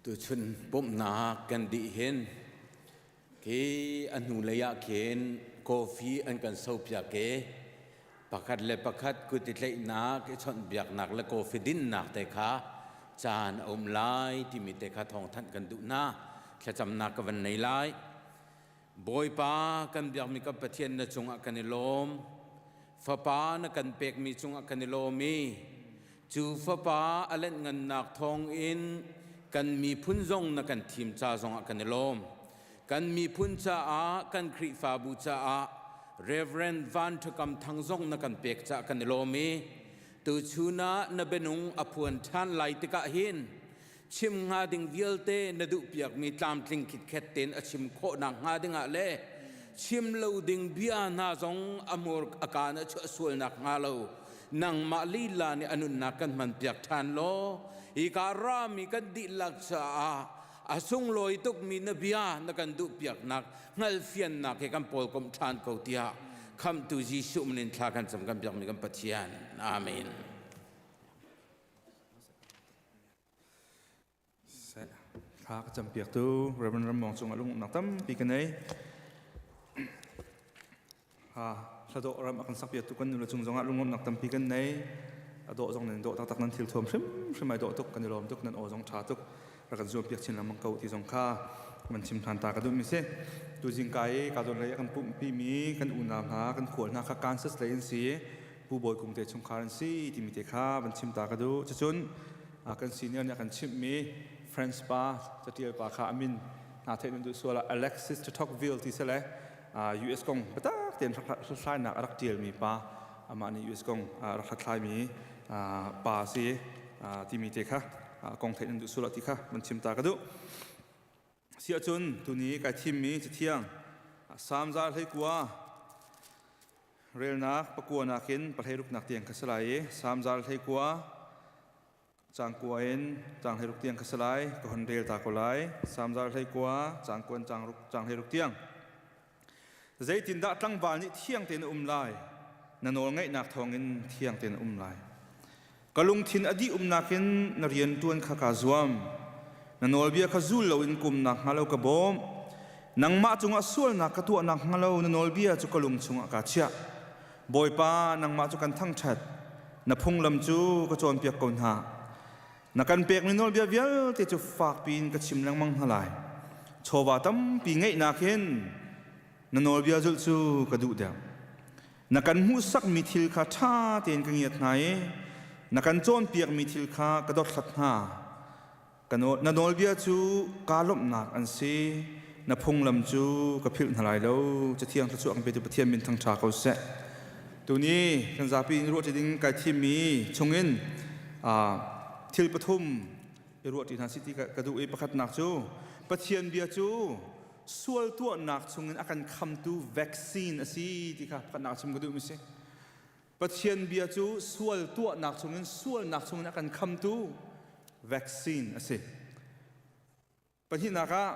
Tuchun pumhnak kan dih hin khi a hnulei ah khin coffee an kan sopiak i pakhat le pakhat kut i tlaihnak, i chawnhbiaknak le coffee dinnak te kha caan a um lai timi te kha thawngthanh kan duh hna. Thlacamnak ka van nei lai. Bawipa kan biakmi kan Pathian na cungah kan i lawm. Fapa na kan pekmi cungah kan i lawm i cu fapa a lenhngannak thawngin kan miphun zong na kan thim ca zongah kan i lawm. Kan miphun caah, kan Khrihfabu caah Reverend Van Thakam Thang zong na kan pek caah kan i lawm i tuchun ah na bianung a phuan ṭhan lai tikah hin chim hnga ding vialte na duhpiakmi tlamtling khitkhet tein a chim khawhnak hnga dingah le chim lo ding bia hna zong a hmur a kaan a chuah sualnak hnga lo nangmah lila nih a nunnak kan hmanpiak ṭhan law hika rami kan dihlak caah a sunglawi tukmi na bia na kan duhpiaknak hngalhfiannak he kan pawlkomh ṭhan ko tiah khamhtu Jesuh min in thla kan cam kan biakmi kan Pathian. Amen. Thla ka campiaktu Reverend Ram Mawng cungah lungumnak tampi ka nei. Ha hladawh ram a kan sakpiaktu kan nule cung zongah lungumnak tampi kan nei. A dawh zong nan dawh taktak nan thil thuam hrim hrim ai dawh tuk kan i lawm tuk nan aw zong ṭha tuk rak kan zuam piak chin lengmang ko ti zong kha man chim ṭhan ta ka duh mi si. Tu zingka i ka zawn lei a kan pumhpi mi kan unau hna kan khual hna kha Kansas lei an si. Pu Bawi Kung te chungkhar an si timi te kha van chim ta ka duh. Cucun kan senior nih a kan chimhmi French pa catial pa kha a min hna theih nan duh sual ah Alexis de Tocqueville ti si le US kong biatak tein hlathlainak a rak tialmi pa amah nih US kong a rak hlathlaimi pa si timi te kha kong theih nan duh sual ah ti kha van chim ta ka duh. Siahcun tuni kai thimmi Cathiang Salm za 19 relnak pakuanak in pahleiruknak tiang kha si lai i Salm za 19 caang kua in caang 16 tiang kha si lai ka hon rel ta ko lai Salm za 19 caang kua in caang 16 tiang Zeitindah tlangval nih thiang tein a um lai? Na nawlngaihnak thawngin thiang tein a um lai. Ka lungthin a dih umnak in na rian ṭuan kha kaa zuam. Na nawlbia kha zul loin ka um nakhnga lo ka bawm. Nangmah cungah sualnak ka tuah nakhnga lo na nawlbia cu ka lung chungah kaa chiah. Bawipa, nangmah cu kan thangṭhat. Na phunglam cu ka cawnpiak ko hna. Na kan pekmi nawlbia vialte cu fakpi in ka chim lengmang hna lai. Chawva tampi ngeihnak hin na nawlbia zulh cu ka duh deuh. Na kan hmuhsakmi thil kha ṭha tein ka ngiat hna i na kan cawnpiakmi thil kha ka dothlat hna. Na nawlbia cu kaa lawmhnak an si. Na phunglam cu ka philh hna lai lo. Cathiang thluachuah kan petu Pathian min thangṭha ko seh. Tuni kan zapi in ruahṭi ding kai thimmi chungin thil pathum i ruahṭi hna si ti ka duh i pakhatnak cu Pathian bia cu sual tuahnak chungin a kan khamtu vaccine a si ti kha pakhatnak chim ka duhmi si. Pathian bia cu sual tuahnak chungin sualnak chungin a kan khamtu vaccine a si. Pahnihnak ah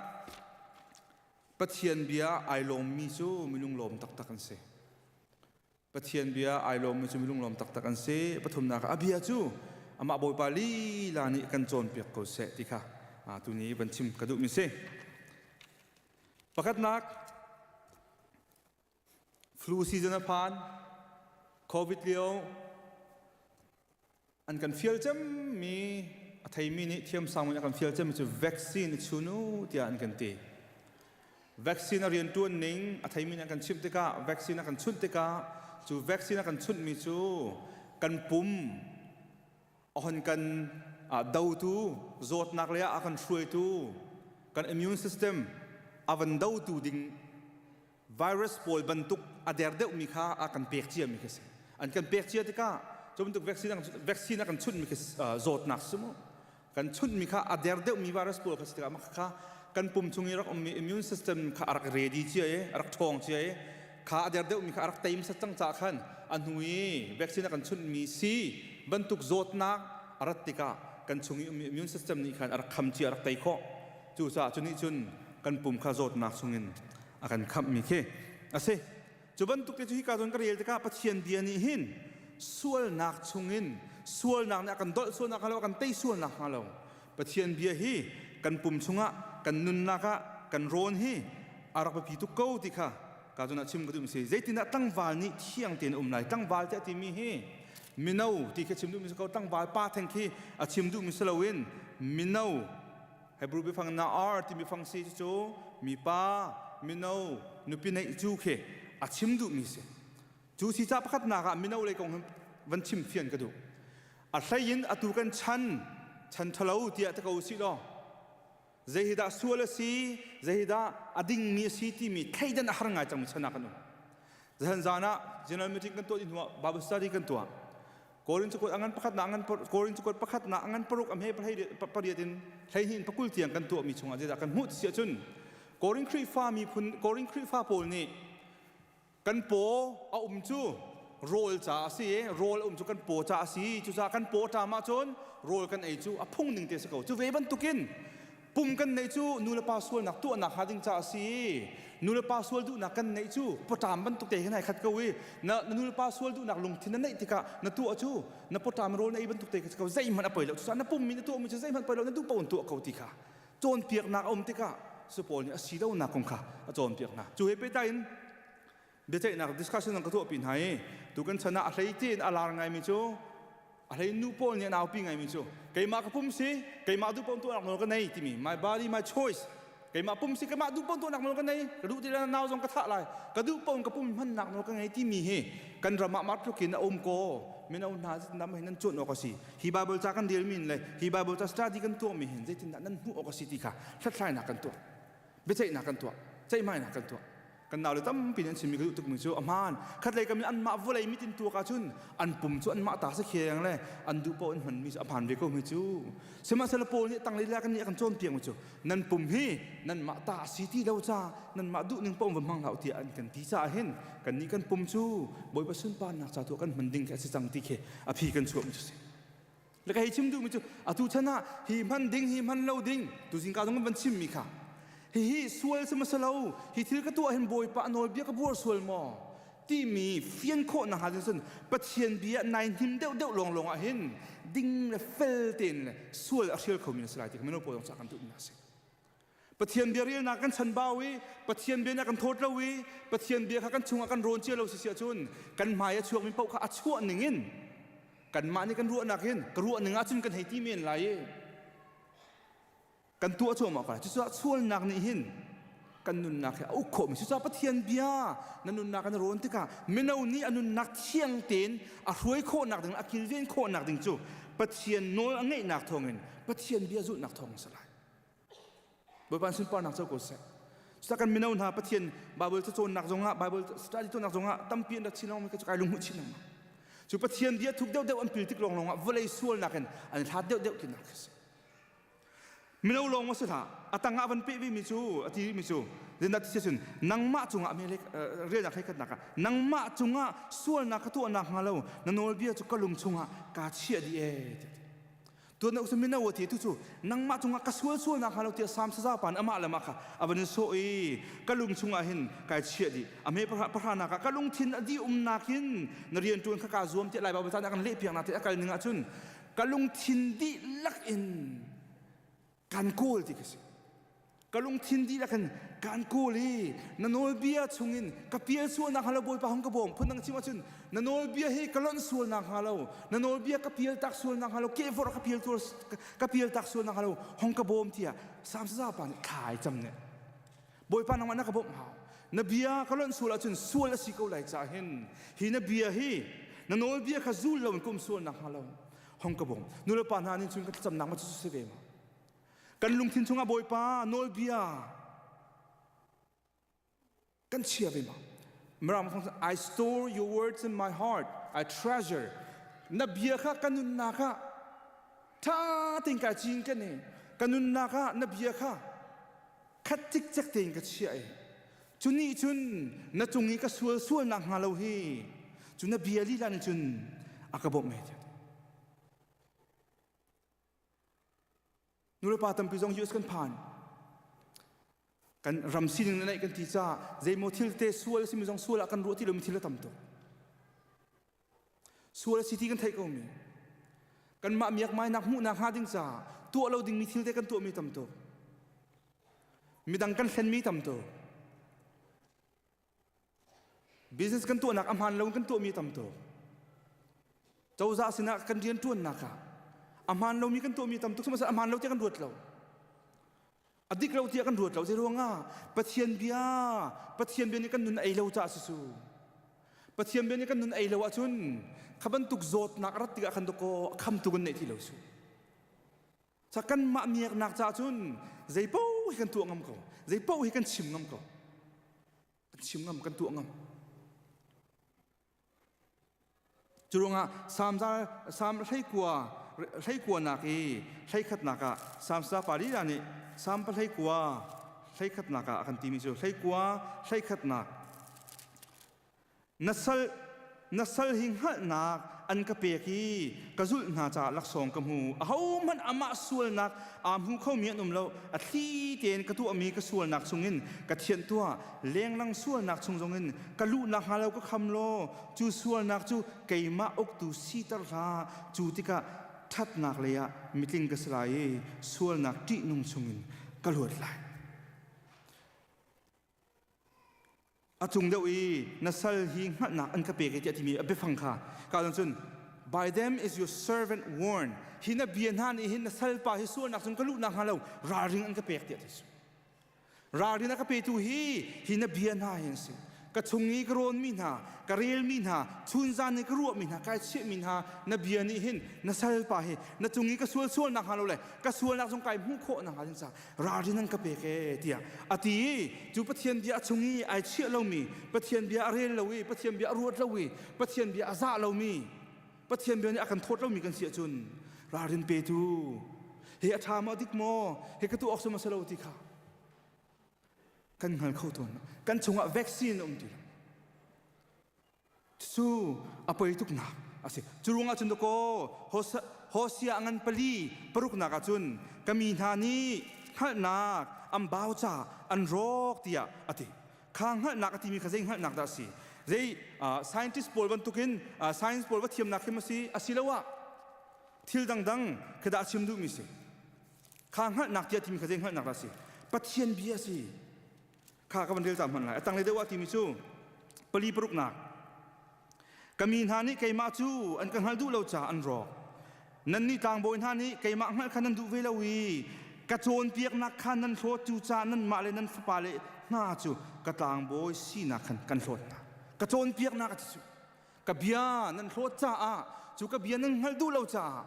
Pathian bia ai lawmmi cu minung lawm taktak an si. Pathian bia ai lawmmi cu minung lawm taktak an si. Pathumnak ah a bia cu amah Bawipa lila nih kan cawnpiak ko seh ti kha tuni van chim ka duhmi si. Pakhatnak flu season a phan COVID lio An kan fial cemmi a theimi nih thiamsang in a kan fial cemmi cu vaccine i chun u tiah an kan ti. Vaccine a rianṭuan ning a theimi nih an kan chimh tikah vaccine a kan chunh tikah cu vaccine a kan chunhmi cu kan pum a hon kan dotu zawtnak lei ah a kan hruaitu kan immune system a van dotu ding virus pawl bantuk a der deuhmi kha a kan pek ciami khi si an kan pek cia tikah cu bantuk vaccine vaccine a kan chunhmi khi zawtnak si mu kan chunhmi kha a der deuhmi virus pawl kha si tikah mah kha kan pum chung i rak ummi immune system kha a rak ready cia i a rak ṭhawng cia i kha a der deuhmi kha a rak teim sat cang caah khan a hnu i vaccine a kan chunhmi si bantuk zawtnak a rat tikah kan chung i ummi immune system nih khan a rak kham cia a rak tei khawh cucaah cu nih cun kan pum kha zawtnak chungin a kan khamhmi khi a si cu bantuk te cu hika zawn ka rel tikah Pathian bia nih hin sualnak chungin sualnak nih a kan dolh sualnak hnga lo a kan tei sualnak hnga lo Pathian bia hi kan pum chungah kan nunnak ah kan rawn hi a rak biapi tuk ko ti kha ka zun ah chim ka duh mi si. Zeitindah tlangval nih thiang tein um lai? Tlangval tiah timi hi mino ti khi chim duhmi si ko. Tlangval pa theng khi a chim duhmi si loin mino Hebrew biafang na'ar timi fang si cu mipa mino nupi neih cu khi a chim duhmi si. Cu si ca pakhatnak ah mino lei kong van chim fian ka duh. A hlei in atu kan chan chan ṭhalo tiah ti ko usih law zei hi dah sual a si zei hi dah a dingmi a si timi thleidan a har ngai cangmi chan ah kan um. Zahan zan ah general meeting kan tuah dih hnuah Bible study kan tuah. Korin cakuat a ngan pakhatnak a ngan Korin cakuat pakhatnak a ngan paruk a hme pariat in 12 in pakul tiang kan tuahmi chungah zeidah kan hmuh ti si ahcun Korin Khrihfa miphun Korin Khrihfa pawl nih kan paw a um cu rawl ca a si i rawl a um cu kan paw ca a si cucaah kan paw ṭam ahcun rawl kan ei cu a phung ning te a si ko cu ve bantukin pum kan neih cu nu le pa sualnak tuahnak hnga ding ca a si nu le pa sual duhnak kan neih cu pawṭam bantuk te hin ai khat ko i na nu le pa sual duhnak lungthin na neih tikah na tuah cu na pawṭam rawl na ei bantuk te ko zeihmanh a poi lo cucaah na pum mi na tuahmi cu zeihmanh poi lo na duh paoh in tuah ko ti kha cawnpiaknak a um tikah su pawl nih a si lonak kong kha a cawnpiak hna. Cu he pehtlai in biaceihnak discussion zong ka tuahpi hna i tu kan chan ah a hlei tein a lar ngaimi cu a hlei nu pawl nih an aupi ngaimi cu keimah ka pum si keimah duh paoh tuahnak nawl ka nei timi my body my choice keimah pum si keimah duh paoh tuahnak nawl ka nei ka duh ti le nau zong ka thah lai ka duh paoh ka pum hmannak nawl ka ngei timi hi kan ram ah mah tluk in a um ko mino hna nam hin nan cuan awk a si hi Bible ca kan relmi in le hi Bible ca study kan tuahmi hin zeitindah nan hmuh awk a si ti kha hlathlainak kan tuah biaceihnak kan tuah ceihmainak kan tuah kan naule tampi nih an chimmi ka duh tukmi cu a hmaan khatlei kam in anmah vawlei mit in tuak ahcun an pum cu anmah ta si kheng le an duh paoh in hmanmi cu a hmaan ve ko mi cu sihmanhsehlaw Paul nih tanglei le kan nih a kan cawnpiakmi cu nan pum hi nanmah ta a si ti lo ca nanmah duhning paoh va hmang hlah u tiah an kan ti caah hin kannih kan pum cu Bawipa sunparnak ca tu kan hman ding khi a si cang ti khi a phi kan chuahmi cu si le ka hei chim duhmi cu atu chan ah hi hman ding hi hman lo ding tu zingka zong van chimmi kha hihi sual si ma lo hi thil ka tuah hin bawipa a nawlbia ka buar sual maw timi fian khawh nak hnga cun Pathian bia nai hnim deuh deuh lawng lawng ah hin ding le fel tein le sual a hrial khomi na si lai ti mino pawl zong ca kan duhmi a si Pathian bia relnak kan chanbau i Pathian bia nih a kan thawt lo i Pathian bia kha kan chungah kan rawn cia lo si si ahcun kan hmai a chuakmi paoh kha a chuah ning in kanmah nih kan ruahnak hin ka ruah ning ahcun kan hei ti men lai i kan tuah cuahmah ko lai cucaah sualnak nih hin kan nunnak hi a uk khawhmi cucaah Pathian bia na nunnak an rawn tikah mino nih a nunnak thiang tein a hruai khawhnak ding a kilven khawhnak ding cu Pathian nawl a ngeihnak thawngin Pathian bia zulhnak thawng a si lai Bawipa sunparnak co ko seh. Cuta kan mino hna Pathian Bible cacawnnak zongah Bible study cawnnak zongah tampi an rak chin lengmang ka cu kai lunghmuh chin lengmang. Cu Pathian bia thuk deuhdeuh an pil tik lawnglawng ah vawlei sualnak in an hlat deuhdeuh tinak khi si. Mino lawng ma si hlah a tang ah van peh ve mi cu a ti mi cu zindah ti cun nangmah cungah melek relnak hlei-khatnak ah nangmah cungah sualnak ka tuahnak hnga lo na nawlbia cu ka lung chungah kaa chiah dih ee Tuan deuh mino a ti tu cu nangmah cungah ka sual sual nak hnga lo tiah Sam saza pa nih amah le mah kha a van in sawh i ka lung chungah hin kai chiah dih a me pahra nak ah ka lungthin a dih umnak hin na rian ṭuan kha kaa zuam tiah Lai Baibal ca nih a kan lehpiak nak ti a kal ning ahcun ka lungthin dihlak in kan kawl ti ka si Ka lungthin dihlak in kaan kawl i na nawlbia chungin ka pial sual nakhnga lo Bawipa hung ka bawm. Phundang chim ahcun na nawlbia hi ka lonh sual nakhnga lo, na nawlbia ka pial tak sual nakhnga lo, kehvorh ka pial ka pial tak sual nakhnga lo, hong ka bawm tiah Salm saza pa nih thla ai cam ne. Bawipa nangmah na ka bawmh hau. Na bia ka lonh sual ahcun sual a si ko lai caah hin hi na bia hi na nawlbia kha zul lo in ka um sual nakhnga lo hong ka bawm. Nulepa hna nih cun ka thlacamnak ma cu si ve ma? Kan lungthin chungah Bawipa nawlbia kan chia ve ma? Mirang fang I store your words in my heart. I treasure. Na bia kha ka nunnak ah ṭha tein kai cin kan i ka nunnak ah na bia kha khat cikcek tein ka chiah i cu nih cun na cung i ka sual sualnak hnga lo hi cu na bia lila nih cun a ka bawmh e Nulepa tampi zong US kan phan. Kan ram sining na neih kan ti caah zeimaw thil te sual a simi zong sual ah kan ruah ti lomi thil a tam tuk. Sual a si ti kan theih ko mi. Kanmah miakmainak hmuhnak hnga ding caah tuah lo dingmi thil te kan tuahmi tam tuk. Midang kan hlenmi tam tuk. Business kan tuahnak a hmaan lo kan tuahmi tam tuk. Cozah sinah kan rian ṭuannak ah a hmaan lomi kan tuahmi tam tuk. Sihmanhsehlaw a hmaan lo tiah kan ruat lo. A dik lo tiah kan ruat lo. Zei ruangah Pathian bia, Pathian bia nih kan nun ei lo caah si su. Pathian bia nih kan nun ei lo ahcun kha bantuk zawtnak a rat tikah khan dawkaw a khamtu kan neih ti lo su. Ca kanmah miaknak caah cun zei paoh hi kan tuah ngam ko. Zei paoh hi kan chim ngam ko. Kan chim ngam, kan tuah ngam. Cu ruangah Salm Salm hleikua hleikuanak i hleikhatnak ah Salm sa pa lila nih Salm pahleikua hleikhatnak ah a kan timi cu hleikua hleikhatnak Na sal, na sal hi hngalhnak an ka pek i ka zulh hna caah laksawng ka hmu. Ahohmanh amah sualnak aa hmu khomi an um lo. A thli tein ka tuahmi ka sualnak chungin ka thianh tuah. Lenglang sualnak chung zongin ka luhnak hnga lo ka kham law cu sualnak cu keimah uktu siter hlah. Cu tikah ṭhatnak lei ah mitling ka si lai i sualnak ṭihnung chungin ka luat lai. A cung deuh i na sal hi hngalhnak an ka pek i tiah timi a biafang kha ka cun by them is your servant warned hi na bia hna nih hin na salpa hi sualnak cung ka luhnak hnga lo ralring an ka pek tiah ti ralrin a ka petu hi hi na bia hna hi an si ka chung i ka rawnmi hna ka relmi hna chunzan i ka ruahmi hna kai chiahmi hna na bia nih hin na salpa hi na cung i ka sual sualnak hnga lo le ka sualnak zong kai hmuh khawh nakhnga ding ca ralrin an ka pek e tiah a ti i cu Pathian bia a chung i ai chiah lomi Pathian bia a rel lo i Pathian bia a ruat lo i Pathian bia a zah lomi Pathian bia nih a kan thawt lomi kan si ahcun ralrin petu hi a ṭha maw dik maw hi ka tuah awk si maw si lo ti kha kan hngal kho tawn kan chungah vaccine a um ti lo Cu a poi tuknak a si. Cu ruangah cun dakaw Hosea ngan pali paruknak ah cun ka mi hna nih hngalhnak an bau ca an rawk tiah a ti. Kha hngalhnak a timi kha zei hngalhnak dah a si? Zei scientist pawl bantukin science pawl va thiamnak khi ma si? Asiloah thil dangdang khi dah a chim duhmi si? Kha hngalhnak tiah timi kha zei hngalhnak dah a si? Pathian bia a si. Kha ka van rel ta hmanh lai. A tanglei deuh ah timi cu pali paruknak. Ka mi hna nih keimah cu an ka hngal duh lo caah an rawk. Nannih tlangbawi hna nih keimah hngalh kha nan duh ve lo i ka cawnpiaknak kha nan hlawt cu caah nanmah le nan fapale hna cu ka tlangbawi sinak khan kan hlawt hna. Ka cawnpiaknak a ti cu. Ka bia nan hlawt caah cu ka bia nan hngalh duh lo caah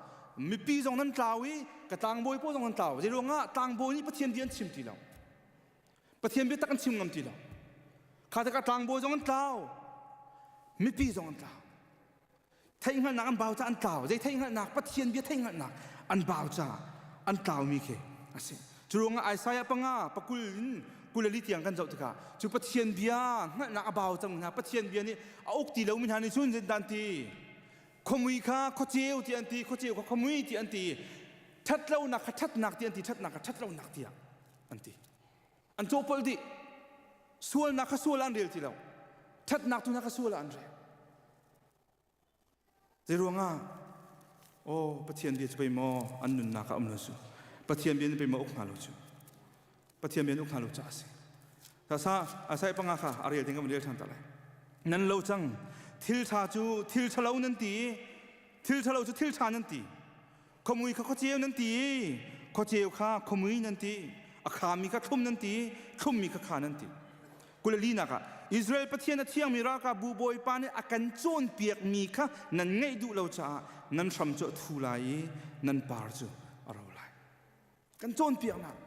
mipi zong nan tlau i ka tlangbawi pawl zong nan tlau. Zeiruangah tlangbawi nih Pathian bia an chim ti lo. Pathian biatak an chim ngam ti lo. Kha tikah tlangbawi zong an tlau. Mipi zong an tlau. Theihhngalhnak an bau caah an tlau. Zei theihhngalhnak? Pathian bia theihhngalhnak an bau caah an tlaumi khi a si. Cu ruangah Isaiah panga pakul in kulali tiang kan zoh tikah cu Pathian bia hngalhnak a bau cang hna. Pathian bia nih a uk ti lomi hna nih cun zindan ti khuamui kha khuaceu ti an ti khuaceu kha khuamui ti an ti ṭhatlonak kha ṭhatnak ti an ti ṭhatnak kha ṭhatlonak tiah an ti an cawhpolh dih sualnak kha sual ah an rel ti lo ṭhatnak tu hna kha sual ah an rel zei ruangah aw Pathian bia cu pei maw an nunnak ah um lo cu Pathian bia nih pei maw uk hna lo cu Pathian bia nih uk hna lo caah a si sa asai panga kha a rel ding kan rel ṭhan ta lai nan lo cang thil ṭha cu thil ṭhalo nan ti thil ṭhalo cu thil ṭha nan ti Khuamui kha khuaceu nan ti i khuaceu kha khuamui nan ti a khami kha thlum nan ti thlummi kha kha nan ti kulalinak ah Israel Pathian a thiangmi ralkapbu bawipa nih a kan cawnpiakmi kha nan ngaih duh lo caah nan hram cu a thu lai i nan par cu a ro lai kan cawnpiaknak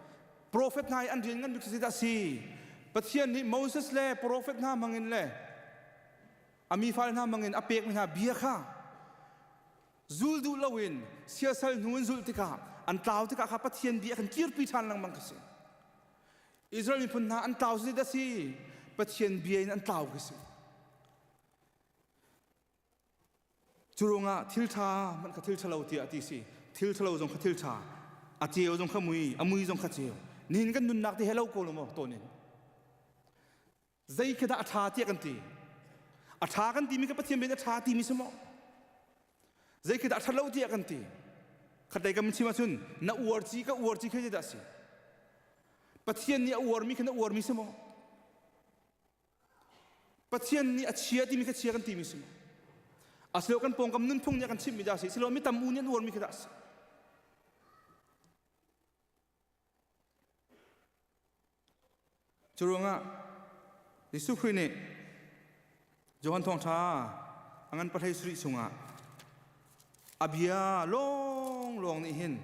profet hna i an rian ngan bik cu zeidah a si Pathian nih Moses le profet hna hmangin le a mi fale hna hmangin a pekmi hna bia kha Zul duh loin siasal hnu in zulh tikah an tlau tikah kha Pathian bia kan kirpi ṭhan lengmang ka si. Israel miphun hna an tlau si da si Pathian bia in an tlau ka si. Cu ruangah thil ṭha hmanh kha thil ṭhalo tiah ti si. Thil ṭhalo zong kha thil ṭha. A ceu zong kha mui, a mui zong kha ceu. Nihin kan nunnak te he lo ko lo maw tawn in. Zei khi dah a ṭha tiah kan ti? A ṭha kan timi kha Pathian bia a ṭha timi si maw? Zei khi dah a ṭha lo tiah kan ti? Khatlei kan chim ahcun na uar ci ka uar ci khi zeidah a si? Pathian nih a uarmi kha na uarmi si maw? Pathian nih a chia timi kha chia kan timi si maw? Asilo kan pawngkam nunphung nih a kan chimhmi dah a si, silo mi tam u nih an uarmi kha dah a si. Curuangah Jesuh Khrih nih Johan Thawngṭha a ngan pahlei sarih chungah a bia lawnglawng nih hin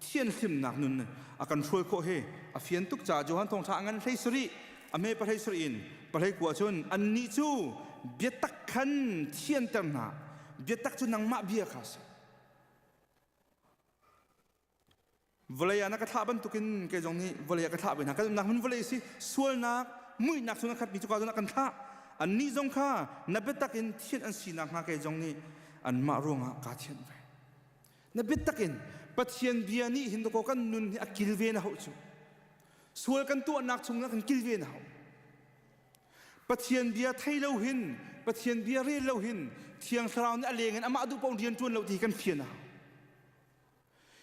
thianhlimnak nun a kan hruai khawh hi a fian tuk caah Johan Thawngṭha a ngan hlei sarih a hme pahlei sarih in pahlei kua cun annih cu biatak khan thianter hna biatak cu nangmah bia kha a si. Vawlei ah na ka thlah bantukin kei zong nih vawlei ah ka thlah ve hna. Kan umnak hmun vawlei si sualnak, muihnak chung a khatmi cuka cun a kan thlah. Annih zong kha na biatak in thianh an si nakhnga kei zong nih anmah ruangah kaa thianh ve. Na biatak in Pathian bia nih hin dakaw kan nun hi a kilven a hauh cu. Sual kan tuahnak chung kan kilven a hau. Pathian bia thei lo hin, Pathian bia rel lo hin, Thiang Thlarau nih a leng in amah duh paoh rian ṭuan lo ti hi kan fian a hau.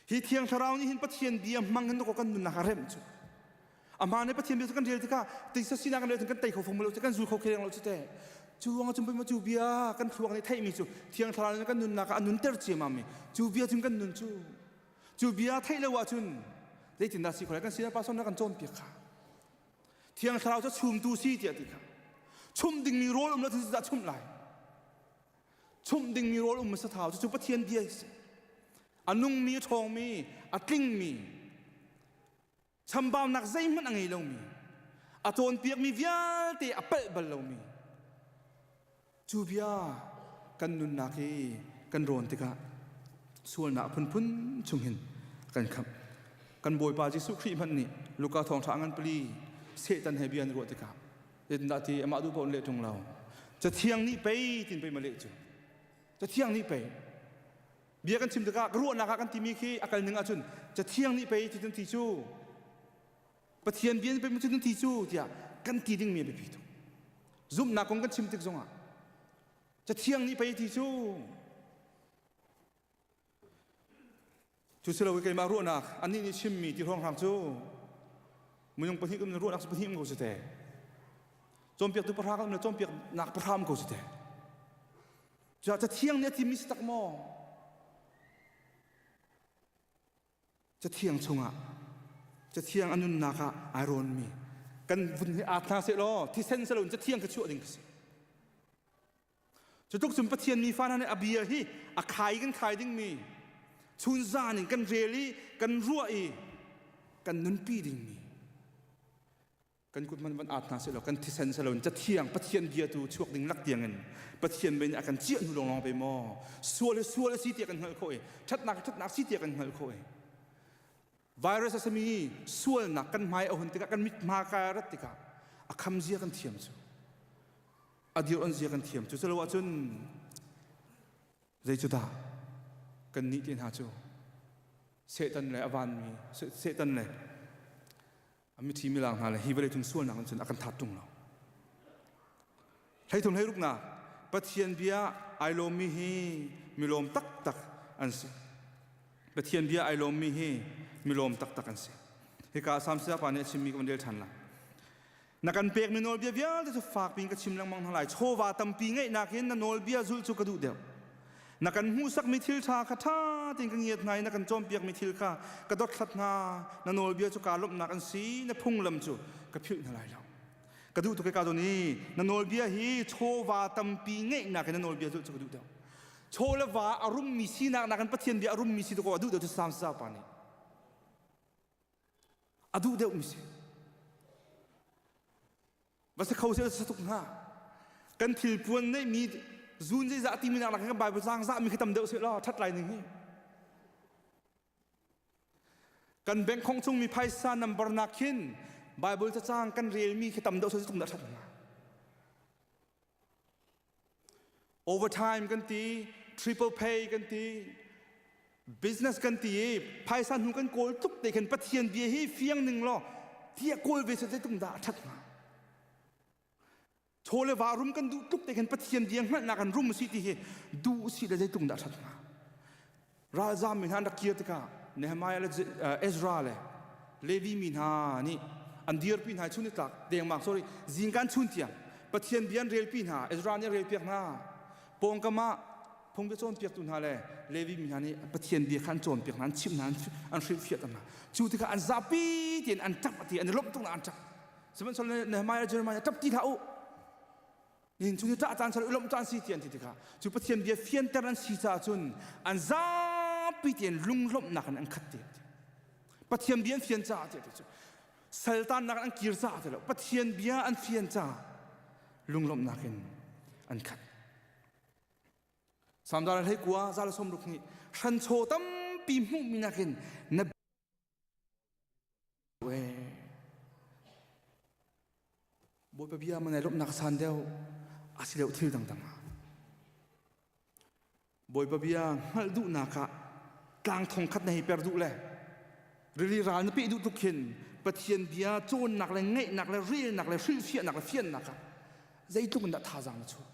Hi Thiang Thlarau nih hin Pathian bia hmang hin kan nunnak a remh cu. A hmaan i Pathian bia cu kan rel tikah tisa sinak kan rel kan tei kho fom lo kan zul kho khe lo cu te. Cu ruangah cun cu bia kan thluak nih theihmi cu Thiang Thlarau nih kan nunnak ah a nunter ciammam mi cu bia cun kan nun cu. Cu bia theih lo ahcun zeitindah si khawh lai kan sinah pastor na kan cawnpiak kha. Thiang Thlarau cu chumtu si tiah ti kha. Chumh dingmi rawl um lo cu dah chumh lai. Chumh dingmi rawl um hmasa thau cucu Pathian bia a si. A nungmi, a ṭhawngmi, a tlingmi, chambaunak zeihmanh a ngei lomi, a cawnpiakmi vialte a palh bal lomi, cu bia kan nunnak i kan rawn tikah sualnak a phunphun chung hin a kan khamh. Kan Bawipa Jesuh Khrih hmanh nih Luka thawngṭha a ngan pali Satan he bia an ruah tikah Zeitindah ti amah duh paoh in leh ṭung lo. Cathiang nih pei tin pei ma leh cu. Cathiang nih pei. Bia kan chim tikah ka ruahnak ah kan timi khi a kal ning ahcun cathiang nih pei ti ti cu Pathian bia nih pei cun ti cu tiah kan ti dingmi a biapi tuk. Zumhnak kong kan chim tik zongah cathiang nih pei ti cu Cu si lo keimah ruahnak annih nih chimmi ti hrawnghrang cu minung pahnih kan ruahnak cu pahnih um ko si te. Cawnpiaktu pahra kan um le cawnpiaknak pahra um ko si te. Cuah cathiang nih a timi si tak maw? Cathiang chungah cathiang a nunnak ah ai rawnmi kan vun hi aa hna seh law thisen si loin cathiang ka chuah ding ka si. Cutluk cun Pathian mi fa hna nih a bia hi a khai kan khai dingmi chun zan in kan rel i kan ruah i kan nunpi dingmi kan kut man van aat hna seh law kan thisen seh loin cathiang Pathian bia tu chuak ding lak tiangin Pathian bia nih a kan ciah hnu lawnglawng pe maw sual hi sual a si tiah kan hngalh khawh i ṭhatnak hi ṭhatnak si tiah kan hngalh khawh i virus a simi sualnak kan hmai a hun tikah kan mit hma kai a rat tikah a kham zia kan thiam cu a dir on zia kan thiam cu culo ahcun zei cu dah kan nih te hna cu Satan le a vanmi Satan le a mithi milang hna le hi vawlei cung sualnak in cun a kan that tung lo hleithum hleiruknak Pathian bia ai lawmmi hi milawm taktak an si Pathian bia ai lawmmi hi milawm taktak an si hika Sam Sayapa nih a chimmi ka van rel ṭhan lai Na kan pekmi nawlbia vialte cu fakpi in ka chim lengmang hna lai. Chawva tampi ngeihnak in na nawlbia zulh cu ka duh deuh. Na kan hmuhsakmi thil ṭha kha ṭha tein ka ngiat hna i na kan cawnpiakmi thil kha ka dothlat hna. Na nawlbia cu kaa lawmhnak an si, na phunglam cu ka philh hna lai lo. Ka duh tuk i kaa zawn i na nawlbia hi chawva tampi ngeihnak in na nawlbia zulh cu ka duh deuh. Chaw le va a rummi sinak nakin Pathian bia a rummi si dawkaw a duh deuh cu Salm pa nih. A duh deuhmi si. Va si kho seh sa tuk hnga. Kan thil puan neihmi zun zeizah timi nak kan Bible zaang zahmi khi tam deuh seh law ṭhat lai ning hi. Kan bank khong chung mi phaisa number nak khin Bible cacang kan relmi khi tam deuh seh tuk dah ṭhat hnga. Overtime kan ti, triple pay kan ti, business kan ti i phaisa hnu kan kawl tuk te khin Pathian bia hi fiang ning law tiah kawl ve seh zeitluk dah a ṭhat hnga. Chaw le va rum kan duh tuk te khin Pathian bia hngalhnak kan rum si ti hi duh si le zeitluk dah a ṭhat hnga. Ralzam mi hna an rak kir tikah Nehemiah le Ezra le Levi mi hna nih An dirpi hna chun nitlak dengmang sorry zingkan chun tiang Pathian bia an relpi hna Ezra nih a relpiak hna. Pawngkam ah phungbia cawnpiaktu hna le Levi mi hna nih Pathian bia kha an cawnpiak hna an chimh hna an hrilhfiah hna. Cu tikah an zapi tein an ṭap ti an i lawmh tuk an ṭap. Sihmanhsehlaw Nehemiah le Jeremiah ṭap ti hlah u. Nihin cu ni ṭah caan sal i lawmh caan si ti an ti tikah cu Pathian bia fianter an si caah cun an zapi tein lunglawmhnak in an khat ti. Pathian bia an fian caah ti cu saltannak an kir caah ti lo Pathian bia an fian caah lunglawmhnak in an khat. Samdar hlei kua zal som ruk nih hranchaw tampi hmuhmi nakin na Bawipa bia man ai lawmhnak san deuh a si deuh thil dangdang ah. Bawipa bia hngalh duhnak ah tlang thong khat na hei per duh le rili ral na peh duh tuk khin Pathian bia cawnnak le ngaihnak le relnak le hrilhfiahnak le fiannak ah zeitluk in dah thazaang na chuah.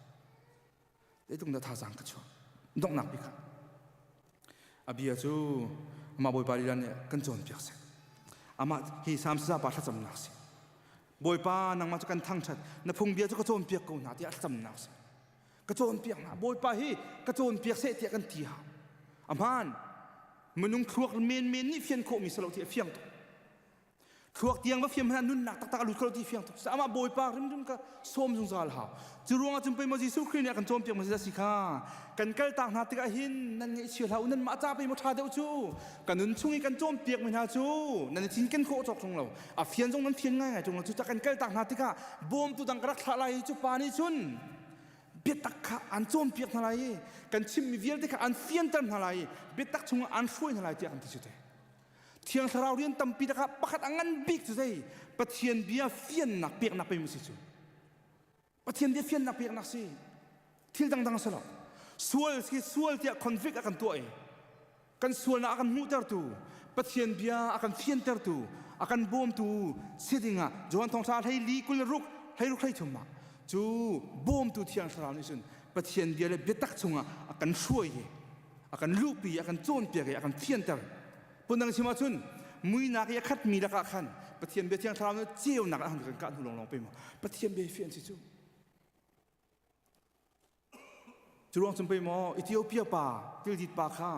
Zeitluk in dah thazaang ka chuah. Donghnak bik ah a bia cu amah Bawipa lila nih kan cawnpiak seh. Amah hi Salm pa thlacamnak si. Bawipa nangmah cu kan thangṭhat na phungbia cu ka cawnpiak ko hna tiah thlacamnak si. Ka cawnpiak hna Bawipa hi ka cawnpiak seh tiah kan ti hau. A hmaan minung thluak menmen nih fian khawhmi si lo ti a fiang tuk. Thluak tiang va fiam hmanh nunnak taktak a lut kho lo ti fiang tuk. Amah Bawipa rimrim ka sawm zungzal hau. Cu ruangah cun pei maw Jesuh Khrih nih a kan cawnpiak maw si kha kan kaltak hna tikah hin nan ngaihchia hlah u nan mah ca pei maw ṭha deuh cu ka nun chung i kan cawnpiak mi hna cu nan i cinken khawh cawk ṭung lo a fian zong nan fian ngaingai ṭung lo cu kan kaltak hna tikah bawmtu dang ka rak thlah lai i cu pa nih cun biatak kha an cawnpiak hna lai i kan chimmi vialte kha an fianter hna lai i biatak chungah an hruai hna lai tiah kan ti cu te. Thiang Thlarau rian tampi lakah pakhat a ngan bik cu zei Pathian bia fiannak peknak pei si cu Pathian bia fiannak peknak si thil dangdang a si lo sual si sual tiah convict a kan tuah i kan sualnak a kan hmuhtertu Pathian bia a kan fiantertu a kan bawmtu si dingah Johan thawngṭha hlei li 20 hlei ruk hlei thum ah cu bawmtu Thiang Thlarau nih cun Pathian bia le biatak chungah a kan hruai i a kan luhpi a kan cawnpiak i a kan fianter phundang chim ahcun muinak i a khatmi lakah khan Pathian bia thiang thlarau nih ceunak a kan kah hnu lawnglawng pe maw Pathian bia hi fian si cu cu ruang cun pei maw Ethiopia pa tildit pa kha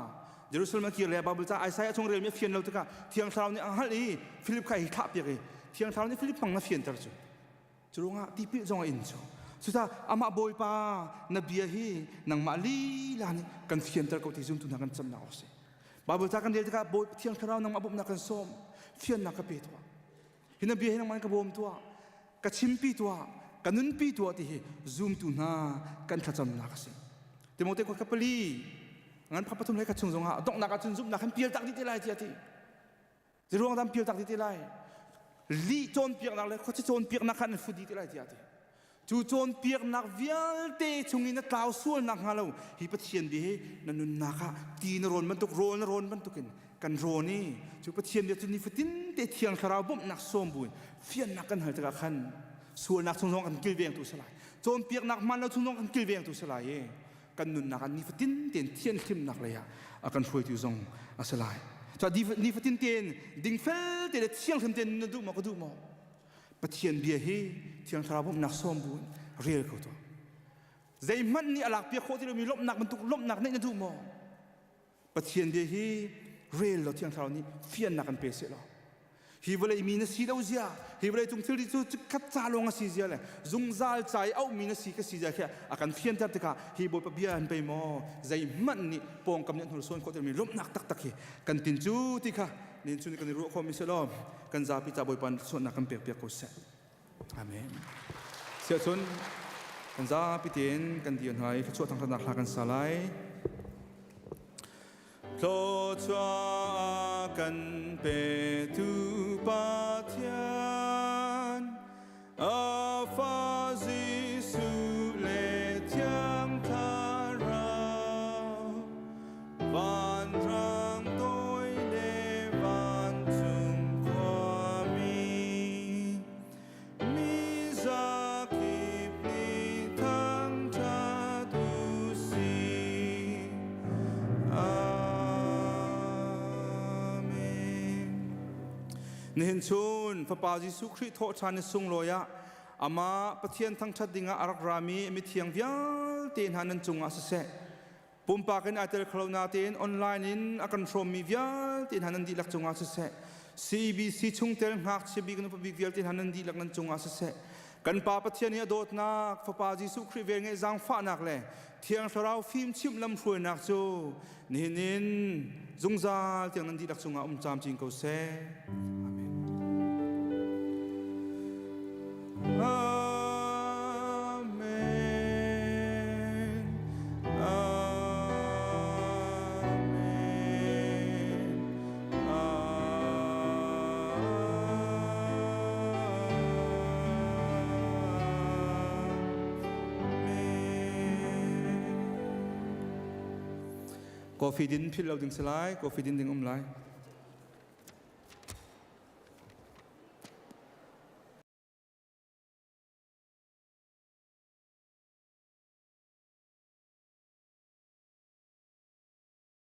Jerusalem a kir le Bible ca Isaiah chung relmi a fian lo tikah thiang thlarau nih a hngalh i Philip kha hi thlah piak i thiang thlarau nih Philip hmang na fianter cu Cu ruangah tipil zong a in cu. Cucaah amah Bawipa na bia hi nangmah lila nih kan fianter ko ti zumtu hna kan camnak awk si. Bible ca kan rel tikah Bawi Thiang Thlarau nangmah bawmhnak kan sawm. Fiannak ka pe tuah. Hi na bia hi nangmah ka bawm tuah. Ka chimpi tuah. Ka nunpi tuah ti hi zumtu hna kan thlacamnak a si. Timote khua ka pali ngan pha pathum le ka chung zongah donghnak ahcun zumhnak kan pial tak dih te lai tiah ti. Ziruang dam pial tak ti lai. Lih cawnpiaknak le khuaci cawnpiaknak kha an fu dih ti lai tiah ti. Cu cawnpiaknak vialte chungin na tlau sualnak hnga lo hi Pathian bia hi na nunnak ah ti na rawn bantuk rawl na rawn bantukin kan rawn i cu Pathian bia cu nifatin te Thiang Thlarau bawmhnak sawm buin fiannak kan hal tikah khan sualnak chung zong kan kilvengtu si lai cawnpiaknak hmaan lo chung zong kan kilvengtu si lai i kan nunnak ah nifatin tein thianhlimnak lei ah a kan hruaitu zong a si lai. Cun nifatin tein dingfel te le thianghlim tein na duh maw ka duh maw? Pathian bia hi Thiang Thlarau bawmhnak sawm bu in rel ko tuah. Zeihmanh nih a lakpiak khawh ti lomi lawmhnak bantuk lawmhnak neih na duh maw? Pathian bia hi rel law Thiang Thlarau nih fiannak kan pe seh law hi vawlei mi na si lo zia hi vawlei cung thilri cu khat ca lawng a si zia le zungzal ca i auhmi na si ka si zia khi a kan fianter tikah hi Bawipa bia an pei maw zeihmanh nih pawngkam nih an hnursuan khawh timi lawmhnak taktak hi kan tin cu ti kha nin cu kan i ruah khawhmi si law kan zapi ca Bawipa suannak kan pek piak ko seh Amen. Siahcun kan zapi tein kan dir hna i thluachuah thangṭhatnak hla kan sa lai. Thluachuah kan petu Pathian, a fa Jesuh le Thiang Thlarau, vanrang toi le vancung khuami, mi zakip nih thangṭhat u sih. Amen. Nihin chun Fapa Jesuh Khrih thawhṭhan ni sunglawi ah amah Pathian thangṭhat dingah a rak rami mithiang vialte hna nan cungah siseh, pumpak in ai tel kho lo natein online in a kan hrawmmi vialte hna nan dihlak cungah siseh, CBC chungtel ngakchia bik nupa bik vialte hna nan dihlak nan cungah siseh, kan Pa Pathian i a dawtnak, Fapa Jesuh Khrih velngeih zaangfahnak le Thiang Thlarau fimchimh lamhruainak cu nihin in zungzal tiang nan dihlak cungah um camcin ko seh. Amen. Amen. Coffee din philh lo ding si lai, coffee din ding um lai.